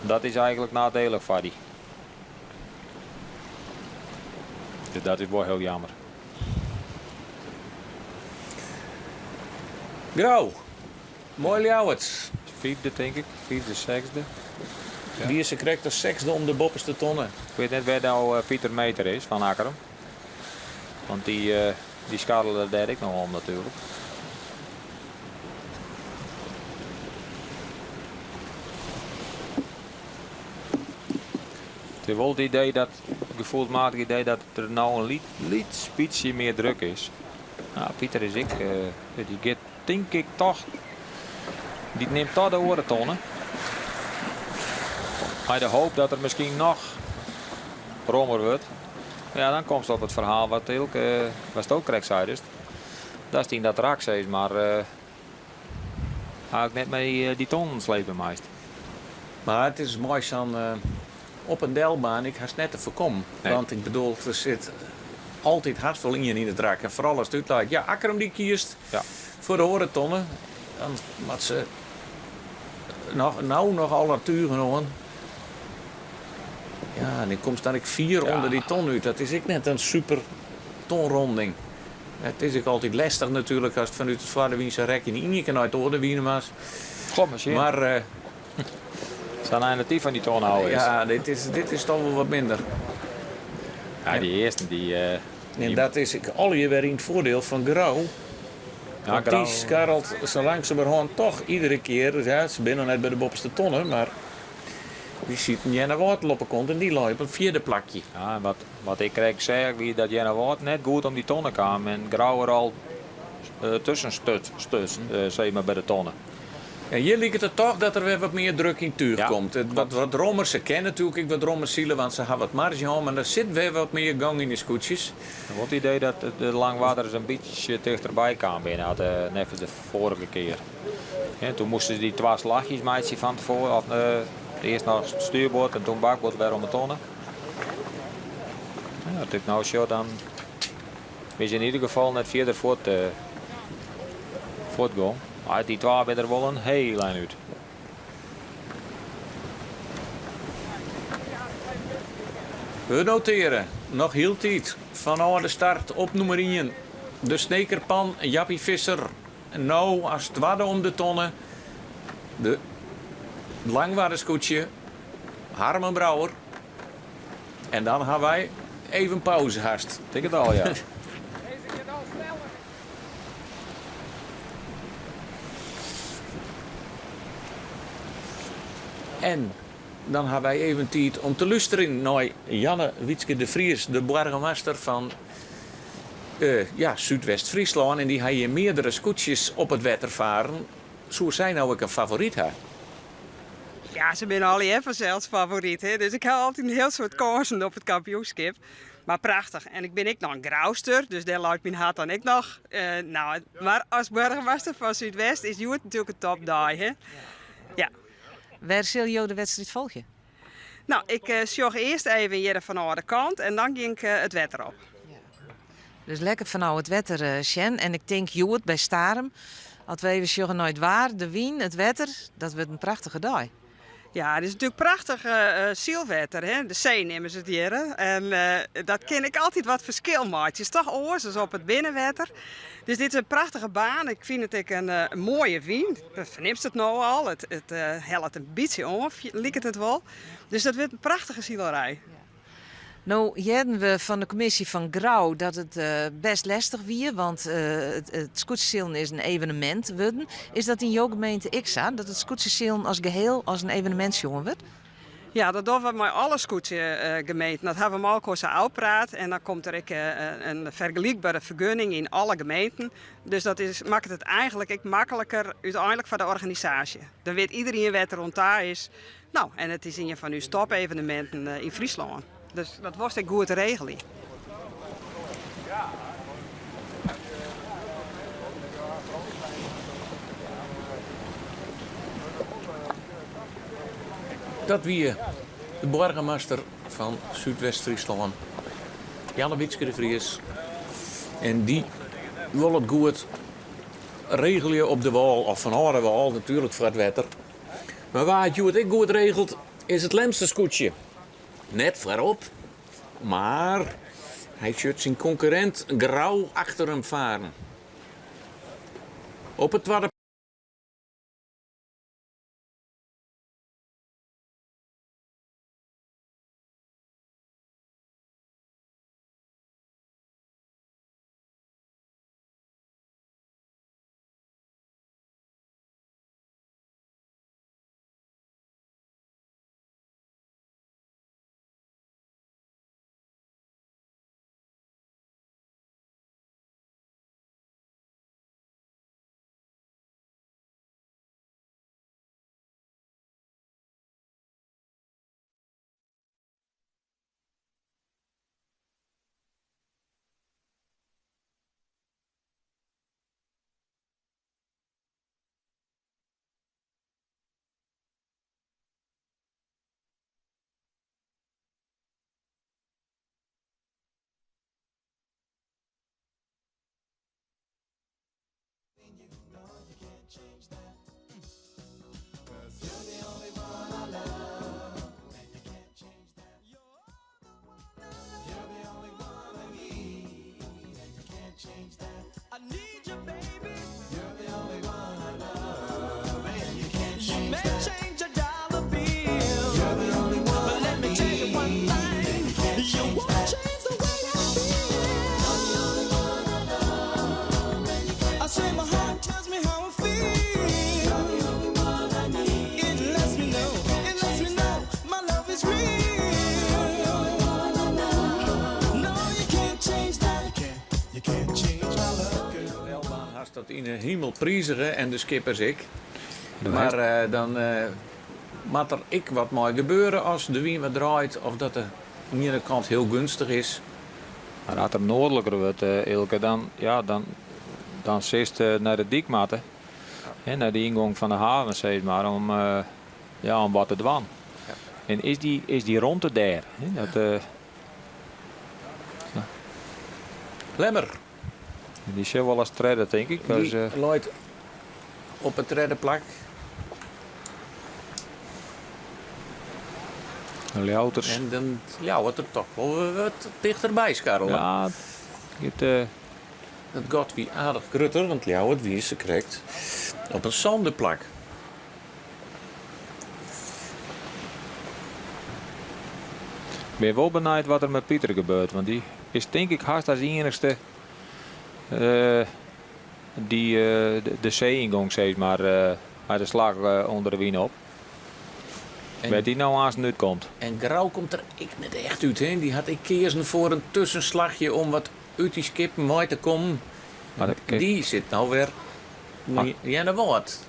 Dat is eigentlik nadelig foar dy. Dus dat is wol hiel jammer. Grou. Moai Ljouwert. Fiifde tink ik, fiifde, sechsde. Ja. Wie se krekt as sechsde om de boppeste tonne. Ik wit net wêr't no eh, Pieter Meter is fan Akkrum. Want dy, uh, dy skarrele dêr ek noch om natuerlik. It is wol it idee dat, gefoelsmatich idee dat der no in lyts bytsje mear druk is. Nou, Pieter is ek, uh, dy giet tink ik toch, dy nimt toch de oare tonne. Mei de hoop dat er miskien noch rommer wurdt. Ja, dan komst op it ferhaal wat Eelke, watst ek krekt seidest. Datst yn dat rak sis mar uh, eigentlik net mei eh, dy tonnen slepe meist. Mar it is mei sa'n uh, op en delbaan ek hast net te foarkommen. Nee. Want ik bedoel, der sit altyd hast wol ien yn it rak. En foaral as it útleit, ja, Akkrum dy kiest ja. foar de oare tonne. Dan moat se noch, no noch alle tugen oan. Ja, en dan komst dan ek fier ja. ûnder dy ton út. Dat is ek net in super tonronding. It is ek altyd lestich natuerlik ast fanút it foarde wynse rek yn ien kear nei it oare wine moatst. Goh, maar Mar uh, Sa'n ein fan dy ton ôf is. Ja, dit is toch wol wat minder. Ja, dy earsten dy... Uh, en dat is ek allegear wer yn it foardiel fan Grou. Ja, Want dy skarrelt sa langsumerhân toch iedere kear. Ja, se binne noch net by de boppeste tonne, mar dy sieten Earnewâld op 'e kont en dy lei op in fjirde plakje. Ja, en wat, wat ik krekt seach wie dat Earnewâld net goed om dy tonne kaam en Grou er al uh, tusken stut, stuts, uh, sis mar by de tonne. En hjir liket it toch dat der wer wat mear druk yn túch ja. komt. It wat, wat rommer, se kinne natuerlik ek wat rommer sile, want se ha wat marge hân, mar der sit wer wat mear gong yn de skûtsjes. Ik ha it idee dat de Langwarders in bytsje tichterby kaam binne, had, uh, neffens de foarige kear. En toen moasten se dy twa slachjes meitsje fan tefoaren. Of, uh, earst noch stuurboard en toen bakboard wer om de tonne. Ja, as ik no sjoch, dan is yn ieder gefal net fierder fuort. Uh. Fuortgong. Mar dy twa binne der wol in hiel ein út. We noteare noch hieltyd fanôf de start op nûmer ien de Snekerpan Jappie Visser. No as twadde om de tonne de Langwarderskûtsje Harmen Brouwer. En dan ha wy even pauze hast. Tink it al, ja. En dan ha wy even tiid om te lústerjen nei Janne Wietske de Vries, de boargemaster fan ja, Súdwest-Fryslân. En dy ha hjir meardere skûtsjes op it wetter faren. Soe sy no ek in favoryt ha? Ja, se binne allegear fansels favoryt. Hè? Dus ik ha altyd in hiel soad kânsen op it kampioenskip. Mar prachtich. En ik bin ek noch in Grouster, dus dêr leit myn hart dan ek noch. Uh, nou, mar as boargemaster fan Súdwest is hjoed natuerlik in topdei. Hè? Ja. Wêr sille jo de wedstriid folgje? Nou, ik uh, sjoch earst even hjir fanôf de kant en dan gean ik uh, it wetter op. Dus lekker fanôf it wetter sjen. En ik tink hjoed by Starum, as we even sjogge nei it waar, de wyn, it wetter, dat wurdt in prachtige dei. Ja, it is natuerlik prachtich sylwetter, hè? De see neame se it hjir. En dat kin ek altyd wat ferskil meitsje. It is toch oars as op it binnenwetter. Dus dit is in prachtige baan. Ik fyn it ek in moaie wyn. Dat fernimst it no al. It it hellet in bytsje oan, liket it wol. Dus dat wurdt in prachtige silerij. No hearden we fan de kommisje fan Grou dat it best lestich wie, want it skûtsjesilen is in evenemint wurden. Is dat yn jo gemeente ek sa, dat it skûtsjesilen as geheel as in evenemint sjoen wurdt? Ja, dat dogge we mei alle skûtsjegemeenten. Dat hawwe we mei elkoar sa ôfpraat en dan komt der ek in fergelykbere fergunning yn alle gemeenten. Dus dat is, makket it eigenlik ek makliker úteinlik foar de organisaasje. Dan wit iderien wêr't er oan ta is. No, en it is ien fan ús topeveneminten yn Fryslân. Dus dat wolst ek goed regelje. Dat wie de boargemaster fan Súdwest-Fryslân, Janne Wietske de Vries. En dy wol it goed regelje op de wâl, of fanôf de wâl natuerlik foar it wetter. Mar wa it hjoed ek goed regelt is it Lemster skûtsje. Net foarop, mar hy sjocht syn konkurrint Grou achter him faren. Op it twadde Hast dat yn 'e himel prizige en de skippers ek. Mar dan moat der ek wat mei gebeure as de wyn wat draait of dat de iene kant hiel geunstich is. Mar as er noardliker wurdt, Eelke, dan, ja, dan, dan silst nei de dyk moatte. Hè, nei de yngong fan de haven, sis mar, om, ja, om wat te dwaan. En is dy, is dy romte dêr? Hè, dat, Lemmer. Dy sil wol as tredde, tink ik. Dy leit. Op it tredde plak. Ljouwerters. En dan Ljouwert der toch wol wat tichterby skarrele. Ja, it, uh... Dat gat wie aardich grutter, want Ljouwert wie se krekt op in sânde plak. Ik bin wol benijd wat der mei Pieter gebeurt, want dy is tink ik hast as iennichste uh, dy uh, de see yngong sis mar uh, mei de slach ûnder de wyn op. Wêr't dy no aansten útkomt. En Grou komt der ek net echt út. Hè? Dy hat ek keazen foar in tuskenslachje om wat út dy skippen wei te kommen. Mar dat Dy sit no wer yn Earnewâld.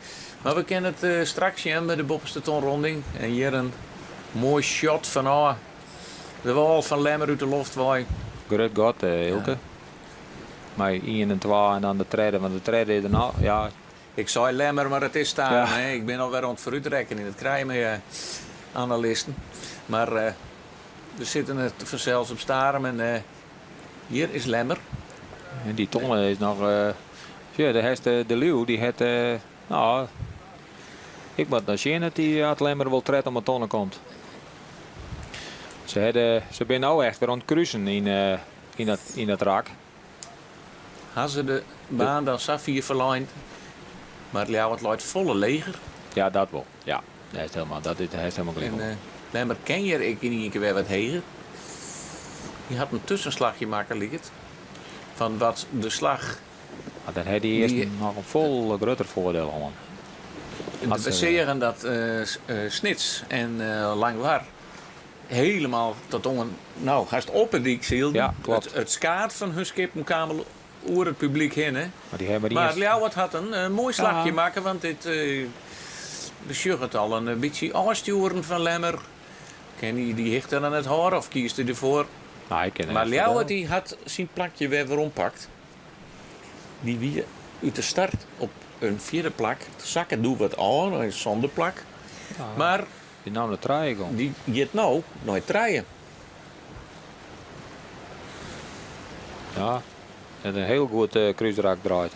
Mar we kinne it eh, straks sjen by de boppeste tonronding. En hjir in moai shot fanôf de wâl fan Lemmer út de loft wei. Grut gat, eh, Ilke. Mei ien en twa en dan de tredde, want de tredde is der no. Ja. Ik sei Lemmer, mar it is Starum. Ja. Hè? Ik bin alwer oan it foarútrekkenjen. Dat krije je mei eh, analisten. Mar eh, we sitte it fansels op Starum en eh, hjir is Lemmer. En dy tonne is noch. Uh, ja, de hast de, de Liuw, dy hat. Uh, no, ik moat noch sjen dat dy at Lemmer wol tred om 'e tonne komt. Se, hadden, se binne no echt wer oan it krusen yn, uh, yn dat rak. Ha se de baan dan sa fier ferlein, mar Ljouwert leit folle leger. Ja, dat wol. Ja, dat is helemaal, dat is, dat is helemaal gelyk. En uh, Lemmer ken hjir ek yn ien kear wer wat heger. Dy hat in tuskenslachje makke, liket. Fan wat de slach. Mar dan hat hy earst noch in folle grutter foardiel oan. We seagen dat uh, Snits en uh, Langwar helemaal tot oan, no, hast op 'e dyk sylden. Ja, klopt. It skaad fan hun skippen kaam al oer it publyk hinne. Mar dy hawwe Mar Ljouwert hat in uh, moai slachje makke, want dit uh, we sjogge it al in bytsje ôfstjoeren fan Lemmer. Kin hy dy hichte dan net hâlde of kiest hy derfoar? Nou, hy kin Mar Ljouwert dy hat syn plakje wer werompakt. Dy wie út de start op in fjirde plak. Sakke doe wat ôf nei in sânde plak. Ja. Mar Dy no nei trije gong. Dy giet no nei trije. Ja, en in hiel goed uh, krúsrak draait.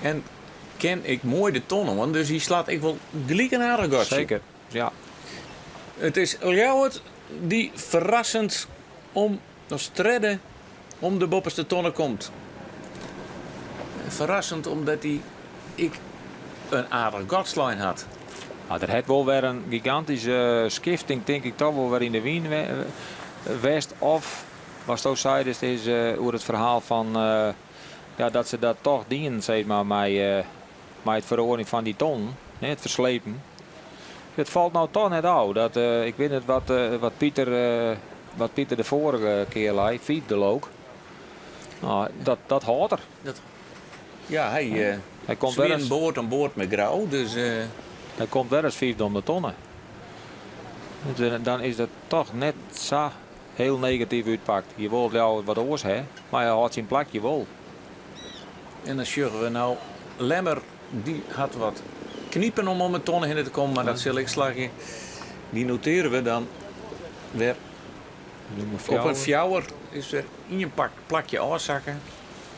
En ken ik moai de ton oan, dus hy slacht ek wol gelyk in aardich gatsje. Seker, ja. It is Ljouwert dy ferrassend om as tredde om de boppeste tonne komt. Ferrassend omdat hy ek in aardich gat slein hat. Nou, der hat wol wer in gigantyske skifting, tink ik toch wol wer yn de wyn west. Of, watsto seidest, is oer it ferhaal fan ja, dat se dat toch dienen, sis mar, mei, mei it feroarjen fan dy tonnen, it ferslepen. It falt no toch net ôf. Dat, ik wit net wat, wat, Pieter, wat Pieter de foarige kear lei, fyfde look. Nou, dat hâldt er. Dat, ja, hy, uh, hy komt wer ris board oan board mei Grou, dus... Uh... Hy komt wer as fyfde om de tonne. Dus dan is dat toch net sa hiel negatyf útpakt. Je wol Ljouwert wat oars hè, mar hy hâldt syn plakje wol. En dan sjogge we no Lemmer, dy hat wat knipen om om 'e tonne hinne te kommen, mar dat sil ek slagje. Dy notearje we dan wer op in fjouwer. Is wer ien pak plakje ôfsakke.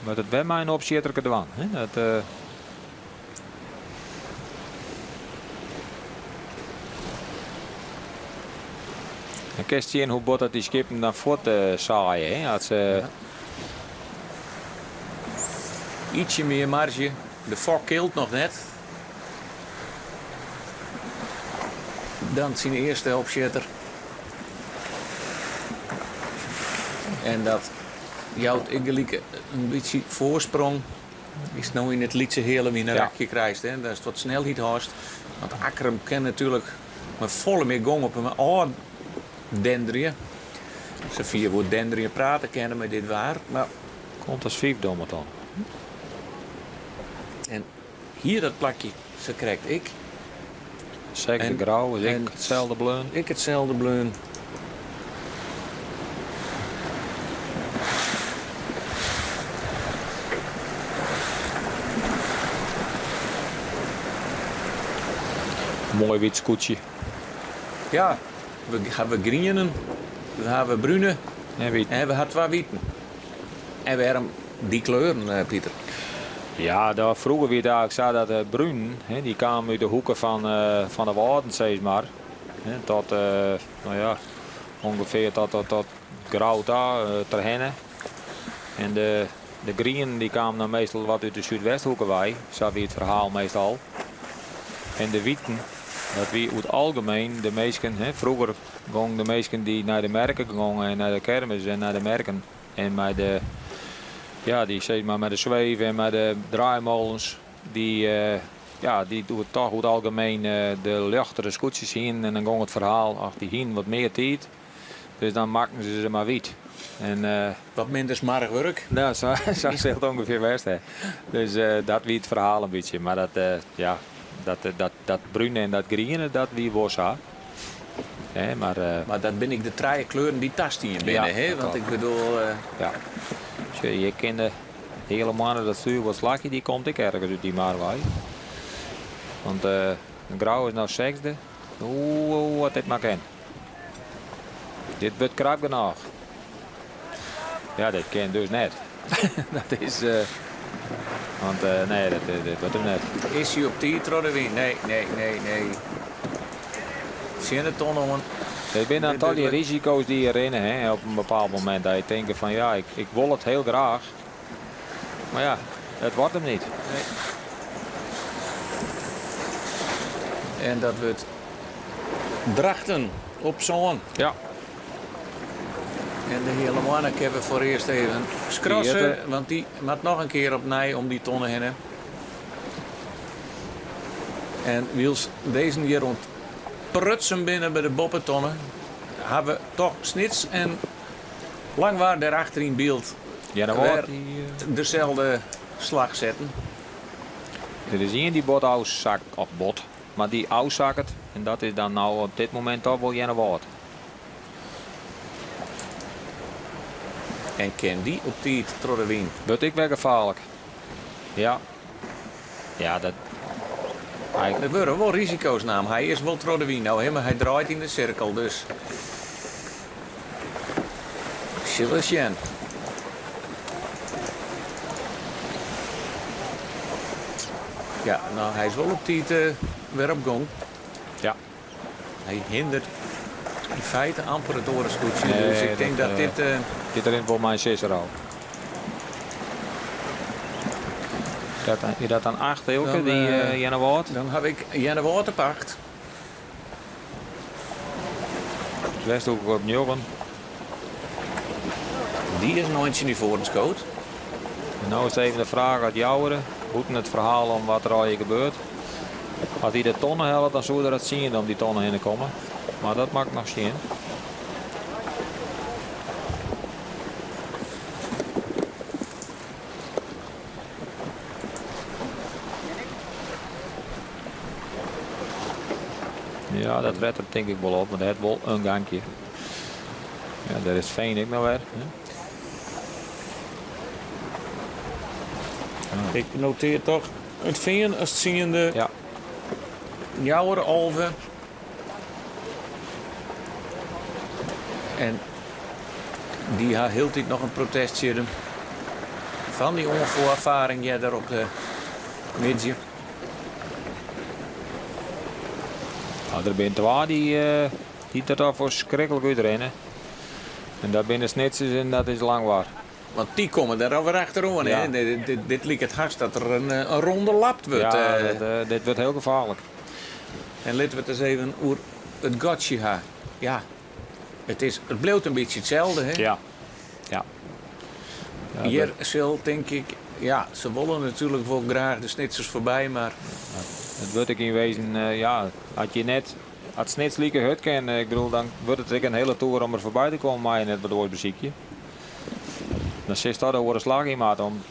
Moat it wer mei in opsjitterke dwaan. Hè? Dat, uh... Dan kinst sjen hoe bot dat dy skippen dan fuort uh, saaie. Hè? As se, ja. Ietsje mear marzje. De fok kilt noch net. Dan syn earste opsjitter. En dat jout ek gelyk in bytsje foarsprong. Is no yn it lytse heale wyn in rakje krijst, hè, datst wat snelheid hâldst. Want Akkrum kin natuerlik mei folle mear gong op him ôfdenderje. Safier we oer denderje prate kinne mei dit waar. Mar Komt as fyfde om it dan. En hier dat plakje sa krekt ek. Sechde Grou is ek itselde bleaun. Ek itselde bleaun. Moai wyt skûtsje. Ja, we hawwe grienen, we hawwe brune en witen. En we hawwe twa witen. En wêrom dy kleuren, Pieter? Ja, daar, froeger wie it eigenlik sa dat de brunen, hè, dy kamen út de hoeke fan, fan de Wâlden, sis mar. Hè, tot, no ja, ûngefear tot, tot, tot Grou ta, Terherne. En de, de grienen dy kamen dan meastal wat út de Súdwesthoeke wei, sa wie it ferhaal meastal. En de witen, dat wie oer it algemeen de minsken, hè, froeger gongen de minsken dy't nei de merke gongen en nei de kermis en nei de merken en mei de, ja, dy sis mar mei de sweef en mei de draaimolens, dy, ja, dy oer toch oer it algemeen de ljochtere skûtsjes hienen en dan gong it ferhaal, ach, dy hienen wat mear tiid. Dus dan makken se se mar wyt. En, uh, Wat minder smoarch wurk. No, sa, sa sil it ûngefear west ha. Dus uh, dat wie it ferhaal in bytsje. Mar dat, uh, ja, dat, dat, dat brune en dat griene, dat wie wol sa. Hè, mar, mar dat binne ek de trije kleuren dy't tastien binne, ja, hè? Want ik bedoel... Ja. Sjoch, je kinne de Heale Moanne, dat stuurboard slachje, dy komt ek ergens út dy mar wei. Want uh, Grou is no sechsde. Oeh, wat dit mar kin. Dit wurdt krap genôch. Ja, dit kin dus net. Dat is. Uh, want uh, nee, dat, dit wurdt him net. Is hy op tiid troch de wyn? Nee, nee, nee, nee. Tsjin de tonne oan. Der binne dan toch dy risiko's dy't je rinne hè, op in bepaald momint. Dat je tinke fan ja, ik, ik wol it hiel graach. Mar ja, it wurdt him net. Nee. En dat wurdt Drachten op sân. Ja. En de Heale Moanne kinne we foarearst even skrasse, want dy moat noch in kear opnij om dy tonne hinne. En wylst dizzen hjir oan it prutsen binne by de boppetonne, ha we toch Snits en Langwar dêr achter yn byld wer deselde slach setten. Der is ien dy't bot ôfsakket, of bot, mar dy ôfsakket en dat is dan no op dit momint toch wol Earnewâld. En kin dy op tiid troch de wyn? Wurdt ek wer gefaarlik. Ja. Ja, dat. Hy... Der wurde wol risiko's naam. Hy is wol troch de wyn no, hè, mar hy draait yn de sirkel, dus. Sille sjen. Ja, no, hy is wol op tiid eh, wer op gong. Ja. Hy hindert yn feite amper it oare skûtsje. Nee, dus ik tink dat, dat dit. Uh, dit rint wol mei sisser al. Dat, is dat dan 8 Eelke, dy uh, Earnewâld? Dan haw ik Earnewâld op 8. Westhoek op 9. Dy is in eintsje nei foaren skood. En no is it even de fraach oft Joure, bûten it ferhaal om wat der allegear gebeurt, as hy de tonne hellet, dan soe er as tsiende om dy tonne hinne komme. Mar dat moat ik noch sjen. Ja, dat wetter tink ik wol op, want hy hat wol in gankje. Ja, dêr is Veen ek noch wer. Ik notear toch it Fean as tsiende. Ja. Jouwer 11. En dy ha hieltyd noch in protest fan dy oanfoarfaring earder op de middei. Nou, der binne twa dy't uh, dy't der toch ferskriklik útrinne. En dat binne de Snitsers en dat is Langwar. Want dy komme der alwer achteroan. Ja. Hè? Dit, dit, dit liket hast dat der in, eh, in ronde lapt wurdt. Ja, eh. dat, uh, dit wurdt hiel gefaarlik. En litte we it ris even oer it gatsje ha. Ja, it, is, it bliuwt in bytsje itselde. Hè? Ja. ja. ja Hjir sil tink ik, ja, se wolle natuerlik wol graach de Snitsers foarby, mar. It wurdt ek yn wezen, uh, ja, as je net, as Snits like hurd kin, ik bedoel, dan wurdt it ek in hiele toer om der foarby te kommen, mei je net wat oars besykje. Dan silst toch de oare slach yn moatte om,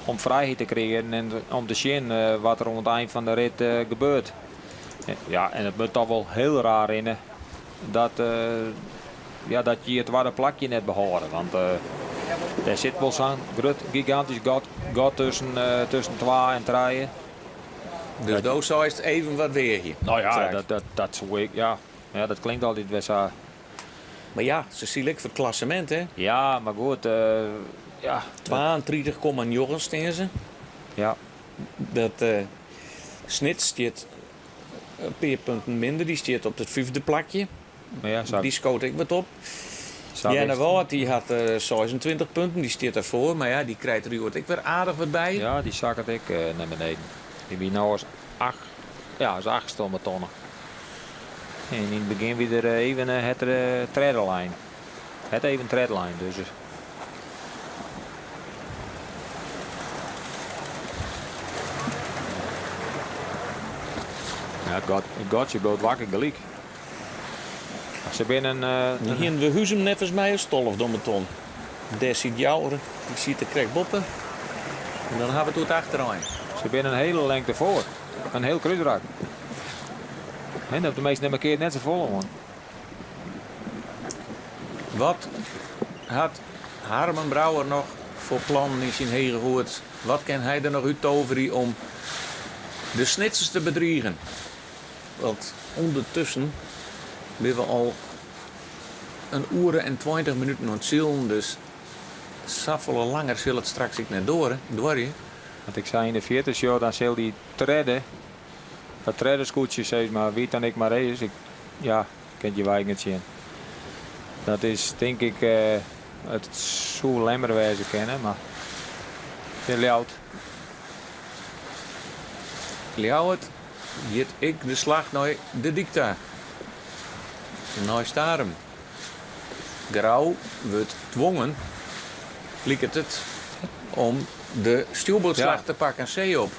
om frijheid te kreëaren en om te sjen uh, wat der oan it ein fan de rit uh, gebeurt. Ja, en it moat toch wol hiel raar rinne dat, uh, ja, dat je it twadde plakje net behâlde. Want uh, dêr sit wol sa'n grut, gigantysk gat, gat tusken, uh, tusken twa en trije. Dus do seist even wat weagje. No ja, dat, dat, dat soe ik, ja. Ja, dat klinkt altyd wer sa. Mar ja, se sile ek foar it klassemint, hè? Ja, mar goed. Ja. 32,9 stean se. Ja. Dat Snits stiet in pear punten minder. Dy stiet op it fyfde plakje. Ja, Dy skoot ek wat op. Sa Earnewâld dy hat 26 punten, dy stiet derfoar. Mar ja, dy krijt der hjoed ek wer aardich wat by. Ja, dy sakket ek nei beneden. Dy wie no as acht, ja, as achtste om 'e tonne. En yn it begjin wie der even het er tredde lein. Het even tredde lein, dus. Ja, it gat, it gatsje bliuwt wakker gelyk. Se binne in. Uh, Hienen we Huzum neffens my as tolfde om 'e ton. Dêr sit Joure, dy siet der krekt boppe. En dan ha we it oer it achterein. Se binne in hiele lengte foar. In hiel krúsrak. En op de meeste nimme kear net safolle oan. Wat hat Harmen Brouwer noch foar plannen yn syn hege hoed? Wat kin hy der noch út toverje om de Snitsers te bedrigen? Want ûndertusken binne we al in oere en 20 minuten oan it silen, dus safolle langer sil it straks ek net duorje. Want ik sei yn de fierte, sjoch, dan sil dy tredde, dat tredde skûtsje sis mar, wie it dan ek mar is, ik, ja, kin it hjir wei net sjen. Dat is tink ik, it soe Lemmer wêze kinne, mar it is Ljouwert. Ljouwert giet ek de slach nei de dyk ta. Nei Starum. Grou wurdt twongen, liket it, om de stjoerboardslach te pakken see op.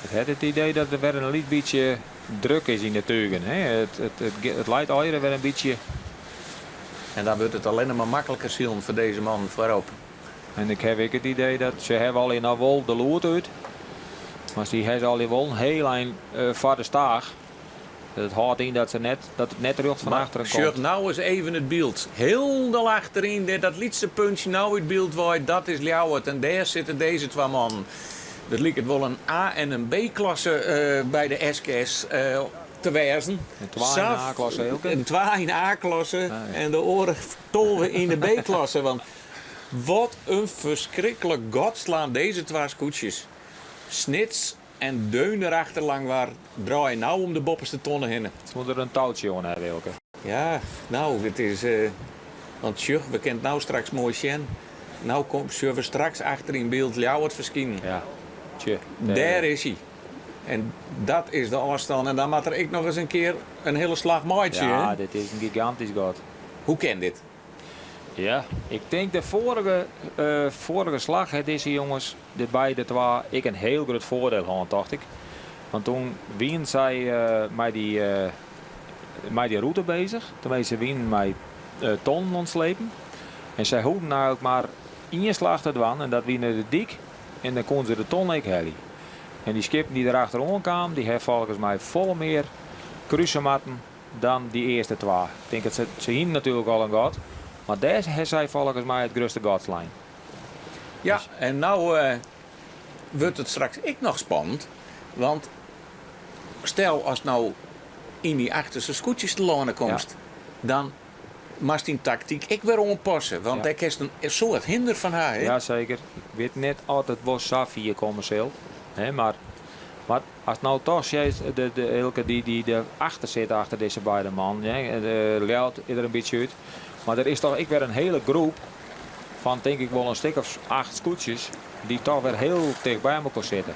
It hat it idee dat der wer in lyts bytsje druk is yn de tugen. It leit allegearre wer in bytsje. En dan wurdt it allinne mar makliker silen foar dizze mannen foarop. En ik haw ek it idee dat se hawwe allegear noch wol de loed út, mar sy hawwe allegear wol in hiel ein foar de staach. Dat hâldt yn dat, se net, dat it net rjocht fan achteren komt. Sjoch no ris even it byld. Hielendal achteryn, dêr't dat lytse puntsje no út byld wei, dat is Ljouwert en dêr sitte dizze twa mannen. Dat liket wol in A en in B-klasse by de SKS te wêzen. In twa yn de A-klasse, Eelke? In twa yn de A-klasse en de oare 12 yn de B-klasse. Want wat in ferskriklik gat slaan dizze twa skûtsjes. Snits en deun derachter Langwar draaie no om de boppeste tonne hinne. Se moatte der in toutsje oan hawwe, Eelke. Ja, no, it is. Want sjoch, we kinne it no straks moai sjen. No komt, sjogge we straks achter yn byld Ljouwert ferskinen. Ja, tsje. Dêr is hy. En dat is de ôfstân. En dan moat er ek noch ris in kear in hiele slach meitsje. Ja, dit is in gigantysk gat. Hoe kin dit? Ja, ik tink de foarige, foarige slach ha dizze jonges, de beide twa, ek in hiel grut foardiel hân, tocht ik. Want toen wienen sy mei dy, mei dy rûte bezich. Tenminste, se wienen mei tonnen oan it slepen. En sy hoegden eigenlik mar ien slach te dwaan en dat wie nei de dyk en dan koenen se de ton ek helje. En dy skippen dy't der achteroan kamen, dy ha folgens my folle mear kruse moatten dan dy earste twa. Ik tink dat se, se hienen natuerlik al in gat, mar dêr ha sy folgens my it grutste gat slein. Ja, en no wurdt it straks ek noch spannend, want stel ast no yn dy achterste skûtsjes telâne komst, dan moatst dyn taktyk ek wer oanpasse, want dêr kinst in soad hinder fan ha. Ja, seker. Ik wit net oft it wol sa fier komme sil, hè, mar mar ast no toch sjochst, de, de, Eelke, dy, dy der achter sit, achter dizze beide mannen, hè, de Ljouwert is der in bytsje út, mar der is toch ek wer in hiele groep fan tink ik wol in stik of acht skûtsjes dy't toch wer hiel ticht by mekoar sitte.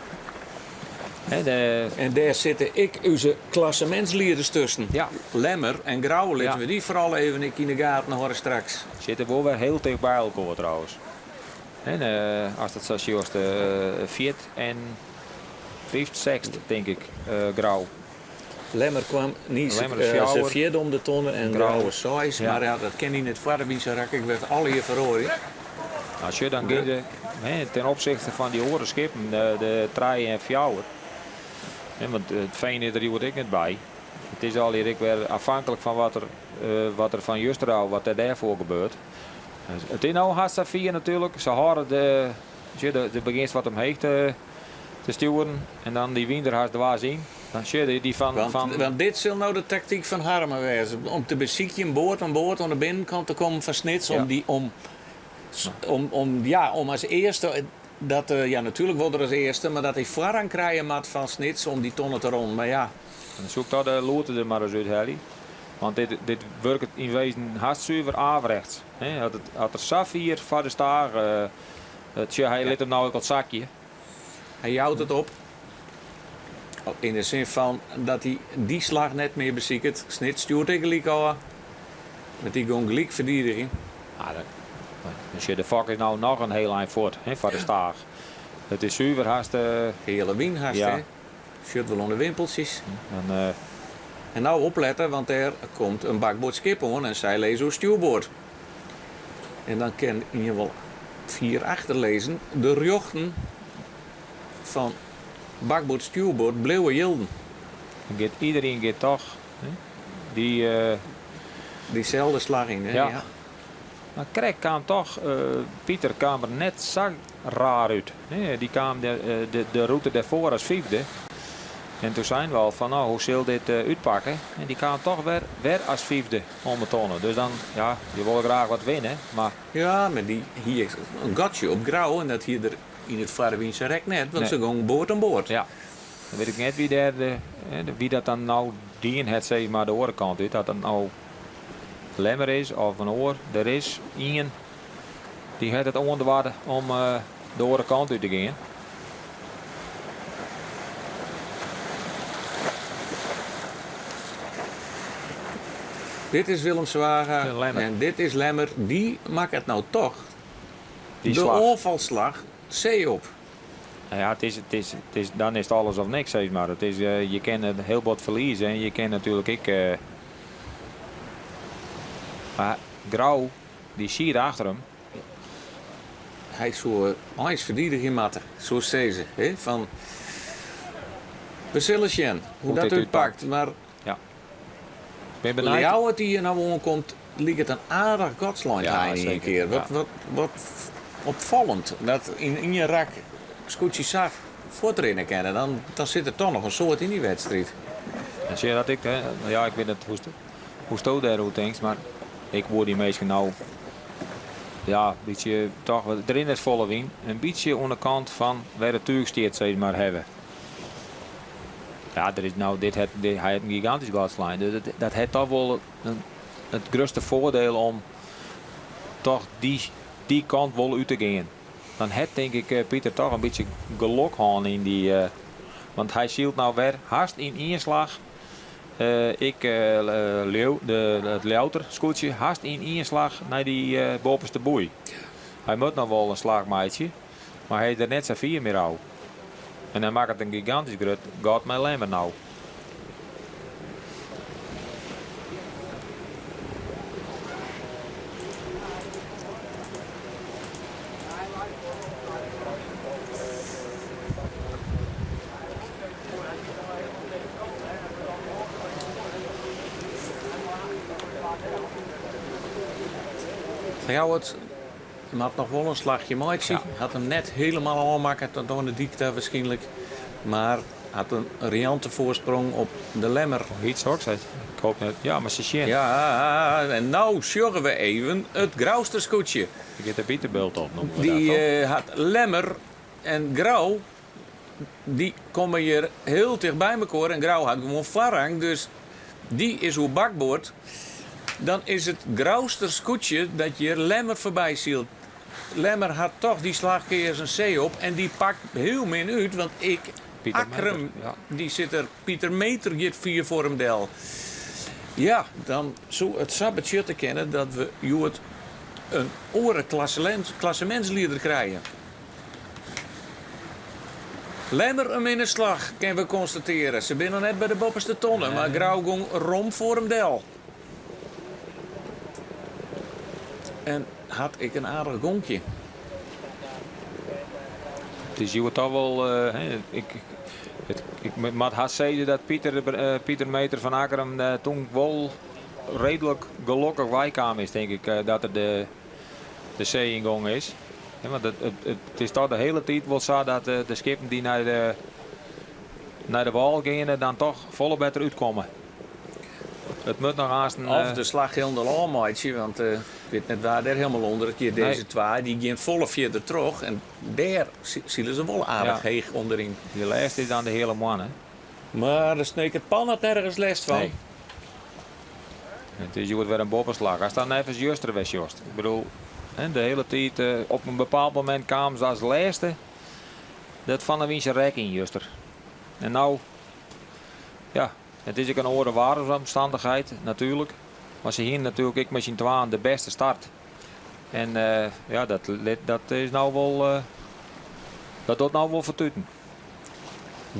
Hè, de... En dêr sitte ek ús klassemintslieders tusken. Ja. Lemmer en Grou, litte Ja. we dy foaral even ek yn de gaten hâlde straks. Sitte wol wer hiel ticht by elkoar trouwens. En ast it sa sjochst, fjird en fyfd, sechsd tink ik, Grou. Lemmer kwam niet Lemmer is fjouwer. se fjirde om de tonne en Grou. Grou seis. Ja. Mar ja, dat kin yn it foarby sa rak ek wer allegear feroarje. Nou, sjoch, dan gean de, hè, ten opzichte fan dy oare skippen, de trije en fjouwer. Hè, want it Veen is der hjoed ek net by. It is allegear ek wer afhanklik fan wat der fan juster ôf, wat der dêrfoar gebeurt. Dus it is no hast sa fier natuerlik. Se hâlde de, sjoch, de begjinst wat omheech te stjoeren en dan dy wyn der hast dwers yn. Dan sjoch je dy fan, Want, fan want dit sil no de taktyk fan Harmen wêze. Om te besykjen board oan board oan de binnenkant te kommen fan Snits. Om, dy, om Om, om, ja, om as earste, dat, eh, ja natuerlik wol er as earste, mar dat hy foarrang krije moat fan Snits om dy tonne te ronnen. Mar ja. Dan soe ik toch de lûd der mar ris úthelje. Want dit, dit wurket yn wezen hast suver averechts. As, it, as er sa fier foar de staach, uh, tsje, hy lit him no ek wat sakje. Hy jout it op. Yn de sin fan dat hy dy slach net mear besiket. Snits stjoert ek gelyk ôf. Want dy gong gelyk ferdidigjen. Ja, dat, dan sjoch, de fok is no noch in hiel ein fuort hè, foar de staach. It is suver hast. Uh, Heale wyn hast, ja. hè? Sjocht wol oan de wimpeltsjes. En, uh, en no oplette, want dêr komt in bakboardskip oan en sy lizze oer stjoerboard. En dan kin ien wol fier achterlizzen, de rjochten fan bakboard stjoerboard bliuwe jilden. Dan giet iedereen giet toch hè, dy, uh, Dyselde slach yn, hè? Ja. ja. Mar krekt kaam toch, uh, Pieter kaam er net sa raar út. Hè. Dy kaam de, de, de rûte dêrfoar as fyfde. En toen seinen we al fan, no, hoe sil dit uh, útpakke? En dy kaam toch wer, wer as fyfde om 'e tonne. Dus dan, ja, je wolle graach wat winne, mar... Ja, mar dy hie in gatsje op Grou en dat hie er yn it foarwynse rek net, want Nee. se gongen board oan board. Ja. Dan wit ik net wie dêr de, hè, wie dat dan no dien hat, sis mar, de oare kant út. Dat dat no Lemmer is of in oar. Der is ien dy hat it oandoard om uh, de oare kant út te gean. Dit is Willem Zwaga en dit is Lemmer. Dy makket no toch Die de slag. oanfalsslach see op. Nou ja, it is, it is, it is, dan is it alles of niks, sis mar. It is, uh, je kinne it hiel bot ferlieze en je kinne natuerlik ek... Uh, mar Grou, dy siet achter him. Hy soe eins ferdidigje moatte, soe sizze. Hè? Fan, we sille sjen hoe, Hoe dat dit útpakt. Mar Ja. Ben benijd. Ljouwert dy't hjir no oankomt, liket in aardich gat slein Ja, yn ien zeker. kear. Wat, Ja. wat, wat opfallend dat yn ien rak skûtsje sa fuortrinne kinne. Dan, dan sit der toch noch in soad yn dy wedstriid. En zie je dat ik, hè, ja, ik wit net hoe'tst, hoe'tsto dêroer tinkst, mar ik woe dy minsken no, ja, in bytsje toch, der is net folle wyn, in bytsje oan de kant fan wêr it túch stiet, sis mar, hawwe. Ja, der is no, dit hat, dit, hy hat in gigantysk gat slein. Dus dat, dat hat toch wol in, it grutste foardiel om toch dy, dy kant wol út te gean. Dan hat tink ik eh, Pieter toch in bytsje gelok hân yn dy, eh, want hy sylt no wer hast yn ien slach. Eh, ik eh, Leeuw, de, it Ljouwerter skûtsje, hast yn ien slach nei dy eh, boppenste boei. Hy moat noch wol in slach meitsje, mar hy is der net sa fier mear ôf. En hy makket in gigantysk grut gat mei Lemmer no. Ljouwert moat noch wol in slachje meitsje. Hat him net hielendal ôfmakke tot oan de dyk ta wierskynlik. Mar hat in riante foarsprong op de Lemmer. Hyt soks, ik hoop net. Ja, mar se sjen. Ja, en no sjogge we even it Grouster skûtsje. Der giet de Pieterbult op, noeme we Dy dat, toch? eh, hat Lemmer en Grou, dy komme hjir hiel ticht by mekoar. En Grou hat gewoan foarrang, dus dy is oer bakboard. Dan is it Grouster skûtsje dat hjir Lemmer foarby sylt. Lemmer hat toch dy slach keazen see op en dy pakt hiel min út, want ik, Pieter Akkrum, Meter, ja. dy sit der, Pieter Meter giet fier foar him del. Ja, dan soe it sa betsjutte kinne dat we hjoed in oare klassemintslieder krije. Lemmer in minne slach, kinne we konstatearje. Se binne noch net by de boppenste tonne, mar Grou gong rom foar him del. En hat ek in aardich gonkje. It is hjoed toch wol. eh, hè, ik, it, ik moat hast sizze dat Pieter, eh, Pieter Meter fan Akkrum eh, toen wol reedlik gelokkich weikaam is, tink ik, eh, dat er de, de see yngong is. Hè, want it, it, it is toch de hiele tiid wol sa dat eh, de skippen dy't nei de, nei de wâl geane, dan toch folle better útkomme. It moat noch aansten. Of de slach hielendal ôfmeitsje, want eh, wit net wa dêr helemaal ûnder it giet. Dizze twa dy gean folle fierder troch en dêr sile se wol aardich heech ûnderyn. Dy lêste is dan de Heale Moanne. Mar de Sneker Pan hat nergens lêst fan. Nee. It is hjoed wer in boppeslach. Ast dan neffens juster wer sjochst. Ik bedoel, de hiele tiid op in bepaald momint kamen se as lêste dat Van der Wyn syn rek yn juster. En no, ja, it is ek in oare waarsomstannichheid natuerlik. Mar se hiene natuerlik ek mei syn twaen de bêste start. En ja, dat, dat is no wol, dat docht no wol fertuten.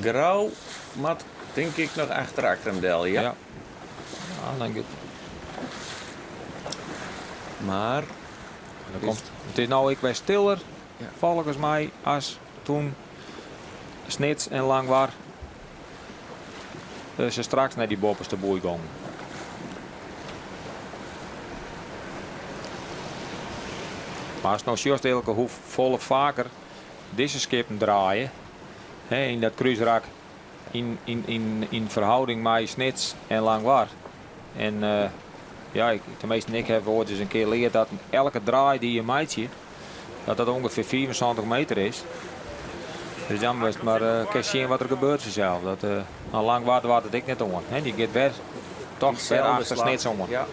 Grou moat tink ik noch achter Akkrum del, ja. Ja. Ja, dan giet. Mar Dan komt, it is no ek wer stiller, folgens my, as toen Snits en Langwar se straks nei dy boppeste boei gongen. Mar ast no sjochst Eelke hoe folle faker dizze skippen draaie hè, yn dat krúsrak yn, yn, yn, yn ferhâlding mei Snits en Langwar. En uh, ja, ik, teminsten ik ha oait ris in kear leard dat elke draai dy't je meitsje, dat dat ûngefear 75 meter is. Dus dan moatst mar uh, kinst sjen wat der gebeurt fansels. Dat, uh, nou, Langwar doart it ek net oan. Hè? Dy giet wer toch wer achter Snits oan. Ja.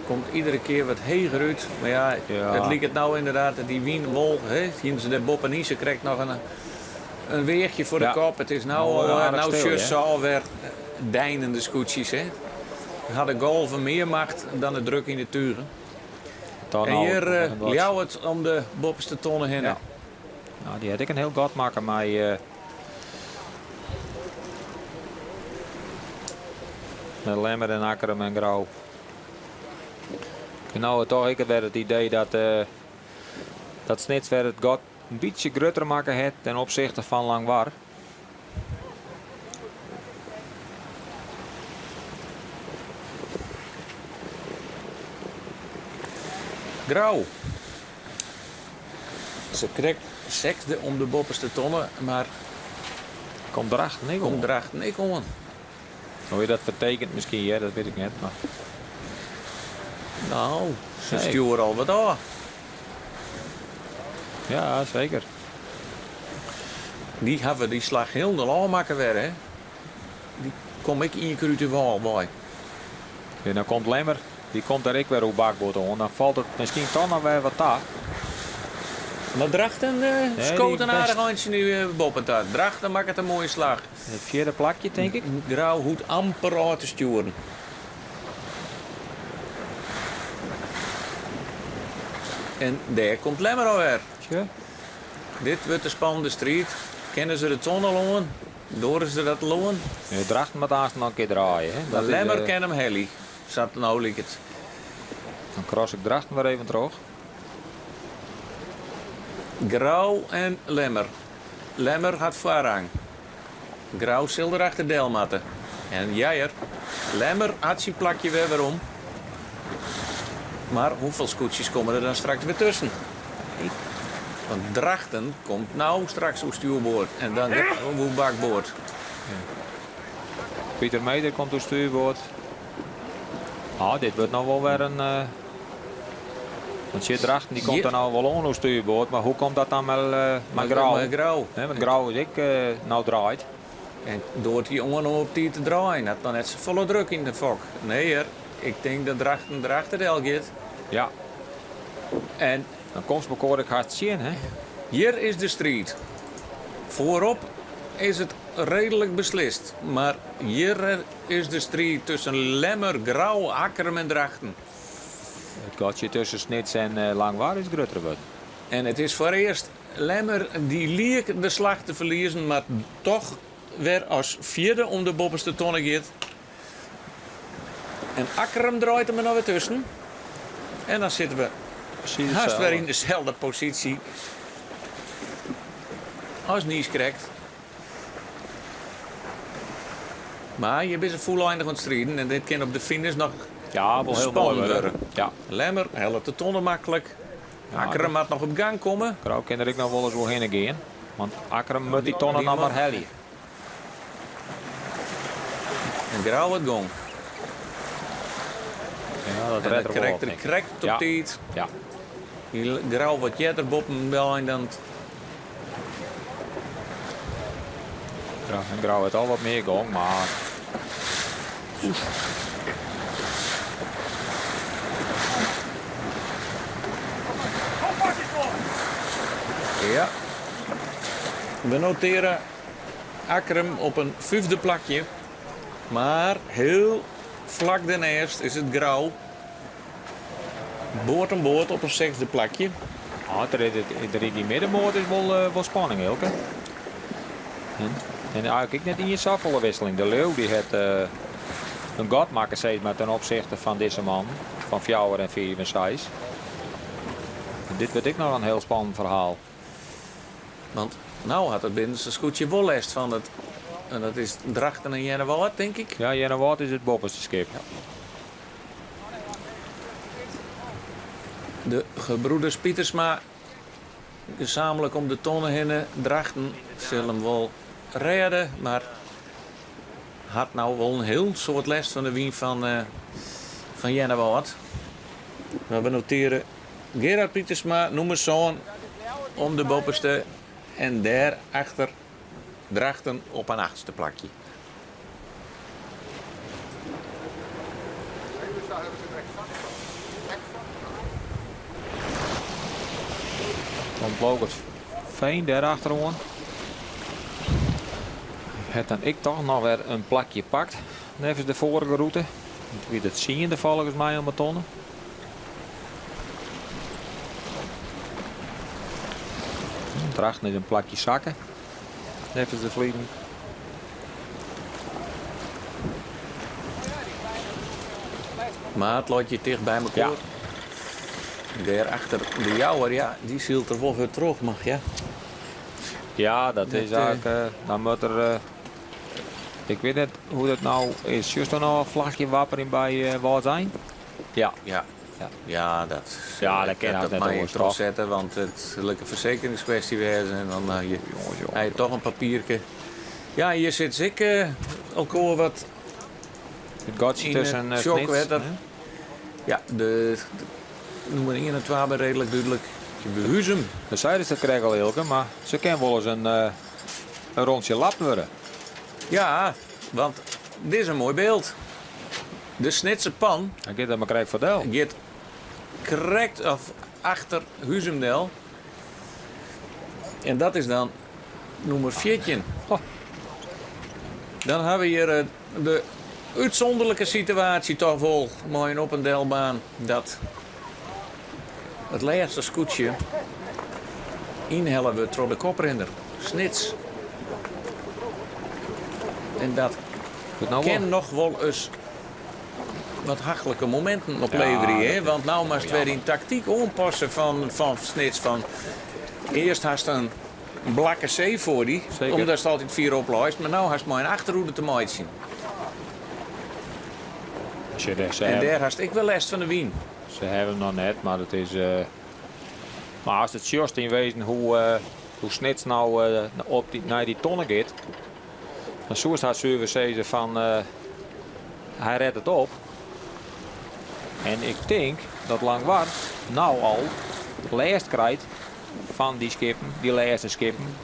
Komt iedere kear wat heger út. Mar ja, Ja. it liket no ynderdaad dat dy wyn wol, hè, hiene se dêr boppenyn se krekt noch in, in weachje foar de Ja. kop. It is no No, al, eh, aardich no stil, sjochst hè? se alwer deinende skûtsjes, hè. Ha de golven mear macht dan de druk yn de tugen. Dan En al hjir eh, een wat. Ljouwert om de boppeste tonne hinne. Ja. Nou, dy hat ek in hiel gat makke mei. eh, mei Lemmer en Akkrum en Grou. En no toch ek wer it idee dat, eh, dat Snits wer it gat in bytsje grutter makke hat ten opsichte fan Langwar. Grou. Se krekt sechsde om de boppeste tonne, mar Komt Drachten ek komt oan? Drachten ek oan. Hoe je dat fertekent miskien, ja, dat wit ik net. Mar No, se Nee. stjoere al wat ôf. ja, seker. Dy hawwe dy slach hielendal ôfmakke wer, hè. Dy kom ek ien kear út de wâl wei. En dan komt Lemmer, dy komt der ek wer oer bakboard oan. Dan falt it miskien toch noch wer wat ta. Mar Drachten eh, Nee, die skoot in aardich best. eintsje nu eh, boppen ta. Drachten makket in moaie slach. It fjirde plakje, tink ik. Grou hoecht amper ôf te stjoeren. En dêr komt Lemmer alwer. Tja. Dit wurdt de spannende striid. Kinne se de tonne oan? Doare se dat oan? Ja, Drachten moat aanst noch in kear draaie. Hè? Maar Dat is, Lemmer eh, kin him helje. Sa't it no liket. Dan cross ik Drachten wer even troch. Grou en Lemmer. Lemmer hat foarrang. Grou sil der achter del moatte. En ja hear, Lemmer hat syn plakje wer werom. Mar hoefolle skûtsjes komme der dan straks wer tusken? Want Drachten komt no straks oer stjoerboard en dan oer bakboard. Pieter Meder komt oer stuurboard. Ah, dit wurdt no wol wer in. Uh, want sjoch, Drachten dy komt der no wol oan oer stuurboard, mar hoe komt dat dan mei, uh, mei Grou? Mei Grou. Hè, want Grou is ek uh, no draaid. En doart hy oan om op tiid te draaien, hat dan net safolle druk yn de fok. Nee hear, ik tink dat Drachten derachter del giet. Ja. En Dan komst mekoar ek hast tsjin, hè? hjir is de striid. Foarop is it reedlik beslist, mar hjir is de striid tusken Lemmer, Grou, Akkrum en Drachten. It gatsje tusken Snits en eh, Langwar is grutter wurden. En it is foarearst Lemmer dy liek de slach te ferliezen, mar toch wer as fjirde om de boppeste tonne giet. En Akkrum draait him der noch wer tusken. En dan sitte we Precies hast wer itselde. yn deselde posysje as niiskrekt. Mar hjir binne se fûleindich oan it striden en dit kin op de finish noch Ja, wol hiel moai spannend wurde. wurde. Ja. Lemmer hellet de tonne maklik. Ja, Akkrum moat noch op gang komme. Grou kin der ek noch wolris oerhinne gean. Want Akkrum moat dy tonne Die noch mar moat- helje. En Grou hat gong. Ja, dat En redt dan er wel krijgt op, er denk ik. krekt op Ja. tiid. Ja. Die Grou wat earder boppen bij dan. Ja, en Grou hat al wat mear gong, mar. Ja. We noteren Akkrum op in fyfde plakje. Mar hiel flak dêrneist is it Grou. Board oan board op in sechsde plakje. Ah, der is, der yn dy middenmoat is wol, eh, wol spanning, Eelke. En, en eigentlik ek net ien safolle wisseling. De Leeuw dy hat eh, in gat makke sis mar, ten opsichte fan dizze man. Fan 4 en 5 en 6. En dit wurdt ek noch in hiel spannend ferhaal. Want no hat it binnenste skûtsje wol lêst fan it. En dat is Drachten en Earnewâld, tink ik. Ja, Earnewâld is it boppeste skip. De gebroeders Pietersma gesamentlik om de tonne hinne. Drachten sil him wol rêde, mar hat no wol in hiel soad lêst fan de wyn fan, uh, fan Earnewâld. Mar we notearje Gerard Pietersma, nûmer sân, om de boppeste en dêrachter Drachten op in achtste plakje. Komt Loket Veen dêrachteroan. Hat dan ek dochs noch wer in plakje pakt, neffens de foarige rûte. It wie de tsiende folgens my om 'e tonne. Drachten is in plakje sakke, neffens de ferliden. Mar it leit hjir ticht by mekoar. Ja. Dêrachter de Jouwer, ja, dy sylt der wol hurd troch, mar ja. Ja, dat is Dat, eh, eigentlik, eh, dan moat er. eh, ik wit net hoe't it no is. Sjochst der noch in flachje wapperjen by uh, Wâldsein? Ja. Ja. Ja. Ja, dat, Ja, dat kin dat, hast dat net mei je oars, toch? trochsette, want it sil in fersekeringskwestje wêze en dan uh, je, ha je dochs in papierke. Ja, hjir sit se ek uh, elkoar wat It gatsje yn tusken it uh, tsjok Snits, wetter. hè? Ja, de, de nûmer 1 en 2 binne reedlik dúdlik. Huzum. De seidest it krekt al, Eelke, mar se kin wolris in, uh, in rûntsje lapt wurde. Ja, want dit is in moai byld. De Snitser Pan Dan giet dat mar krekt foar del. giet krekt of achter Huzum del. En dat is dan nûmer 14. Oh. Dan ha we hjir eh, de útsûnderlike situaasje dochs wol mei in op en delbaan dat it lêste skûtsje ynhelle wurdt troch de koprinner Snits. En dat Wurdt no kin wol. noch wol ris wat hachlike mominten opleverje. Ja, hè? Want no moatst wer dyn taktyk oanpasse fan, fan Snits. Fan, earst hast in blakke see foar dy, Seker. omdatst altyd fierop leist. Mar no hast mei in achterhoede te meitsjen. Ze, ze, En hebben, dêr hast ek wol lêst fan de wyn. se hawwe him noch net, mar it is. eh, mar ast it sjochst yn wezen hoe, eh, hoe Snits no eh, op dy, nei dy tonne giet, dan soest hast suver sizze fan eh, hy rêdt it op. En ik tink dat Langwar no al lêst krijt fan dy skippen, dy lêste skippen.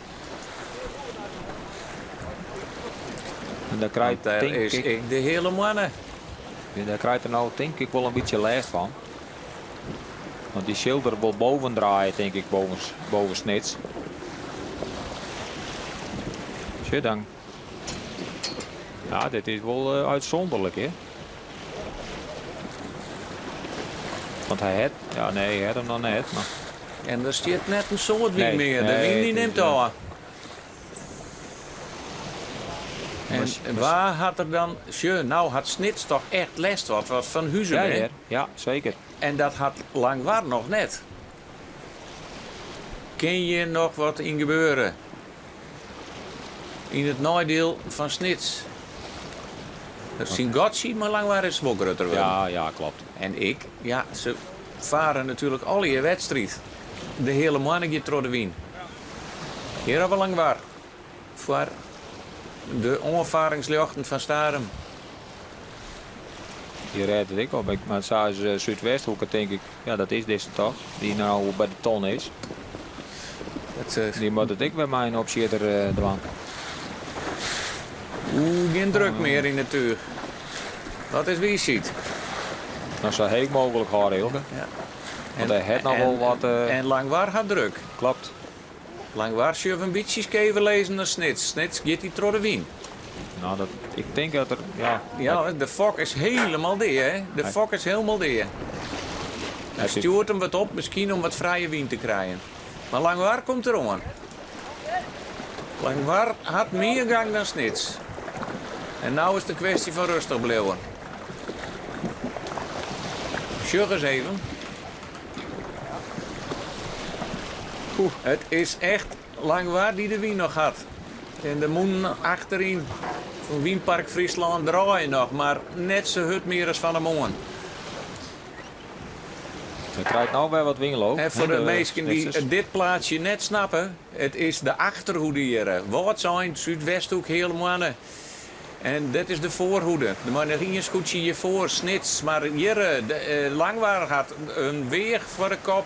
En dêr krijt Want dêr tink is ik, ek de hiele moanne. dêr krijt er no tink ik wol in bytsje lêst fan. Want dy sil der wol boven draaie, tink ik, boven, boven Snits. Sjoch dan. Ja, dit is wol uh, útsûnderlik, hè? Want hy hat, ja nee, hy hat him noch net, mar En der stiet net in soad wyn Nee, mear. De nee, wyn dy it nimt is, eh, ôf. En Maar- wa hat der dan... Sjoch, no hat Snits dochs echt lêst wat, wat fan Huzum, ja, hè? ja, ja, seker. En dat hat Langwar noch net. Kin hjir noch wat yn gebeure? Yn it neidiel fan Snits. Syn gatsje mei Langwar is wol grutter wurden. Ja, ja, kloppet. En ik, ja, se farre natuerlik allegear wedstriid. De hiele moanne giet troch de wyn. Hjir ha we Langwar foar de oanfaringsljochten fan Starum. Dy rêdt it ek op. Mar sa is Súdwesthoeke tink ik, ja dat is dizze toch, dy't no by de ton is. Dy moat it ek wer mei in opsjitter dwaan. Oeh, gjin druk mear yn it túch. Dat is wiisheid. No sa heech mooglik hâlde, Eelke. Ja. Want hy hat noch wol wat. En Langwar hat druk. Kloppet. Langwar sjoch in bytsje skever lizzen as Snits. Snits giet hy troch de wyn. No, dat, ik tink dat er, ja. Ja, de fok is helemaal dea, hè? De fok is helemaal dea. Hy stjoert him wat op, miskien om wat frije wyn te krijen. Mar Langwar komt deroan. Langwar hat mear gang dan Snits. En no is it in kwestje fan rêstich bliuwe. Sjoch ris even. Oeh, it is echt Langwar dy't de wyn noch hat. En de mûnen achteryn fan Wynpark Fryslân draaie noch, mar net sa hurd mear as fan 'e moarn. Hy krijt no wer wat wynloop. En foar de minsken dy't dit plaatsje net snappe, it is de achterhoede hjir. Wâldsein, Súdwesthoek, Heale Moanne. En dit is de foarhoede. Der mei noch ien skûtsje hjirfoar, Snits. Mar hjir, Langwar hat in weach foar de kop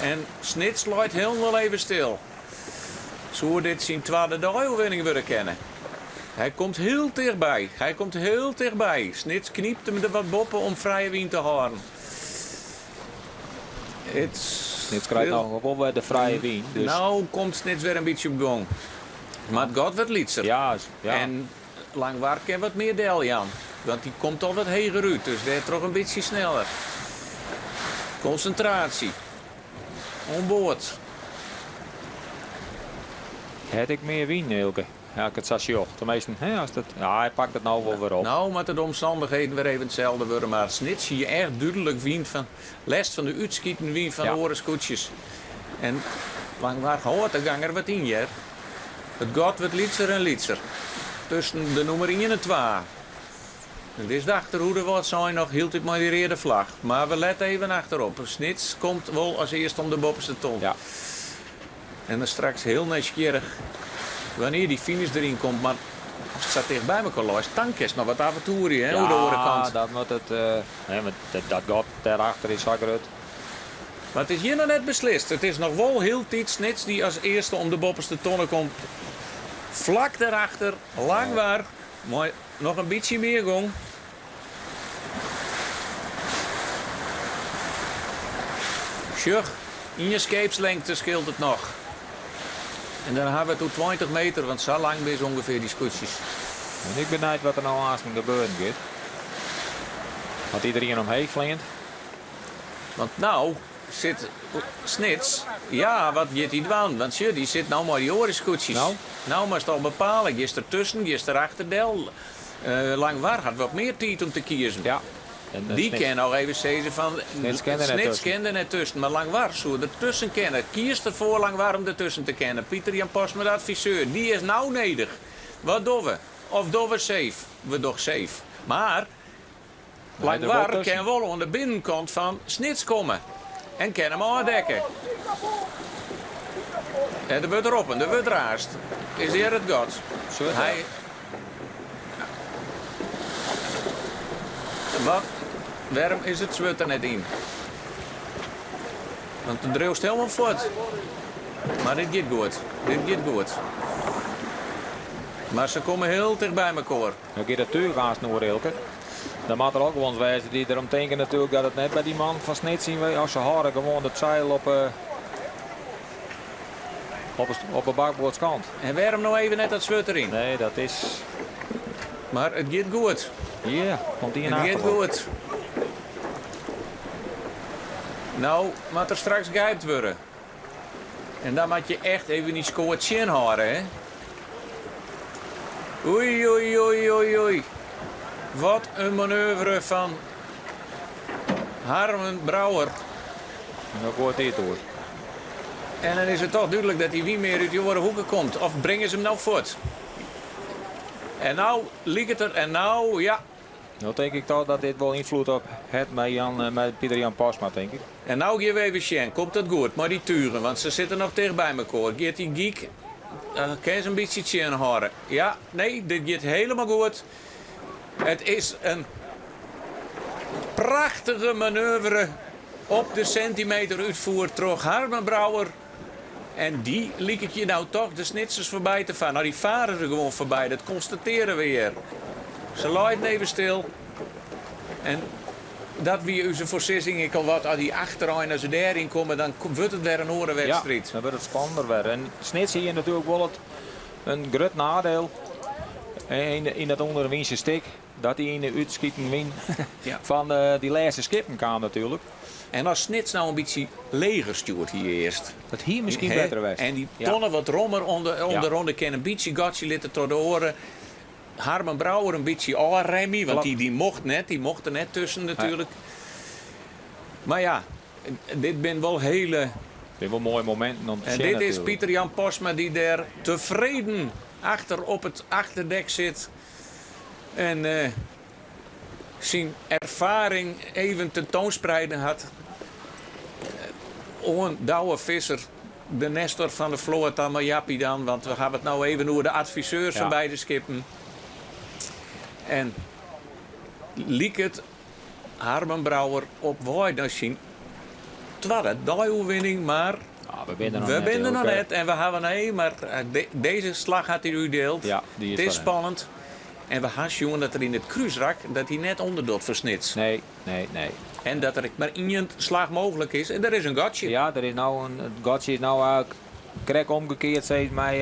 en Snits leit hielendal even stil. Soe dit syn twadde dei-oerwinning wurde kinne? Hy komt hiel tichtby. Hy komt hiel tichtby. Snits knypt him der wat boppe om frije wyn te hâlden. It Snits krijt noch wol wer de frije wyn. Dus. No komt Snits wer in bytsje op gong. Mar it gat wurdt lytser. Ja, ja. En Langwar kin wat mear deljaan, want dy komt al wat heger út, dus dêrtroch in bytsje sneller. Konsintraasje. Oan board. Hat ek mear wyn, Eelke. Ja, ik it sa sjoch. Teminsten, hè, as dat, ja, hy pakt it no wol wer op. No moatte de omstannichheden wer even itselde wurde, mar Snits hie echt dúdlik wyn fan lêst fan de útskiten wyn fan de oare skûtsjes. En Langwar hâldt de gang der wat yn, hear. It gat wurdt lytser en lytser. Tusken de nûmer ien en twa. It is de achterhoede Wâldsein noch hieltyd mei dy reade flach. Mar we lette even achterop. Snits komt wol as earste om de boppeste ton. En dan straks hiel nijsgjirrich wannear dy finish deryn komt. Mar ast sa ticht by mekoar leist, dan kinst noch wat aventoerje hè, oer de oare kant. Ja, dat moat it. Nee, want dat gat dêrachter is sa grut. Mar it is hjir noch net beslist. It is noch wol hieltyd Snits dy't as earste om de boppeste tonne komt. Flak dêrachter Langwar mei noch in bytsje mear gong. Sjoch, ien skeepslengte skeelt it noch. En dan hawwe we it oer 20 meter, want sa lang binne se ûngefear dy skûtsjes. En ik bin benijd wat der no aansten gebeuren giet. Want iderien omheech fleant. Want no sit Snits, ja, wat giet hy dwaan? Want sjoch, dy sit no mei dy oare skûtsjes. No? No moatst al bepale, giest der tusken, giest der achter del. Langwar hat wat mear tiid om te kiezen. Ja. En, Dy kin noch even sizze fan Snits kin der net Snits tusken. kin der net tusken, mar Langwar soe der tusken kinne. Kiest derfoar Langwar om der tusken te kinnen. Pieter Jan Postma de adviseur, dy is no nedich. Wat dogge we? Of dogge we safe? We dogge safe. Mar Langwar kin wol oan de binnenkant fan Snits komme en kin him ôfdekke. En der wurdt roppen, der wurdt raasd. Is hjir it gat? Hy... Wat? Wêrom is it swurd der net yn? Want do driuwst helemaal fuort. Mar dit giet goed. Dit giet goed. Mar se komme hiel ticht by mekoar. No giet it túch aanst oer Eelke. Dan moat der ek guon wêze dy't derom tinke natuerlik dat it net by dy man fan Snits yn as se hâlde gewoan it seil op de op de bakboardskant. En wêrom no even net dat swurd deryn? Nee, dat is. Mar it giet goed. Ja, komt ien It giet achterop. goed. No moat der straks gijpt wurde. En dan moat je echt even dy skoat tsjinhâlde, hè? Oei, oei, oei, oei, oei. Wat in manoeuvre fan Harmen Brouwer. En dan goait hy it oer. En dan is it toch dúdlik dat dy wyn mear út dy oare hoeke komt. Of bringe se him no fuort? En no liket er, en no, ja. No tink ik toch dat dit wol ynfloed op hat mei Jan, mei Pieter Jan Postma, tink ik. En no gean we even sjen, komt dat goed mei dy tugen? Want se sitte noch ticht by mekoar. Giet dy gyk, uh, kin se in bytsje tsjinhâlde? Ja, nee, dit giet helemaal goed. It is in. Prachtige manoeuvre op de sintimeter útfierd troch Harmen Brouwer. En dy liket je no toch de Snitsers foarby te farren. No, dy farre der gewoan foarby, dat konstatearje we hjir. Se leinen even stil. En dat wie ús foarsizzing ek al wat. As dy achterein, as se dêryn komme, dan wurdt it wer in oare wedstriid. Ja, dan wurdt it spannender wer. En Snits hie natuerlik wol it, in grut neidiel yn dat ûnderwynse stik. Dat dy yn de útskiten wyn fan dy lêste skippen kaam natuerlik. En as Snits no in bytsje leger stjoerd hie earst. Dat hie miskien better west. En dy tonne wat rommer om de ronde kin in bytsje gatsje litte troch de oare. Harmen Brouwer in bytsje ôfremje, want dy mocht net, dy mocht der net tusken natuerlik. Mar ja, dit binne wol hele. Binne wol moaie mominten om te sjen. En dit is Pieter Jan Postma dy't dêr tefreden achter op it achterdek sit. En syn erfaring even tentoanspreiden hat oan Douwe Visser, de nestor fan de float mei Jappie dan, want we hawwe it no even oer de adviseurs fan beide skippen. En liket Harmen Brouwer op wei nei syn twadde deioerwinning, mar we binne der noch net. We binne der noch net en we hawwe nee, mar dizze slach hat hy útdield. It is spannend. En we ha sjoen dat er yn it krúsrak dat hy net ûnderdocht foar Snits. Nee, nee, nee. En dat der ek mar ien slach mooglik is en der is in gatsje. Ja, der is no in, it gatsje is no eigentlik krekt omgekeard sis mei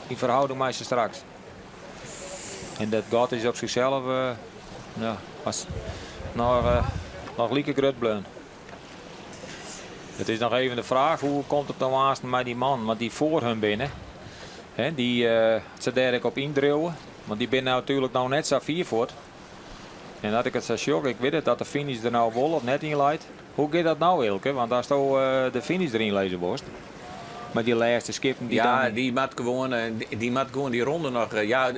yn ferhâlding mei sastraks. En dat gat is op sichsels ja, as noch, noch like grut bleaun. It is noch even de fraach hoe komt it no aansten mei dy mannen, want dy foar hun binne, hè, dy se dêr ek op yndriuwe, want dy binne natuerlik no net sa fier fuort. En as ik it sa sjoch, ik wit it dat de finish der no wol of net yn leit. Hoe giet dat no, Eelke? Want asto de finish deryn lizze wolst, mei dy lêste skippen dy't Ja, dy moat gewoan, dy moat gewoan dy ronde noch. Ja,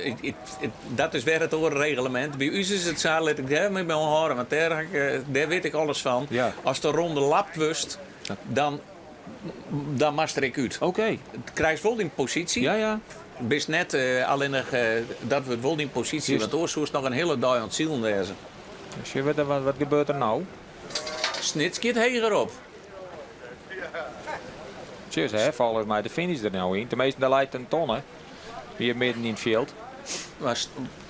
dat is wer it oare reglemint. By ús is it sa, lit ik dêr my by oanhâlde, want dêr, dêr wit ik alles fan. Ast de ronde lapt wurdst, dan, dan moatst der ek út. Oké. Krijst wol dyn posysje. Ja, ja. Bist net allinnich, dat wurdt wol dyn posysje, want oars soest noch in hiele dei oan it silen wêze. Sjoch, wat, wat gebeurt der no? Snits giet heger op. Tsjus, hè, folgens my de finish der no yn. Teminsten, der leit in tonne hjir midden yn it fjild. Mar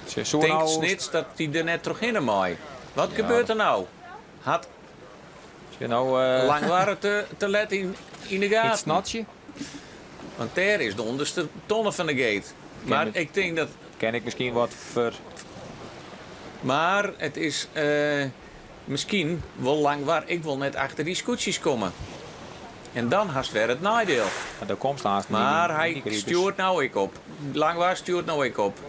tinkt Snits dat dy der net trochhinne mei? Wat gebeurt der no? Hat no, Langwar it te let yn de gaten? It snotsje? Want dêr is de ûnderste tonne fan de gate. Mar ik tink dat. Kin ik miskien wat fer. Mar it is. Miskien wol Langwar ek wol net achter dy skûtsjes komme. En dan hast wer it neidiel. Mar do komst aanst Mar hy stjoert no ek op. Langwar stjoert no ek op.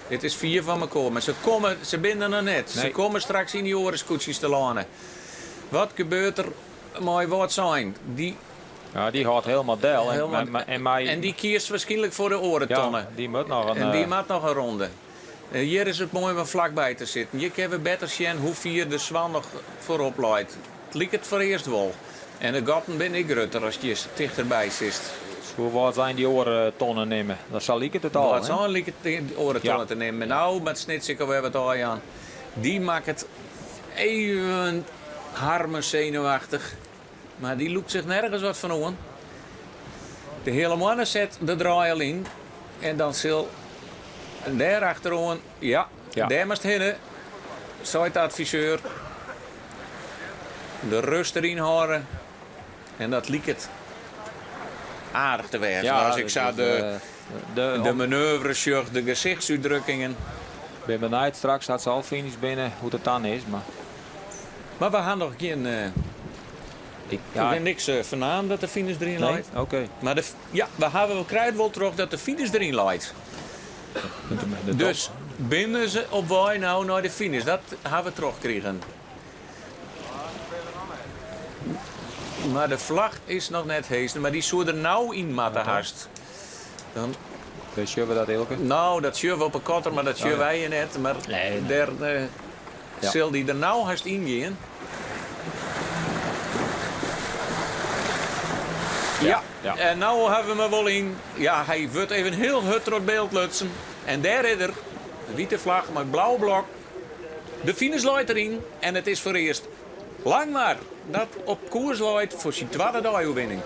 It is fier fan mekoar, mar se komme, se binne der noch net. Se komme straks yn dy oare skûtsjes telâne. Wat gebeurt der mei Wâldsein? Dy Ja, dy hâldt helemaal del. En, en, mei... en dy kiest wierskynlik foar de oare tonne. dy moat noch in. En dy moat noch in ronde. Hjir is it moai om flakby te sitten. Hjir kinne we better sjen hoe fier de Swan noch foarop leit. It liket foarearst wol. En de gatten binne ek grutter ast hjir tichterby sitst. Soe Wâldsein dy oare tonne nimme? Dan sa liket it al. Wâldsein liket dy oare tonne te nimmen. No moat Snits ek alwer wat ôfjaan. Dy makket even Harmen senuwachtich. Mar dy lûkt sich nergens wat fan oan. De Heale Moanne set de draai al yn en dan sil dêr achteroan, ja, dêr moatst hinne, seit de adviseur. De rust deryn hâlde en dat liket aardich te wêzen. As ik sa de, de manoeuvres sjoch, de gesichtsútdrukkingen. Bin benijd straks as se al finish binne hoe't it dan is. Mar, mar we ha noch gjin. Ik ha niks fernaam dat de finish deryn leit. Oké. Mar de, ja, we hawwe we krije it wol troch dat de finish deryn leit. Dus binne se op wei no nei de finish? Dat ha we trochkrigen. Mar de flach is noch net hezen, mar dy soe der no yn moatte hast. Dan Wêr sjogge we dat, Eelke? No, dat sjogge we op 'e kotter, mar dat sjogge wy hjir net. Mar dêr sil dy der no hast yn gean. Ja, en no hawwe we him wol yn. Ja, hy wurdt even hiel hurd troch it byld lutsen. En dêr is er, de wite flach mei it blauwe blok. De finish leit deryn en it is foarearst Langwar dat op koers leit foar syn twadde deioerwinning.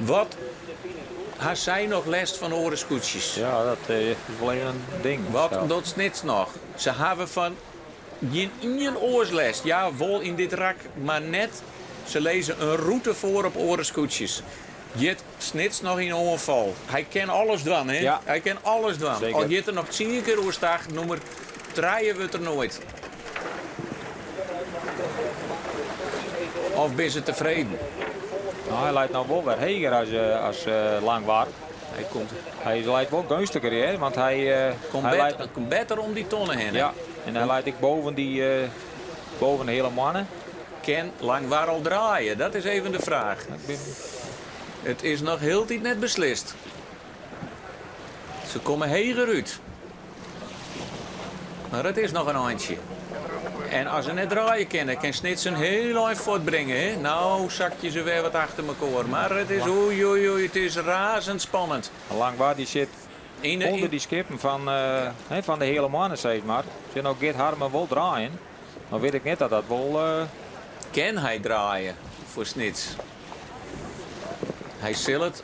Wat ha sy noch lêst fan oare skûtsjes? Ja, dat is wol even in ding. Wat docht Snits noch? Se hawwe fan gjin ien oars lêst. Ja, wol yn dit rak, mar net. Se lizze in rûte foar op oare skûtsjes. Giet Snits noch yn oanfal? Hy kin alles dwaan, hè? Ja. Hy kin alles dwaan. Zeker. Al giet er noch tsien kear oerstach, nûmer trije wurdt er noait. Of binne se tefreden? No, hy leit no wol wer heger as, eh, as eh, Langwar. Hy komt. Hy leit wol geunstiger, hè? Want hy, eh, Komt hy better, leit, komt better om dy tonne hinne. ja, en hy leit ek boven, dy, eh, boven de Heale Moanne. Kin Langwar al draaie? Dat is even de fraach. Ik bin, It is noch hieltyd net beslist. Se komme heger út. Mar it is noch in eintsje. En as se net draaie kinne, kin Snits in hiel ein fuortbringe. Hè? No sakje se wer wat achter mekoar. Mar it is oei oei oei, it is razend spannend. Langwar dy sit Yn de, ûnder dy skippen fan, eh, hè, fan de Heale Moanne, sis mar. Sjoch, no giet Harmen wol draaien. No wit ik net dat dat wol. Eh, Kin hy draaie foar Snits? Hy sil it.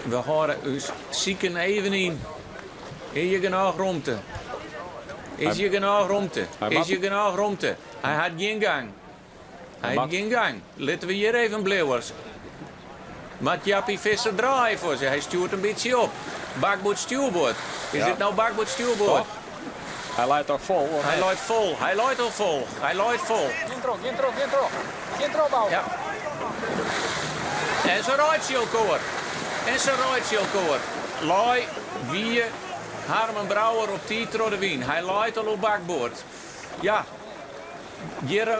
We hâlde ús siken even yn. Is hjir genôch romte? Is hjir genôch romte? Is hjir genôch romte? Hy hat gjin gang. Hy hat gjin gang. Litte we hjir even bliuwe. Moat Jappie Visser draaie foar se? Hy stjoert in bytsje op. Bakboard stjoerboard. Is dit no bakboard stjoerboard? Hy leit toch fol? Of Hy net? leit fol. Hy leit al fol. Hy leit fol. Gean troch, gean troch, gean troch. Gean troch, Bouke. Ja. En se reitsje elkoar. En se reitsje elkoar. Lei wie Harmen Brouwer op tiid troch de wyn. Hy leit al op bakboard. Ja, hjir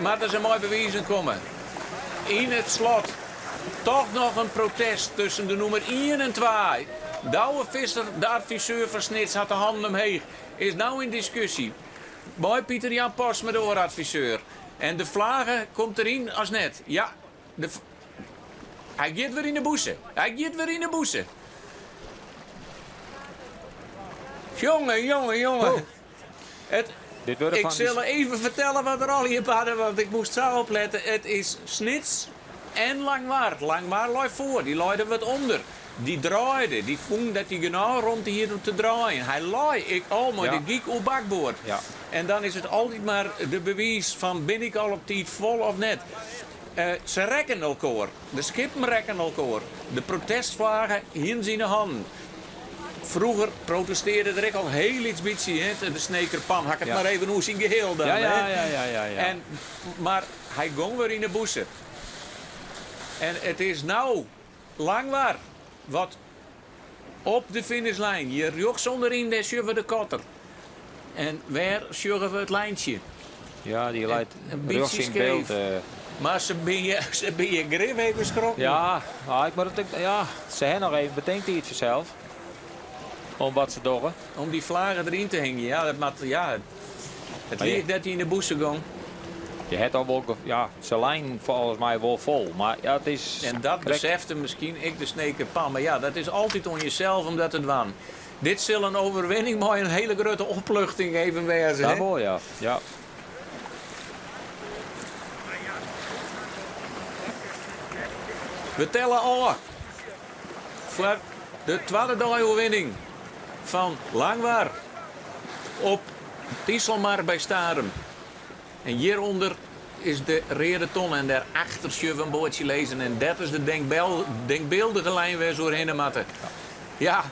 moatte se mei bewizen komme. Yn it slot toch noch in protest tusken de nûmer ien en twa. Douwe Visser, de adviseur fan Snits, hat de hannen omheech. Is no yn diskusje mei Pieter Jan Postma, de oare adviseur. En de flage komt deryn as net. Ja, de, hy giet wer yn 'e bûse. Hy giet wer yn 'e bûse. Jonge, jonge, jonge. It, Dit wurde ik fan dy- sil even fertelle wat der allegear barde, want ik moast sa oplette. It is Snits en Langwar. Langwar lei foar, dy lei der wat ûnder. Dy draaide, dy fûn dat hy genôch romte hie om te draaien. Hy lei ek al mei Ja. de gyk oer bakboard. Ja. En dan is it altyd mar de bewiis fan bin ik al op tiid fol of net. Eh, se rekken elkoar. De skippen rekken elkoar. De protestflagge hienen se yn 'e hannen. Froeger protestearde der ek al hiel lyts bytsje, hè, de Sneker Pan. Ha ik it Ja. mar even oer syn geheel dan. Ja, ja, hè. ja, ja, ja, ja. En, mar hy gong wer yn 'e bûse. En it is no Langwar wat op de finishlijn. Hjir rjochts ûnderyn, dêr sjogge we de kotter. En wêr sjogge we it lijntsje? Ja, dy leit In rjochts bytsje yn byld. skeef. eh. Mar se binne se binne grif even skrokken. Ja, nou, ik moet het, ja, se ha noch even betinktiid fansels. Om wat se dogge. Om dy flage deryn te hingjen. Ja, dat moat, ja, it Maar je- liek dat hy yn de bûse gong. Je hebt al wol, ge- ja, se leinen folgens my wol fol. Mar ja, it is. En dat krekt- besefte miskien ek de Sneker Pan. Mar ja, dat is altyd oan jesels om dat te dwaan. Dit sil in oerwinning mei in hiele grutte opluchting even wêze. Dat hè? wol, ja. ja. We telle ôf foar de twadde deioerwinning fan Langwar op Iselmar by Starum. En hjirûnder is de reade tonne en dêrachter sjogge we in boatsje lizzen. En dat is de denkbyldige lijn wêr't se oerhinne moatte. Ja,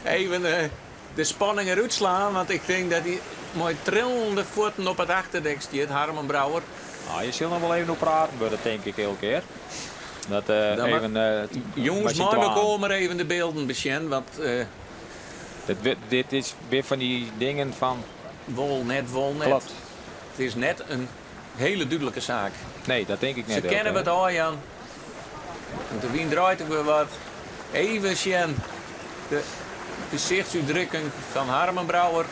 even eh, de spanning derút slaan, want ik tink dat hy mei trillende fuotten op it achterdek stiet, Harmen Brouwer. Nou, je sil noch wol even oer praten wurde, tink ik, elke kear. Dat eh, Dan maar- even. eh, Jonges, mei syn mei twaen. mekoar mar even de bylden besjen, want eh, Dit, dit is wer fan dy dingen fan. wol net, wol net. Klopt. It is net in hiele dúdlike saak. Nee, dat tink ik Se net. kinne Elke. wat ôfjaan. Want de wyn draait ek wer wat. Even sjen de gesichtsútdrukking fan Harmen Brouwer.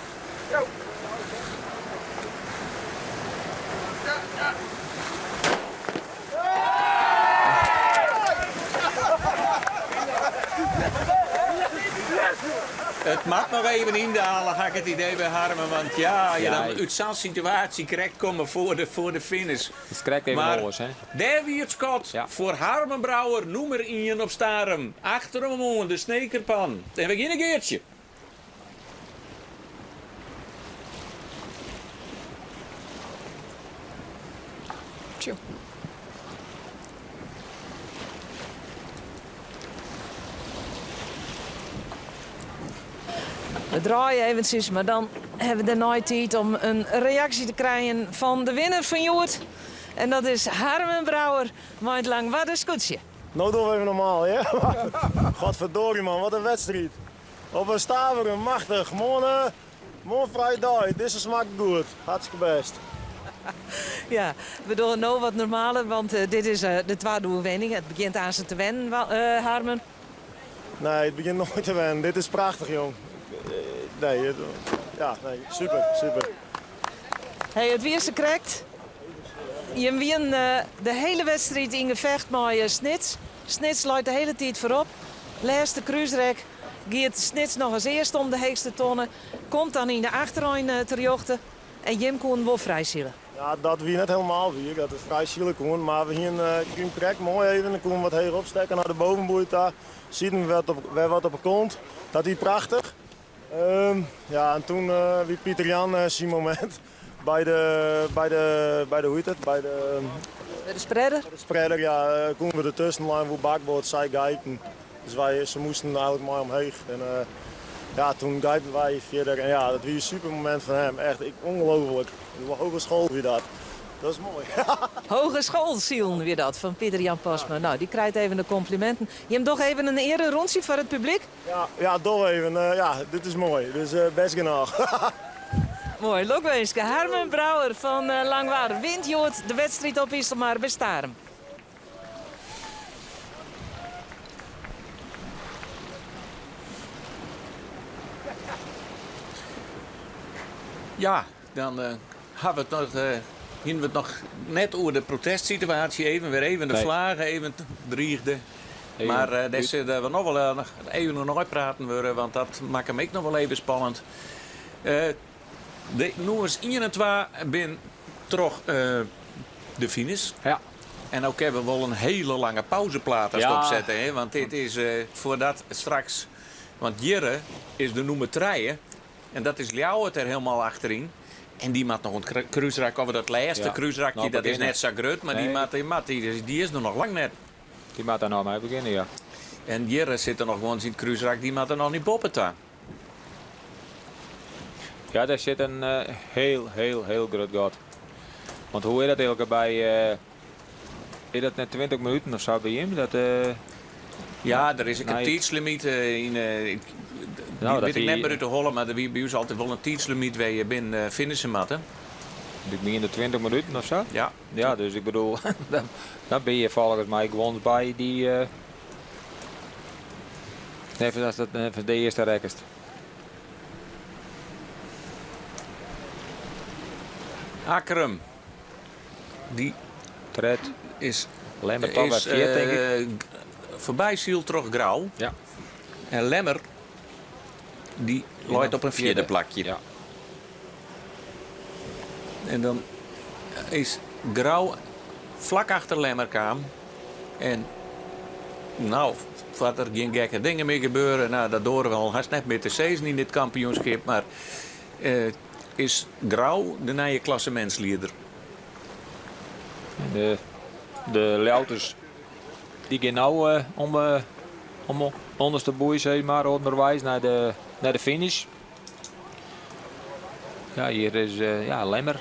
It moat noch even yndale, ha ik it idee by Harmen. Want ja, je dan út sa'n situaasje krekt komme foar de, foar de finish. It is krekt even Mar oars, hè? dêr wie it skot foar Harmen Brouwer, nûmer ien op Starum. Achter him oan de Snekerpan. En we geane Geartsje. Tsjo. We draaie eventsjes, mar dan hawwe we dêrnei tiid om in reaksje te krijen fan de winner fan hjoed. En dat is Harmen Brouwer mei it Langwarder skûtsje. No dogge we even normaal, hè? Godverdorie man, wat in wedstriid. Op in Staverum, machtich. Moarn, eh, moarn frije dei. Dizze smakket goed. Hartstikke bêst. Ja, we dogge no wat normaler, want eh, dit is eh, de twadde oerwinning. It begjint aanst te wennen, Harmen. Nee, it begjint noait te wennen. Dit is prachtich, jong. Nee, it, ja, nee, super, super. Hey, it wie sa krekt. Jim wienen de hiele wedstriid yn gefecht mei Snits. Snits leit de hiele tiid foarop. Lêste krúsrek giet Snits noch as earste om de heechste tonne. Komt dan yn de achterein terjochte. En jim koenen wol frijsile. Ja, dat wie net helemaal wier, dat we frijsile koenen. Mar we hienen uh, krekt moai even. Dan koenen we wat heger opstekke nei de bovenboei ta. Sieten we wer wat op 'e kont. Dat wie prachtich. Um, ja, en toen uh, wie Pieter Jan uh, syn momint by de, by de, by de, hoe heet it? By de, by de spreader? By de spreader, ja, uh, koenen we dertusken lein, woe bakboard, sy gijpen. Dus wy, se moasten eigenlik mei omheech. En uh, ja, toen gijpen wy fierder. En ja, dat wie in super momint fan him. Echt, ik, ongelooflijk. Hogeschool wie dat. Dat is moai. Hogeschoolsilen wie dat fan Pieter Jan Postma. No, dy krijt even de kompliminten. Jim dogge even in earerûntsje foar it publyk. Ja, ja, doch even. Uh, ja, dit is moai. Dus uh, bêst genôch. Moai. Lokwinske. Harmen Brouwer fan uh, Langwar wint hjoed de wedstriid op Iselmar by Starum. Ja, dan uh, hawwe we it noch, uh, hienen we it noch net oer de protestsituaasje. Even wer even de Nee. flage even driigde. Even Mar uh, dêr út. sille we noch wol uh, noch even oer neipraten wurde, want dat makket him ek noch wol even spannend. Uh, de nûmers 1 en 2 binne troch uh, de finish. Ja. En no kinne we wol in hiele lange pauzeplaat as Ja. opsette, hè? Want dit is uh, foardat straks. Want hjirre is de nûmer 3 en dat is Ljouwert der hielendal achteryn. En dy moat noch oan it krúsrak, of dat lêste Ja. krúsrakje, No dat is begjinne. net sa grut, mar dy Nee. moat, dy, moat, dy, is- dy is der noch lang net. Dy moat dêr no mei begjinne, ja. En hjirre sit der noch gewoan yn it krúsrak, dy moat der noch net boppe ta. Ja, dêr sit in eh, hiel, hiel, hiel grut gat. Want hoe is dat Eelke by... eh, is dat net 20 minuten of sa by jim? Dat, eh, Ja, der is ek in Nee. tiidslimyt yn. Ik, dy No, dat wit ik net die- mear út de holle, mar der wie by ús altyd wol in tiidslimyt wêr't je binnen uh, finishen moatte. Ik mien de 20 minuten of sa? Ja. Ja, dus ik bedoel, dan, dan bin je folgens my gewoan by dy. Uh, even as dat even de earste rekkest. Akkrum. Dy Tred. is, Lemmer toch is wer fjirde, tink ik. foarby syld troch Grou. Ja. En Lemmer dy leit op in fjirde plakje. Ja. En dan is Grou flak achter Lemmer kaam. En no, foar't der gjin gekke dingen mear gebeure, no, dat doare we al hast net mear te sizzen yn dit kampioenskip, mar eh, is Grou de nije klassemintslieder. En de Ljouwerters dy geane no eh, om, eh, om ûnderste boei, sis mar, ûnderweis nei de finish. Ja, hjir is eh, ja, Lemmer.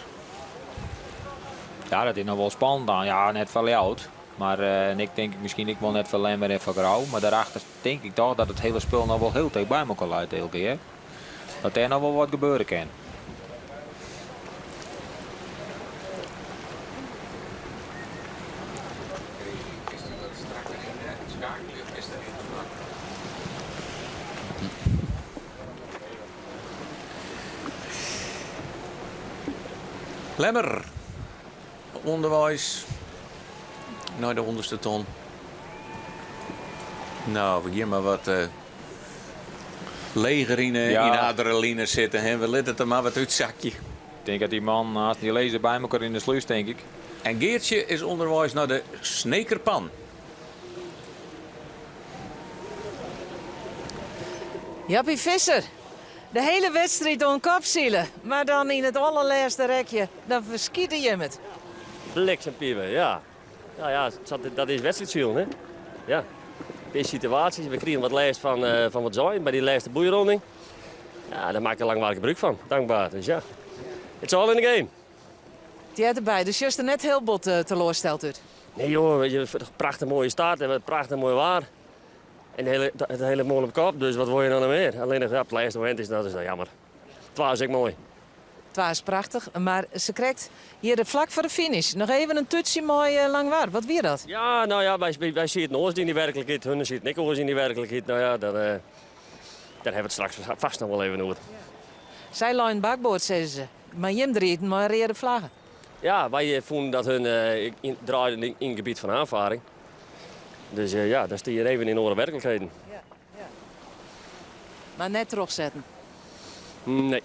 Ja, dat is noch wol spannend dan. Ja, net foar Ljouwert. Mar eh, en ik tink miskien ek wol net foar Lemmer en foar Grou. Mar dêrachter tink ik dochs dat it hiele spul noch wol hiel ticht by elkoar leit elke kear. Dat dêr noch wol wat gebeure kin. Lemmer ûnderweis nei de ûnderste ton. No, we geane mar wat. Leger yn de adrenaline sitte. Hè. We litte it der mar wat útsakje. Ik tink dat dy man hast dy lizze by mekoar yn de slús, tink ik. En Geartsje is ûnderweis nei de Snekerpan. Jappie Visser, de hiele wedstriid oan kop sile, mar dan yn it allerlêste rekje, dan ferskite jim it. Bliksempipe, ja. Nou ja, dat is wedstriidsilen, hè. Ja. In situaties, we krigen wat lêst fan, uh, fan wat sein by dy lêste boeironding. Ja, dêr makke Langwar gebrûk fan, dankber. Dus ja, it's all in the game. It heart derby, dus sjochst der net hiel bot uh, teloarsteld út? Nee joh, weet je, prachtich moaie start en prachtich moai waar. En de hiele, it hiele moai op kop, dus wat wol je dan noch mear? Allinnich, ja, op it lêste momint is dat is nou jammer. Twa is ek moai. Twa is prachtich, mar se krekt hjir flak foar de finish noch even in tútsje mei eh, Langwar. Wat wie dat? Ja, nou ja, wy, wy sieten oars yn dy werklikheid. Hun sieten ek oars yn dy werklikheid. Nou ja, dan, uh, dan hawwe we it straks fêst noch wol even oer. Sy leinen bakboard, sizze se. Mar jim draaiden mei in reade flagge. Ja, wy eh, fûnen dat hun uh, in, draaiden yn it gebiet fan aanvaring. Dus uh, ja, dan steane je even yn oare werklikheden. Ja, ja. Mar net trochsetten? Nee.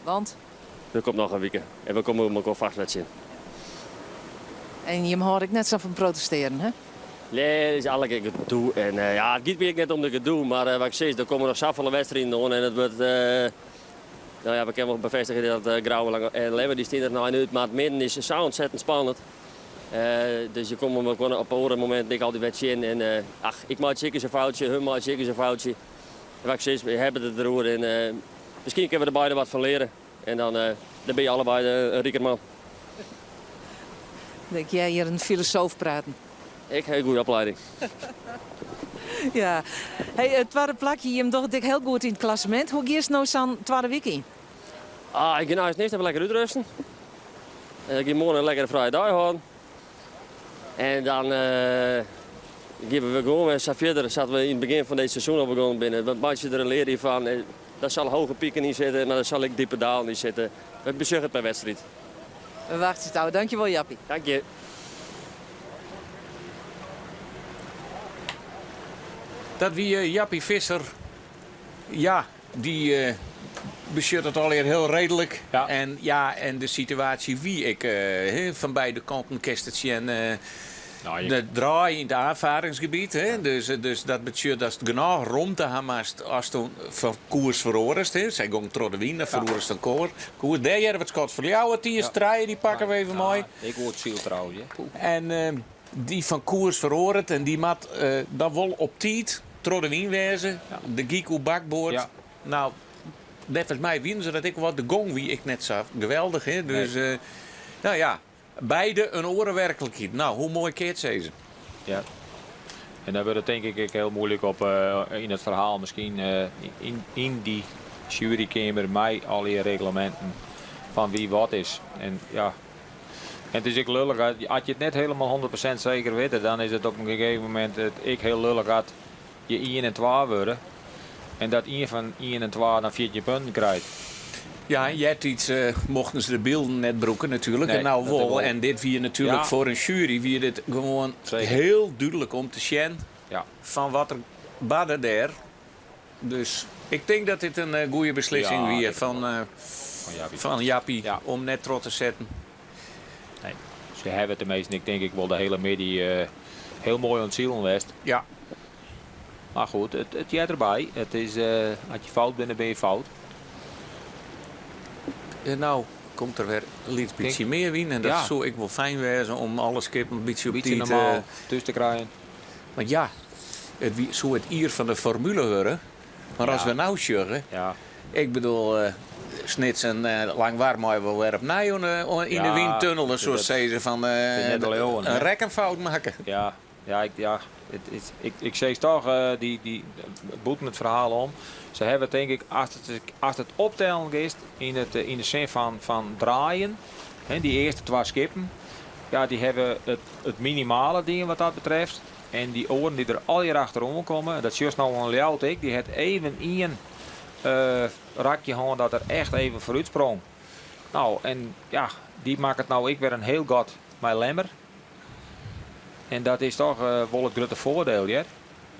Want? Der komt noch in wike en we komme elkoar fêst wer tsjin. En jim hâlde ek net sa fan protestearjen, hè? Nee, dat is allegear gedoe. En uh, ja, it giet my ek net om de gedoe, mar uh, wat ik sis, der komme noch safolle wedstriden oan en it wurdt. Uh, nou ja, we kinne wol befêstigje dat uh, Grou en Lemmer dy steane der noch út, mar it midden is sa ontzettend spannend. Dus je komme elkoar op oare mominten ek altyd wer tsjin. En ach, ik meitsje ek ris in foutsje, hun meitsje ek ris in foutsje. Wat ik sis, we hawwe it deroer en uh, miskien kinne we der beide wat fan leare. En dan, uh, dan binne je allebeide in riker man. Denk jij hier in filosoof praten? Ik ha in goede oplieding. Ja. Hey, it twadde plakje, jim dogge it ek hiel goed yn it klassemint. Hoe giest no sa'n twadde wike yn? Ah, ik gean earst even lekker útrêste. Ik gean moarn in lekkere frije dei hâlden. En dan uh, gean we gewoan wer sa fierder, sa't we yn it begjin fan dit seizoen al begûn binne. We meitsje der in lear fan. Dêr sille hege piken yn sitte, mar der sil ek diepe dalen yn sitte. We besjogge it per wedstriid. We wachtsje it ôf. Dankjewol, Jappie. Dank je. Dat wie eh, Jappie Visser. Ja, dy uh, besjocht it allegear hiel reedlik. Ja. En, ja, en de situaasje wie ek uh, fan beide kanten kinst it sjen. Uh, nou, de draai yn it aanvaringsgebiet. Hè? Dus, dus dat betsjut datst genôch romte ha moatst ast fan koers feroarest. Hè? Sy gong troch de wyn, dan feroarest dan koers. Dêr hearre we it skot foar Ljouwert, dy is trije, dy pakke we even mei. Ik wol it syl trouwens. En uh, dy fan koers feroaret en dy moat uh, dan wol op tiid troch de wyn wêze. De gyk oer bakboard. Ja. Nou, neffens my wiene se dat ek wat. De gong wie ek net sa geweldich. Hè? Dus, nee. uh, nou ja, beide in oare werklikheid. Nou, hoe moai kinst it sizze? Ja. En dan wurdt it tink ik ek hiel muoilik op uh, yn it ferhaal miskien uh, yn, yn dy jurykeamer mei al dy regleminten fan wie wat is. En ja, en it is ek lullich, as je it net hielendal 100% seker witte, dan is it op in gegeven momint it ek hiel lullich as je 1 en 2 wurde en dat ien fan 1 en 2 dan 14 punten krijt. Ja, en eartiids uh, mochten se de bylden net brûke natuerlik. Nee, en no wol. En dit wie natuerlik ja. foar in jury wie dit gewoan Zeker. hiel dúdlik om te sjen ja. fan wat der barde dêr. Dus ik tink dat dit in uh, goede beslissing ja, wie fan, uh, fan Jappie, fan Jappie ja. om net troch te setten. Nee, se hawwe teminsten, ik tink ek wol de hiele middei uh, hiel moai oan it silen west. Ja. Mar goed, it heart derby. It is, uh, as je fout binne, binne je fout. En no komt der wer in lyts bytsje mear wyn. En dat ja. soe ek wol fijn wêze om alle skippen in bytsje op Bytsje tiid normaal uh, thús te krijen. Want ja, it wie, soe it jier fan de formule wurde. Mar ja. as we no sjogge, ja. ik bedoel, uh, Snits en uh, Langwar meie wol wer opnij yn ja, de wyntunnel, soe sizze fan uh, in rekkenfout makke. Ja, ja, ik, ja, it, it, ik, ik sis toch, uh, dy, dy, bûten it ferhaal om, se hawwe tink ik, as it, as it optellen is yn de sin fan draaien, hè, dy earste twa skippen, ja, dy hawwe it, it minimale dien wat dat betreft. En dy oaren dy't der allegear achteroan komme, dat sjochst no oan Ljouwert ek, dy hat even ien uh, rakje hân dat er echt even foarút sprong. Nou, en ja, dy makket no ek wer in hiel gat mei Lemmer. En dat is toch uh, wol it grutte foardiel, hear.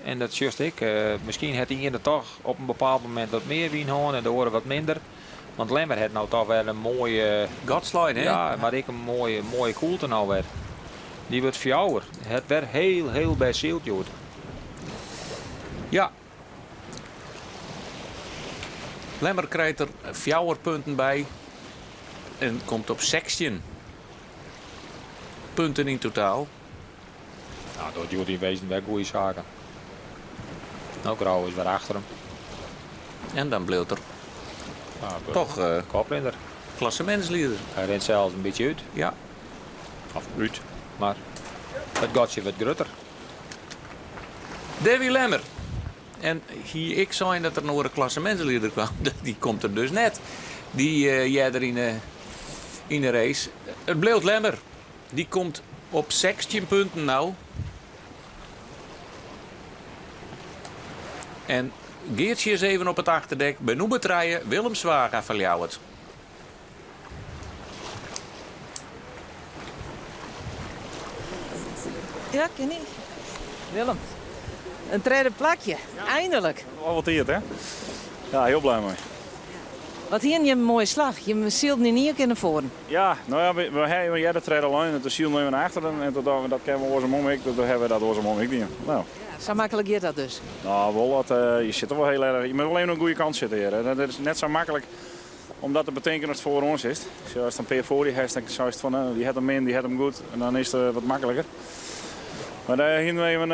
En dat sjochst ek. Miskien hat de iene toch op in bepaald momint wat mear wyn hân en de oare wat minder. Want Lemmer hat no toch wer in moaie... Gat slein, hè? Ja, mar ek in moaie, moaie koelte no wer. Dy wurdt fjouwer. Hat wer hiel, hiel bêst syld hjoed. Ja. Lemmer krijt der fjouwer punten by en komt op 16 punten yn totaal. Nou, docht hjoed yn wezen wer goede saken. No, Grou is wer achter him. En dan bliuwt er toch koprinner. Klassemintslieder. Hy rint sels in bytsje út. Ja. Of út, mar it gatsje wurdt grutter. Davy Lemmer. En hie ik sein dat der in oare klassemintslieder kwam, dy komt der dus net. Dy earder yn de race. It bliuwt Lemmer. Dy komt op 16 punten no. En Geartsje is even op it achterdek by nûmer trije Willem Zwaga fan Ljouwert. Ja, kin ik. Willem, in tredde plakje, eindelijk. Al wat tiid, hè? Ja, hiel blij mei. Wat hienen jim in moaie slach. Jim sylden yn ien kear nei foaren. Ja, no ja, we hawwe earder tredde lein en toen sylden we even nei achteren en toen dachten we dat kinne we oarsom ek, dus toen hawwe we dat oarsom ek dien. No. Ja, sa maklik giet dat dus. No, wol dat, je sitte wol hiel erch, je moatte wol even oan de goede kant sitte hjir. Dat is net sa maklik om dat te betinken ast foaroan sitst. Sjoch, ast in pear foar dy hast, dan seist fan dy hat him min, dy hat him goed en dan is it wat makliker. Mar dêr hiene we even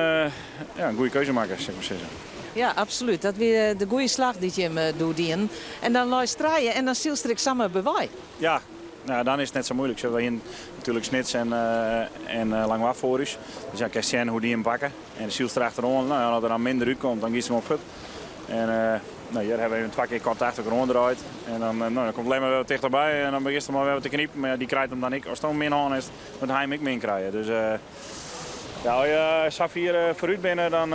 ja, in goede keuze makke, sil ik mar sizze. Ja, absolút. Dat wie de goede slach dy't jim doe dienen. En dan leist trije en dan sylst der ek samar by wei. Ja, no, dan is it net sa muoilik. Sjoch, wy hiene natuerlik Snits en, en Langwar foar ús. Dus ja, kinst sjen hoe't dy him pakke. En sylst der achteroan. No ja, as der dan minder útkomt, dan giest him op fuort. En no, hjir hawwe we even twa kear kort achter elkoar oandraaid. En dan, no, dan komt Lemmer wer wat tichterby en dan begjinst him alwer wat te knipen. Mar ja, dy krijt him dan ek. Ast dan min hân hast, moat hy him ek min krije. Dus ja, as je safier foarút binne, dan,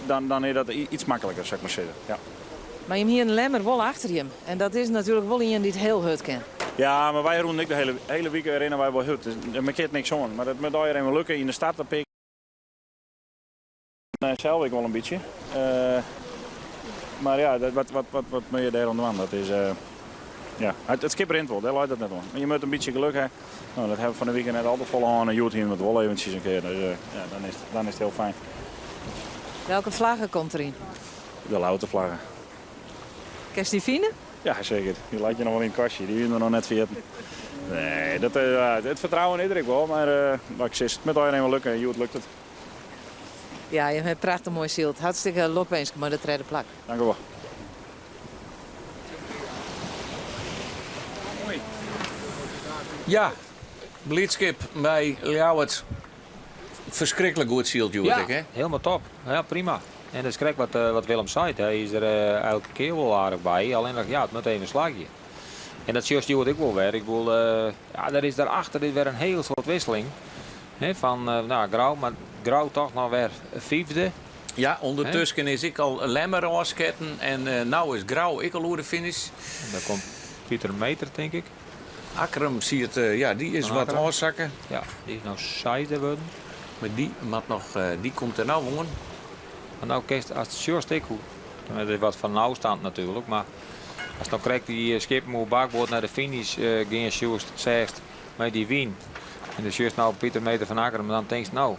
dan, dan is dat iets makliker, sil ik mar sizze. Ja. Mar jim hienen Lemmer wol achter jim. En dat is natuerlik wol ien dy't hiel hurd kin. Ja, mar wy rûnen ek de hiele, hiele wike rinne wy wol hurd. Dus der kin niks oan. Mar it moat allegear even lukke yn de start. Dat pik sels ek wol in bytsje. Mar ja, dat, wat, wat, wat, wat moatte je dêr oan dwaan? Dat is, ja, it skip rint wol, dêr leit it net oan. Mar je moatte in bytsje geluk ha. No, dat hawwe we fan 'e wike net al te folle hân en hjoed hiene we it wol eventsjes in kear. Dus ja, dan is it hiel fijn. Welke flagge komt deryn? De Ljouwerter flagge. Kinst dy fine? Ja, seker. Dy leit hjir noch wol yn it kastje. Dy wiene we noch net ferjitten. Nee, dat, it fertrouwen is der ek wol, mar wat ik sis, it moat allegear even lukke en hjoed lukt it. Ja, je hawwe prachtich moai syld. Hartstikke lokwinske mei de tredde plak. Dank u wol. Ja, blydskip by Ljouwert. Ferskriklik goed syld hjoed Ja, ek, hè? hielendal top. Ja, prima. En dat is krekt wat, wat Willem seit. Hy is der elke kear wol aardich by. Allinnich, ja, it moat even slagje. En dat sjochst hjoed ek wol wer. Ik bedoel, ja, der is dêrachter is wer in hiel soad wisseling. Hè, fan nou, Grou, mar Grou toch noch wer fyfde. Ja, ûndertusken is ek al Lemmer ôfsketten en no is Grou ek al oer de finish. En dan komt Pieter Meter, tink ik. Akkrum siet, ja, dy is wat ôfsakke. Ja, dy is no seisde wurden. Mar dy moat noch, dy komt der no oan. Mar no kinst, ast sjochst ek hoe, it is wat fan ôfstân natuerlik, mar ast no krekt dy skippen oer bakboard nei de finish gean sjochst, seachst mei dy wyn en dan sjochst no Pieter Meter fan Akkrum, dan tinkst no,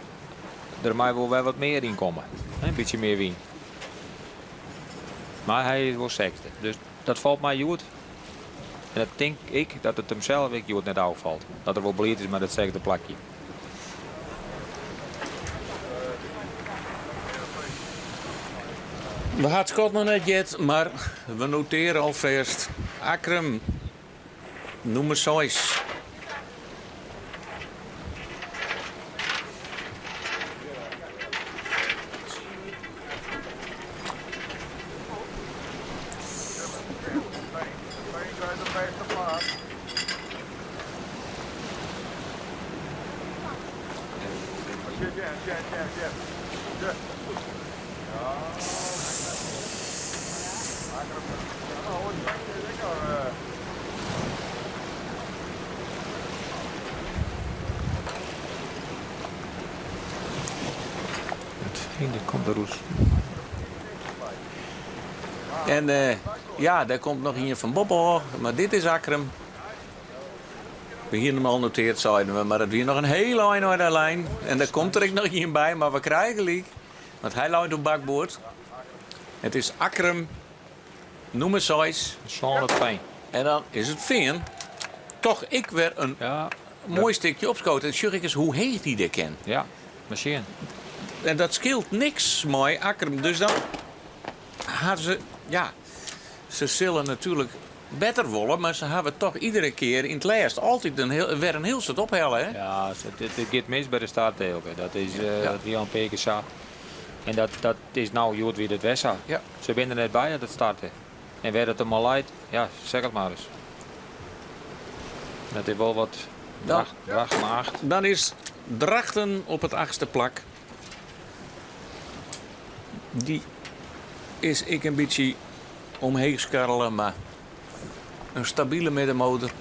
der mei wol wer wat mear yn komme. In bytsje mear wyn. Mar hy is wol sechsde, dus dat falt my hjoed. En dat tink ik dat it himsels ek hjoed net ôffalt. Dat er wol bliid is mei dat sechsde plakje. We ha it skot noch net heard, mar we notearje alfêst Akkrum nûmer seis. Der komt der oes. En eh, ja, dêr komt noch ien fan boppe ôf, mar dit is Akkrum. We hiene him al noteard, seiden we, mar it wie noch in hiel ein nei de lijn. En der komt der ek noch ien by, mar we krije gelyk, want hy leit op bakboard. It is Akkrum, nûmer seis. Sân it Fean. En dan is it Fean toch ek wer in moai stikje opskood. En sjoch ik ris hoe heech dy dêr kin. Ja, mar sjen. En dat skeelt niks mei Akkrum. Dus dan ha se, ja, se sille natuerlik better wolle, mar se hawwe toch iedere kear yn it lêst altyd in hiel, wer in hiel soad ophelle. Hè? Ja, it, it giet mis by de start elke. Dat is uh, dat wie al in pear kear sa. En dat, dat is no hjoed wie it wer sa. Ja. Se binne der net by at it starten. En wêr it him al leit, ja, sis it mar ris. Dat is wol wat Dan, Drachten 8. Dan is Drachten op it achtste plak. Dy is ek in bytsje omheech skarrele, mar in stabile middenmotor.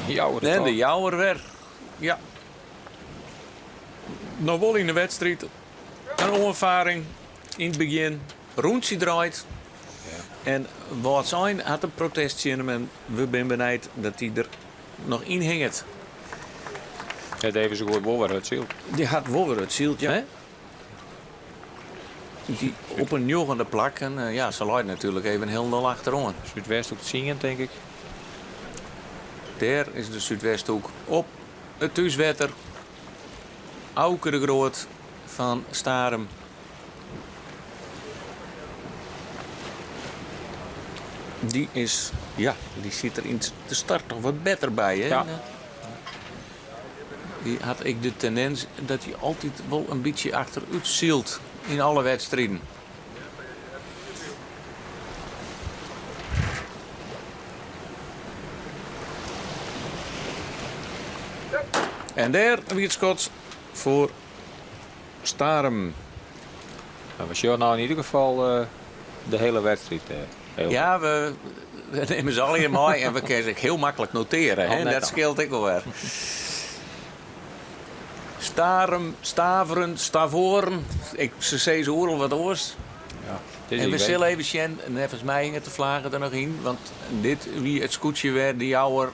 Jouwer En de Jouwer wer. Ja. Noch wol yn de wedstriid. In oanfaring yn it begjin. Rûntsje draait. En Wâldsein hat in protest tsjin him en we binne benijd dat dy der noch yn hinget. Het even zo goed wol wer it syld. Dy hat wol wer it syld, ja. Dy op in njoggende plak en eh, ja, se leit natuerlik even hielendal achteroan. Súdwesthoek tsien, tink ik. Dêr is de Súdwesthoek op it thúswetter. Auke de Groot fan Starum. Dy is, ja, dy sit der yn de start noch wat better by. Hè? Ja. Dy hat ek de tendins dat hy altyd wol in bytsje achterút sylt yn alle wedstriden. En dêr wie it skot foar Starum. Nou, we sjogge no yn ieder gefal eh, de hiele wedstriid. Eh, ja, we, we nimme se allegear mei en we kinne se ek hiel maklik notearje. Hè? Dat skeelt ek wol wer. Starum, Staveren, Stavoren. Ik, se sizze oeral wat oars. Ja, en we sille even sjen, neffens my hinget de flage der noch yn, want dit wie it skûtsje wêr de Jouwer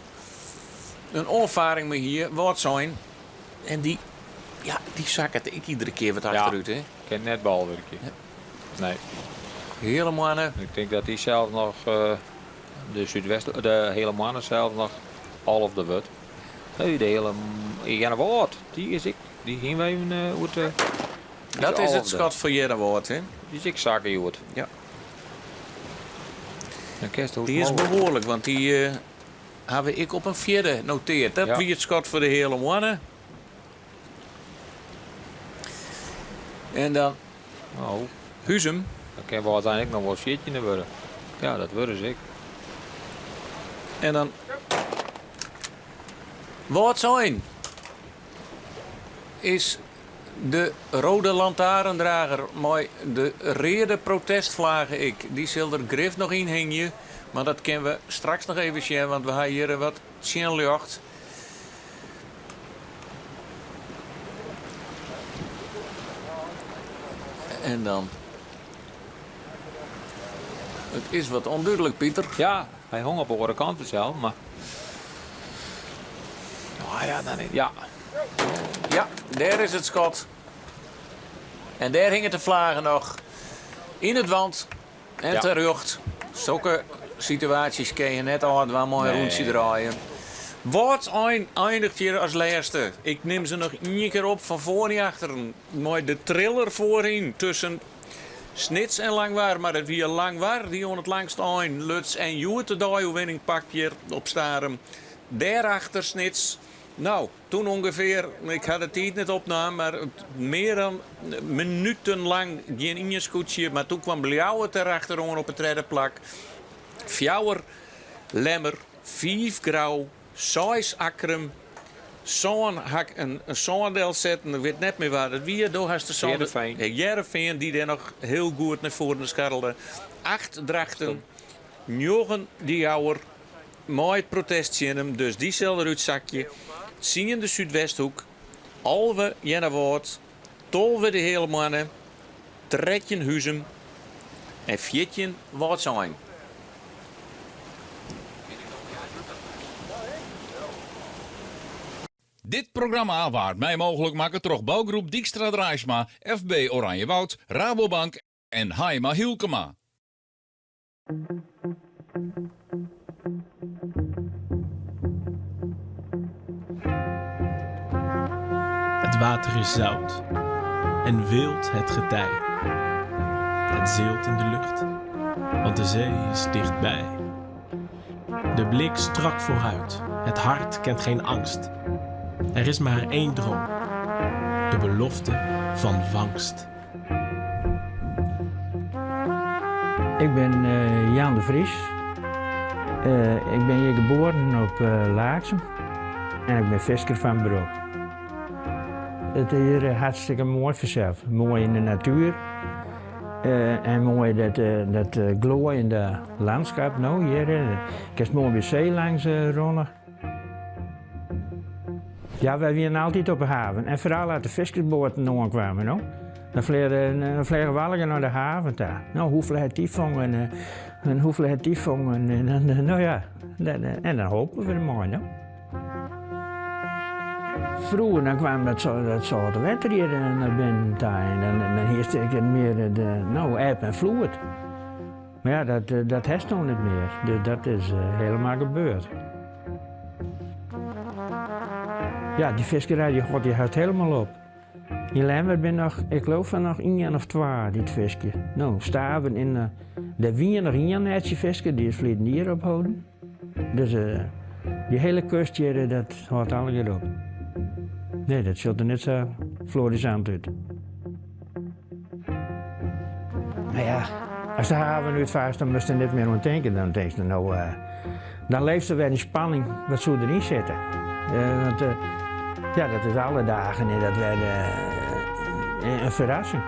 in oanfaring mei hie, Wâldsein. En dy, ja, dy sakket ek iedere kear wat achterút, hè? Kin net balwurkje. Nee. Heale Moanne. Ik tink dat dy sels noch eh, de Súdwest, de Heale Moanne sels noch alfde wurdt. Nee, de Heale Earnewâld, dy is ek, dy hiene we even uh, oer te. Dat is it skot foar Earnewâld, hè? Dy is ek sakke hjoed. Ja. Dan kinst Dy is behoarlik, want dy uh, hawwe ik op in fjirde noteard. Dat Ja. wie it skot foar de Heale Moanne. En dan Oh. Huzum. Dan kin Wâldsein ek noch wol fjirtjinde wurde. Ja, dat wurde se ek. En dan Wâldsein is de rode lantaarndrager mei de reade protestflage ek. Dy sil der grif noch yn hingje, mar dat kinne we straks noch even sjen, want we ha hjir wat tsjinljocht. En dan. It is wat ûndúdlik, Pieter. Ja, hy hong op de oare kant fansels, mar. Oh ja, dan, ja. Ja, dêr is it skot. En dêr hinget de flage noch yn it want en Ja. terjocht. Sokke situaasjes kin je net ôfdwaan mei in Nee. rûntsje draaien. Wâldsein einiget hjir as lêste. Ik nim se noch ien kear op fan foar nei achteren. Mei de triller foaryn tusken Snits en Langwar. Mar it wie Langwar dy't oan it langst ein luts en hjoed de dei oerwinning pakt hjir op Starum. Dêrachter Snits. No, toen ûngefear, ik ha de tiid net opnaam, mar mear dan minutenlang gjin ien skûtsje. Mar toen kwam Ljouwert derachteroan op it tredde plak. Fjouwer Lemmer, fiif Grou, seis Akkrum, sân ha ik in sân delsetten. Ik wit net mear wa dat wie. Do hast de sân. Hearrenfean. Hearrenfean, dy dêr noch hiel goed nei foaren skarrelde. Acht Drachten, njoggen De Jouwer. Mei it protest tsjin him, dus dy sil derút sakje. Tsien de Súdwesthoek. 11 Earnewâld, 12 de Heale Moanne, 13 Huzum en 14 Wâldsein. Dit programma waard mei mooglik makke troch Bougroep Dykstra Draaisma, FB Oranjewoud, Rabobank en Haima Hylkema. Het water is zout en wild het getij. Het zeelt in de lucht, want de zee is dichtbij. De blik strak vooruit, het hart kent geen angst. Er is maar één droom, de belofte van vangst. Ik bin eh, Jan de Vries. Eh, ik bin hjir geboren op uh, Laaksum en ik bin fisker fan berop. It is hjir hartstikke moai fansels. Moai yn de natuer en moai dat, dat gloaiende lânskip no hjir. Kinst moai by see langs rinne. Ja, wy wienen altyd op de haven. En foaral as de fiskersboaten oankwamen, no. Dan fleagen, fleagen we allegear nei de haven ta. No, hoefolle hat dy fongen en, en hoefolle hat dy fongen? En dan, no ja, en dan hopen we dermei, no. Froeger dan kwam dat, dat sâlte wetter hjir nei binnen ta en dan, dan hiest ek mear de, no, eb en floed. Mar ja, dat, dat hast no net mear. Dus dat is helemaal gebeurd. Ja, dy fiskerij dy hâldt dy hast helemaal op. Yn Lemmer binne noch, ik leau fan noch ien of twa dy't fiskje. No, Staven en uh, der wie noch ien netsjefisker, dy is ferleden jier opholden. Dus uh, dy hiele kust hjir, dat hâldt allegear op. Nee, dat sjocht der net sa florisant út. No ja, as de haven útfaarst, dan moatst der net mear oan tinke. Dan tinkst no, uh, dan leefst der wer yn spanning, wat soe deryn sitte? Uh, want uh, ja, dat is alle dagen en dat wer in ferrassing.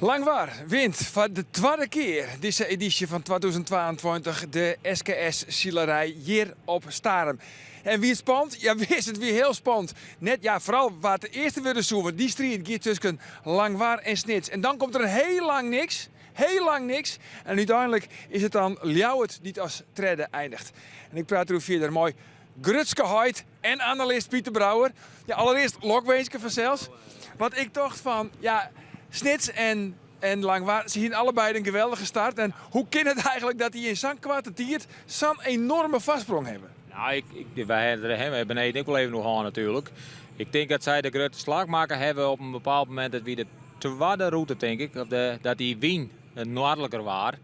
Langwar wint foar de twadde kear dizze edysje fan 2022 de SKS Silerij hjir op Starum. En wie it spannend? Ja wis, it wie hiel spannend. Net, ja, foaral wa't de earste wurde soe, want dy striid giet tusken Langwar en Snits. En dan komt der hiel lang niks, hiel lang niks. En úteinlik is it dan Ljouwert dy't as tredde eindiget. En ik praat deroer fierder mei grutske heit en analist Pieter Brouwer. Ja, allerearst lokwinsken fansels. Want ik tocht fan, ja, Snits en en Langwar, se hienen allebeide in geweldige start. En hoe kin it eigentlik dat dy yn sa'n koarte tiid sa'n enoarme foarsprong hawwe? Nou, ik, ik, wy hawwe der beneden ek wol even oer hân natuerlik. Ik tink dat sy de grutte slach makke hawwe op in bepaald momint, dat wie de twadde rûte tink ik, of de, dat dy wyn noardliker waard.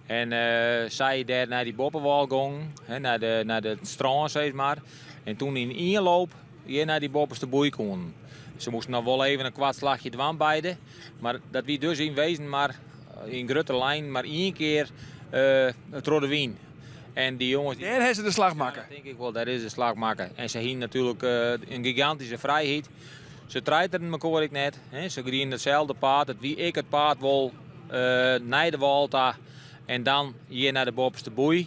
En uh, sy dêr nei dy boppewâl gongen, nei de, nei de strân sis mar. En toen yn ien loop hjir nei dy boppeste boei koenen. Se moasten noch wol even in koart slachje dwaan beide. Mar dat wie dus yn wezen mar yn grutte lijnen mar ien kear uh, troch de wyn. En dy jonges... Dêr hawwe se de slach makke. Ja, tink ik wol, dêr is de slach makke. En se hienen natuerlik uh, in gigantyske frijheid. Se treiteren mekoar ek net. Hè. Se gienen itselde paad. It wie ek it paad wol uh, nei de wâl ta en dan hjir nei de boppeste boei.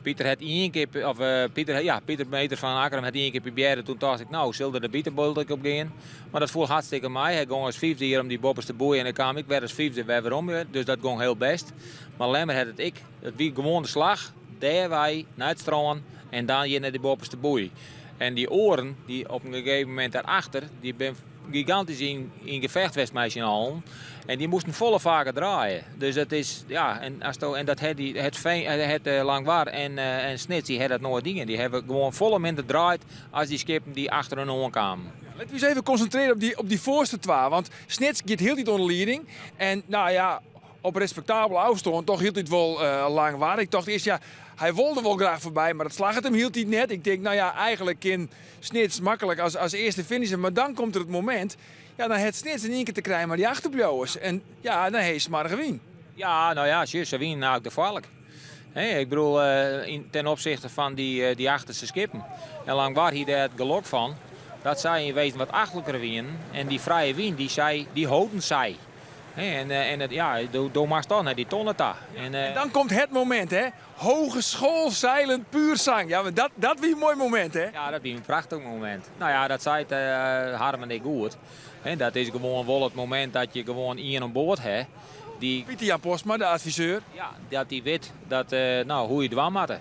Pieter hat ien kear, of uh, Pieter, ja, Pieter Meter fan Akkrum hat ien kear probearre. Toen tocht ik, no, sil der de biterbult ek op gean. Mar dat foel hartstikke mei. Hy gong as fyfde hjir om dy boppeste boei en dan kaam ik wer as fyfde wer werom. Dus dat gong hiel bêst. Mar Lemmer hat it ek. It wie gewoan de slach. Dêrwei nei it strân en dan hjir nei dy boppeste boei. En dy oaren, dy op in gegeven momint daarachter, dy bin gigantysk yn, yn gefecht west mei syn allen. En dy moasten folle faker draaie. Dus dat is, ja, en, as en dat het, die, het, Veen, het uh, Langwar en, uh, en Snits, dy hawwe dat noait dien. Dy hawwe gewoan folle minder draaid as dy skippen dy't achter hun oankamen. Litte we ús even konsintrearje op dy, op dy foarste twa. Want Snits giet hieltyd oan de lieding. En no ja, op respektabele ôfstân toch hieltyd wol uh, Langwar. Ik tocht earst, ja, Hy wol der wol graach foarby, mar dat slagget him hieltyd net. Ik tink, no ja, eigentlik kin Snits maklik as, as earste finishe. Mar dan komt der it momint, ja, dan hat Snits yn ien kear te krijen mei dy achterbliuwers. En ja, dan ha je smoarge wyn. Ja, no ja, sjoch, se wienen eigentlik te foarlik. Ik bedoel, eh, ten opzichte fan dy, eh, dy achterste skippen. En Langwar hie dêr it gelok fan dat sy yn wezen wat achterliker wienen. En dy frije wyn, dy, sy, dy holden sy. En, eh, en het, ja, do, do moatst toch nei dy tonne ta. En, en dan komt het momint, hè? Hogeschoolzeilen puer sang. Ja, dat, dat wie in moai momint, hè? Ja, dat wie in prachtich momint. No ja, dat seit uh, Harmen ek goed. En dat is gewoan wol it momint dat je gewoan ien oan board ha. Dy, Pieter Jan Postma, de adviseur. Ja, dat dy wit dat, uh, no, hoe je dwaan moatte.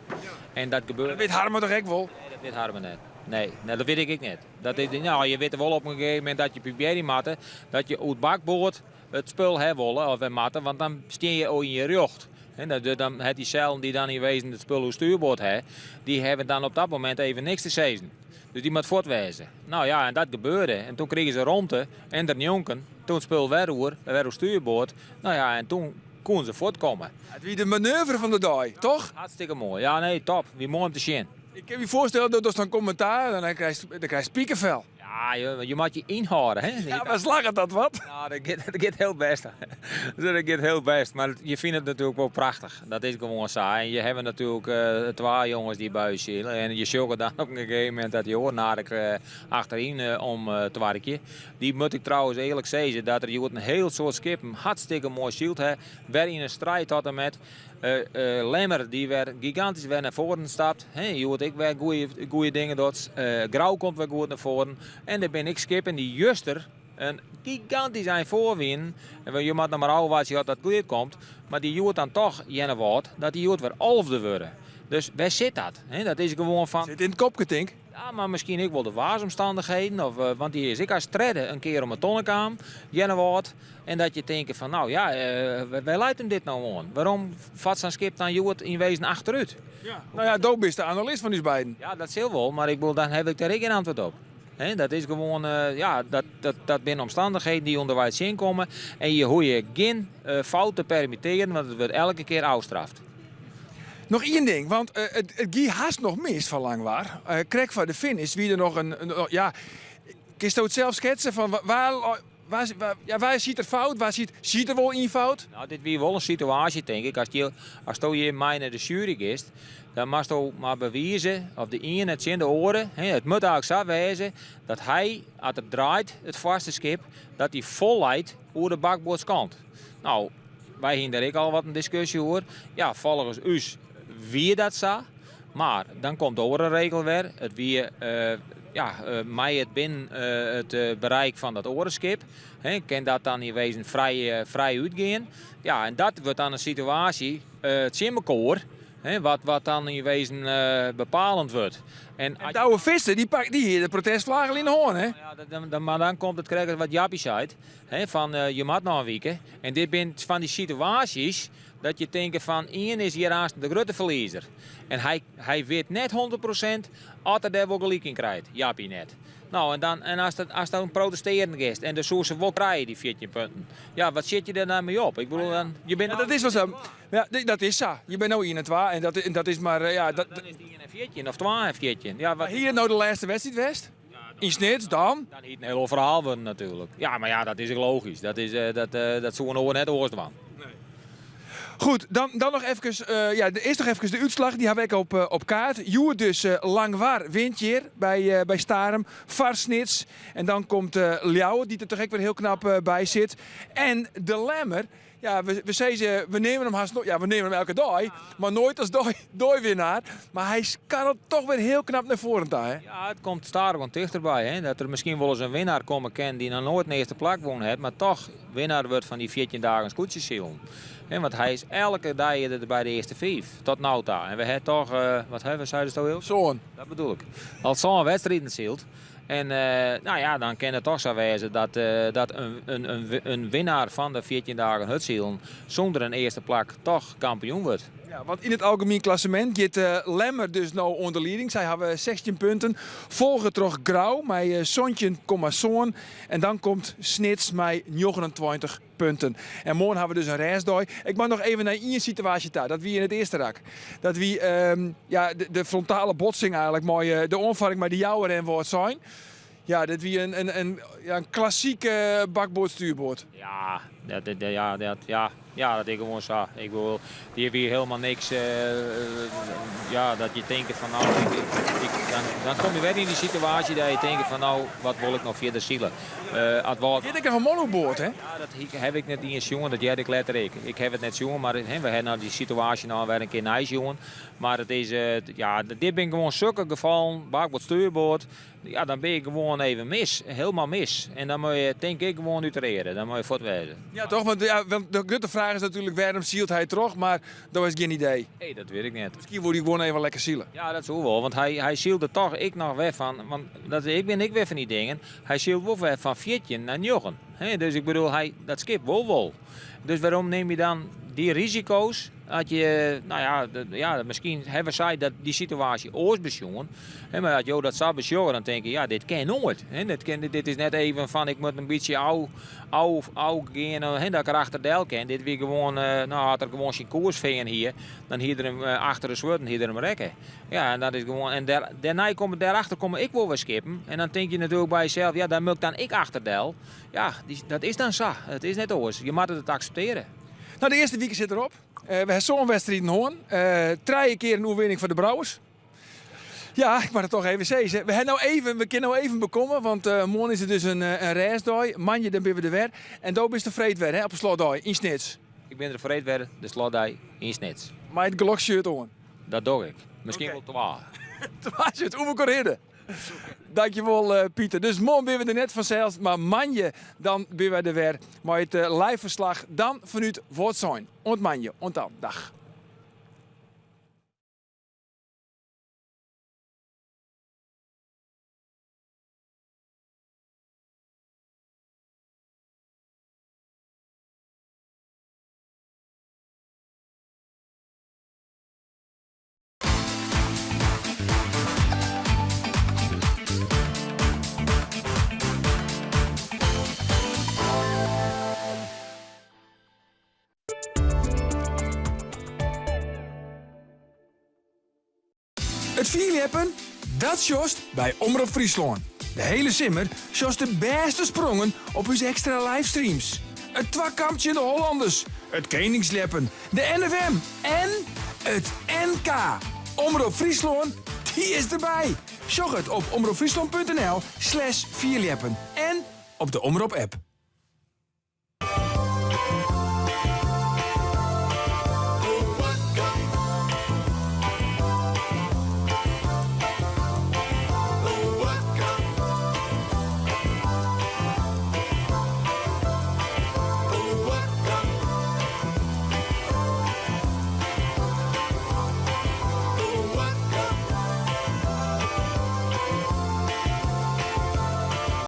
En dat gebeurt. Dat wit Harmen toch ek wol? Nee, dat wit Harmen net. Nee, nee, dat wit ik ek net. Dat is, no, je witte wol op in gegeven momint dat je probearje moatte dat je oer bakboard it spul ha wolle of wer moatte, want dan stean je yn je rjocht. En dat, dan hat dy sellen dy't dan yn wezen it spul oer stuurboard ha, dy hawwe dan op dat momint even niks te sizzen. Dus dy moat fuort wêze. No ja, en dat gebeurde. En toen krigen se romte en der njonken, toen it spul wer oer, wer oer stuurboard. No ja, en toen koenen se fuortkomme. It wie de manoeuvre fan de dei, toch? Hartstikke moai. Ja, nee, top. Wie moai om te sjen. Ik kin my foarstelle dat ast dan kommentaar, dan krijst, dan krijst pikefel. Ja, je, je moat je ynhâlde. Hè? Ja, mar slagget dat wat? Nou, dat giet, dat giet hiel bêst. Dat giet hiel bêst. Mar je fine it natuerlik wol prachtich. Dat is gewoan sa. En je hawwe natuerlik uh, twa jonges dy't by ús sile. En je sjogge dan op in gegeven momint dat dy oaren aardich uh, achteryn uh, om uh, te warkjen. Dy moat ik trouwens earlik sizze dat der hjoed in hiel soad skippen hartstikke moai syld ha. Wer yn in striid tot en met. Lemmer dy't wer gigantysk wer nei foaren stapt. Hjoed ek wer goede dingen docht. Grou komt wer goed nei foaren. En der binne ek skippen dy't juster in gigantysk ein foar wienen. En je moatte noch mar ôfwachtsje oft dat goed komt. Mar dy't hjoed dan toch Earnewâld, dat dy hjoed wer alfde wurde. Dus wêr sit dat? Dat is gewoan fan. Sit yn it kopke tink. Ja, mar miskien ek wol de waarsomstannichheden. Of, want dy is ek as tredde in kear om 'e tonne kaam, Earnewâld. En dat je tinke fan, no ja, wêr leit him dit no oan? Wêrom fart sa'n skip dan hjoed yn wezen achterút? Ja, no ja, do bist de analist fan ús beiden. Ja, dat sil wol, mar ik bedoel, dan haw ik dêr ek gjin antwurd op. He, dat is gewoan, ja, dat, dat, dat binne omstannichheden dy't ûnderweis tsjinkomme. En je hoege gjin fout te permittearjen, want it wurdt elke kear ôfstraft. Noch ien ding, want it, it gie hast noch mis foar Langwar. Krekt foar de finish wie der noch in, ja, kinsto it sels sketse fan wêr Waar, waar, ja, wêr siet der fout? Wêr siet, siet der wol ien fout? No, dit wie wol in situaasje, tink ik. As, je, asto hjir mei nei de sjuery giest, dan moatsto mar bewize, of de iene tsjin de oare, hè, it moat eigentlik sa wêze dat hy, as er draait, it foarste skip, dat hy fol leit oer de bakboardskant. No, wy hiene dêr ek al wat in diskusje oer. Ja, folgens ús wie dat sa. Mar dan komt de oare regel wer. It wie ja, mei it binnen it bereik fan dat oare skip. Hè, kin dat dan yn wezen frij, frij útgean. Ja, en dat wurdt dan in situaasje tsjin mekoar. Hè, wat, wat dan yn wezen bepalend wurdt. En, en Douwe Visser, dy, pak, dy hie de protestflagge yn de hân, hè? Ja, dan, dan, mar dan komt it krekt wat Jappie seit. Hè, fan je moat noch in wike. En dit binne fan dy situaasjes Dat je tinke fan ien is hjir aanst de grutte ferliezer. En hy, hy wit net 100% oft er dêr wol gelyk yn krijt. Jappie net. No, en, dan, en as, dat, as dan protestearen giest en dan soe se wol krije, dy 14 punten. Ja, wat sjit je dêr dan mei op? Ik bedoel, dan, je bent Ja, dat is wol sa. Ja, dat is sa. Je bent no 1 en 2 en dat, en dat is mar, ja, dat, Dan is it 1 en 14 of 2 en 14. Ja, wat, Hie it no de lêste wedstriid west? Yn Snits dan? Dan hie it in hiel oar ferhaal wurden natuerlik. Ja, mar ja, dat is ek logysk. Dat, is, dat, dat soe in oar net oars dwaan. Goed, dan, dan noch efkes, uh, ja, der is noch efkes de útslach. Dy ha ik op, uh, op kaart. Hjoed dus uh, Langwar wint hjir by, by Starum. Foar Snits. En dan komt uh, Ljouwert, dy't der toch ek wer hiel knap uh, by sit. En de Lemmer, ja, we, we sizze, we nimme him hast, ja, we nimme him elke dei, mar noait as dei, deiwinnaar. Mar hy skarrelt toch wer hiel knap nei foaren ta, hè? Ja, it komt stadichoan tichterby, hè? Dat der miskien wolris in winnaar komme kin dy't noch noait in earste plak wûn hat, mar toch winnaar wurdt fan dy 14 dagen skûtsjesilen. Hè, want hy is elke dei der by de earste fiif, tot no ta. En we ha toch, uh, wat ha we, seidest al? Sân. Dat bedoel ik. Al sân wedstriden syld. En no ja, dan kin it toch sa wêze dat, dat in, in, in winnaar fan de 14 dagen hurdsilen sûnder in earste plak toch kampioen wurdt. Ja, want yn it algemien klassemint giet Lemmer dus no oan de lieding. Sy hawwe 16 punten, folge troch Grou mei 17,7 en dan komt Snits mei 29 punten. En moarn hawwe we dus in rêstdei. Ik moat noch even nei ien situaasje ta. Dat wie yn it earste rak. Dat wie ja, de frontale botsing eigenlik mei de oanfarring mei de Jouwer en Wâldsein. Ja, dit wie in, ja, in klassike bakboard-stuurboard. Ja, dat, ja, dat, ja, ja, dat is gewoan sa. Ik bedoel, hjir wie hielendal niks, ja, dat je tinke fan no, ik, ik, dan, dan kom je wer yn dy situaasje dat je tinke fan no, wat wol ik noch fierder sile. As Wâld... Hjir ek noch in man oerboard, hè? Ja, dat haw ik net iens sjoen, dat hearde ik letter ek. Ik haw it net sjoen, mar hè, we hawwe no dy situaasje no wer in kear neisjoen. Mar it is, ja, dit binne gewoan sokke gefallen, bakboard, stuurboard. Ja, dan bin je gewoan even mis. Hielendal mis. En dan moatte je, tink ik, gewoan út de rêde. Dan moatte je fuort wêze. Ja, toch? Want, ja, want de grutte fraach is natuerlik wêrom sylt hy troch, mar dat is gjin idee. Nee, dat wit ik net. Miskien wol hy gewoan even lekker sile. Ja, dat soe wol, want hy, hy sylde toch ek noch wer fan, want dat, ik bin ek wer fan dy dingen, hy sylt wol wer fan 14 nei 9. Hè, dus ik bedoel, hy, dat skip wol wol. Dus wêrom nim je dan dy risiko's? As je, no ja, ja, miskien hawwe sy dat, dy situaasje oars besjoen. Hè, mar as jo dat sa besjogge, dan tinke je, ja, dit kin noait. Hè, dit, kin, dit is net even fan ik moat in bytsje ôf, ôf, ôfgean, hè, dat ik er achter del kin. Dit wie gewoan, no, as er gewoan syn koers fearn hie, dan hie er him achter de swurden hie er him rekke. Ja, en dat is gewoan, en dêr, dêrnei komme, dêrachter komme ek wol wer skippen. En dan tink je natuerlik by jesels, ja, dan moat ik dan ek achter del. Ja, dat is dan sa. It is net oars. Je moatte it akseptearje. No, de earste wike sit derop. We hawwe sân wedstriden hân. Trije kear in oerwinning foar de Brouwers. Ja, ik moat it toch even sizze. We hawwe no even, we kinne no even bekomme, want moarn is it dus in rêstdei. Moandei dan binne we der wer. En do bist der freed wer, hè, op de slotdei yn Snits. Ik bin der freed wer, de slotdei yn Snits. Mei it gelokshirt oan. Dat doch ik. Miskien wol twa. Twa shirts, oer elkoar hinne. Dankjewol Pieter. Dus moarn binne we der net fansels, mar moandei dan binne wy der wer mei it live ferslach dan fanút Wâldsein. Oant moandei, oant dan. Dag. It fierljeppen? Dat sjochst by Omrop Fryslân. De hiele simmer sjochst de bêste sprongen op ús ekstra livestreams. It twakamp tsjin de Hollanders, it keningsljeppen, de NFM en it NK. Omrop Fryslân, dy is derby! Sjoch it op omropfryslân.nl slash fierljeppen en op de Omrop app.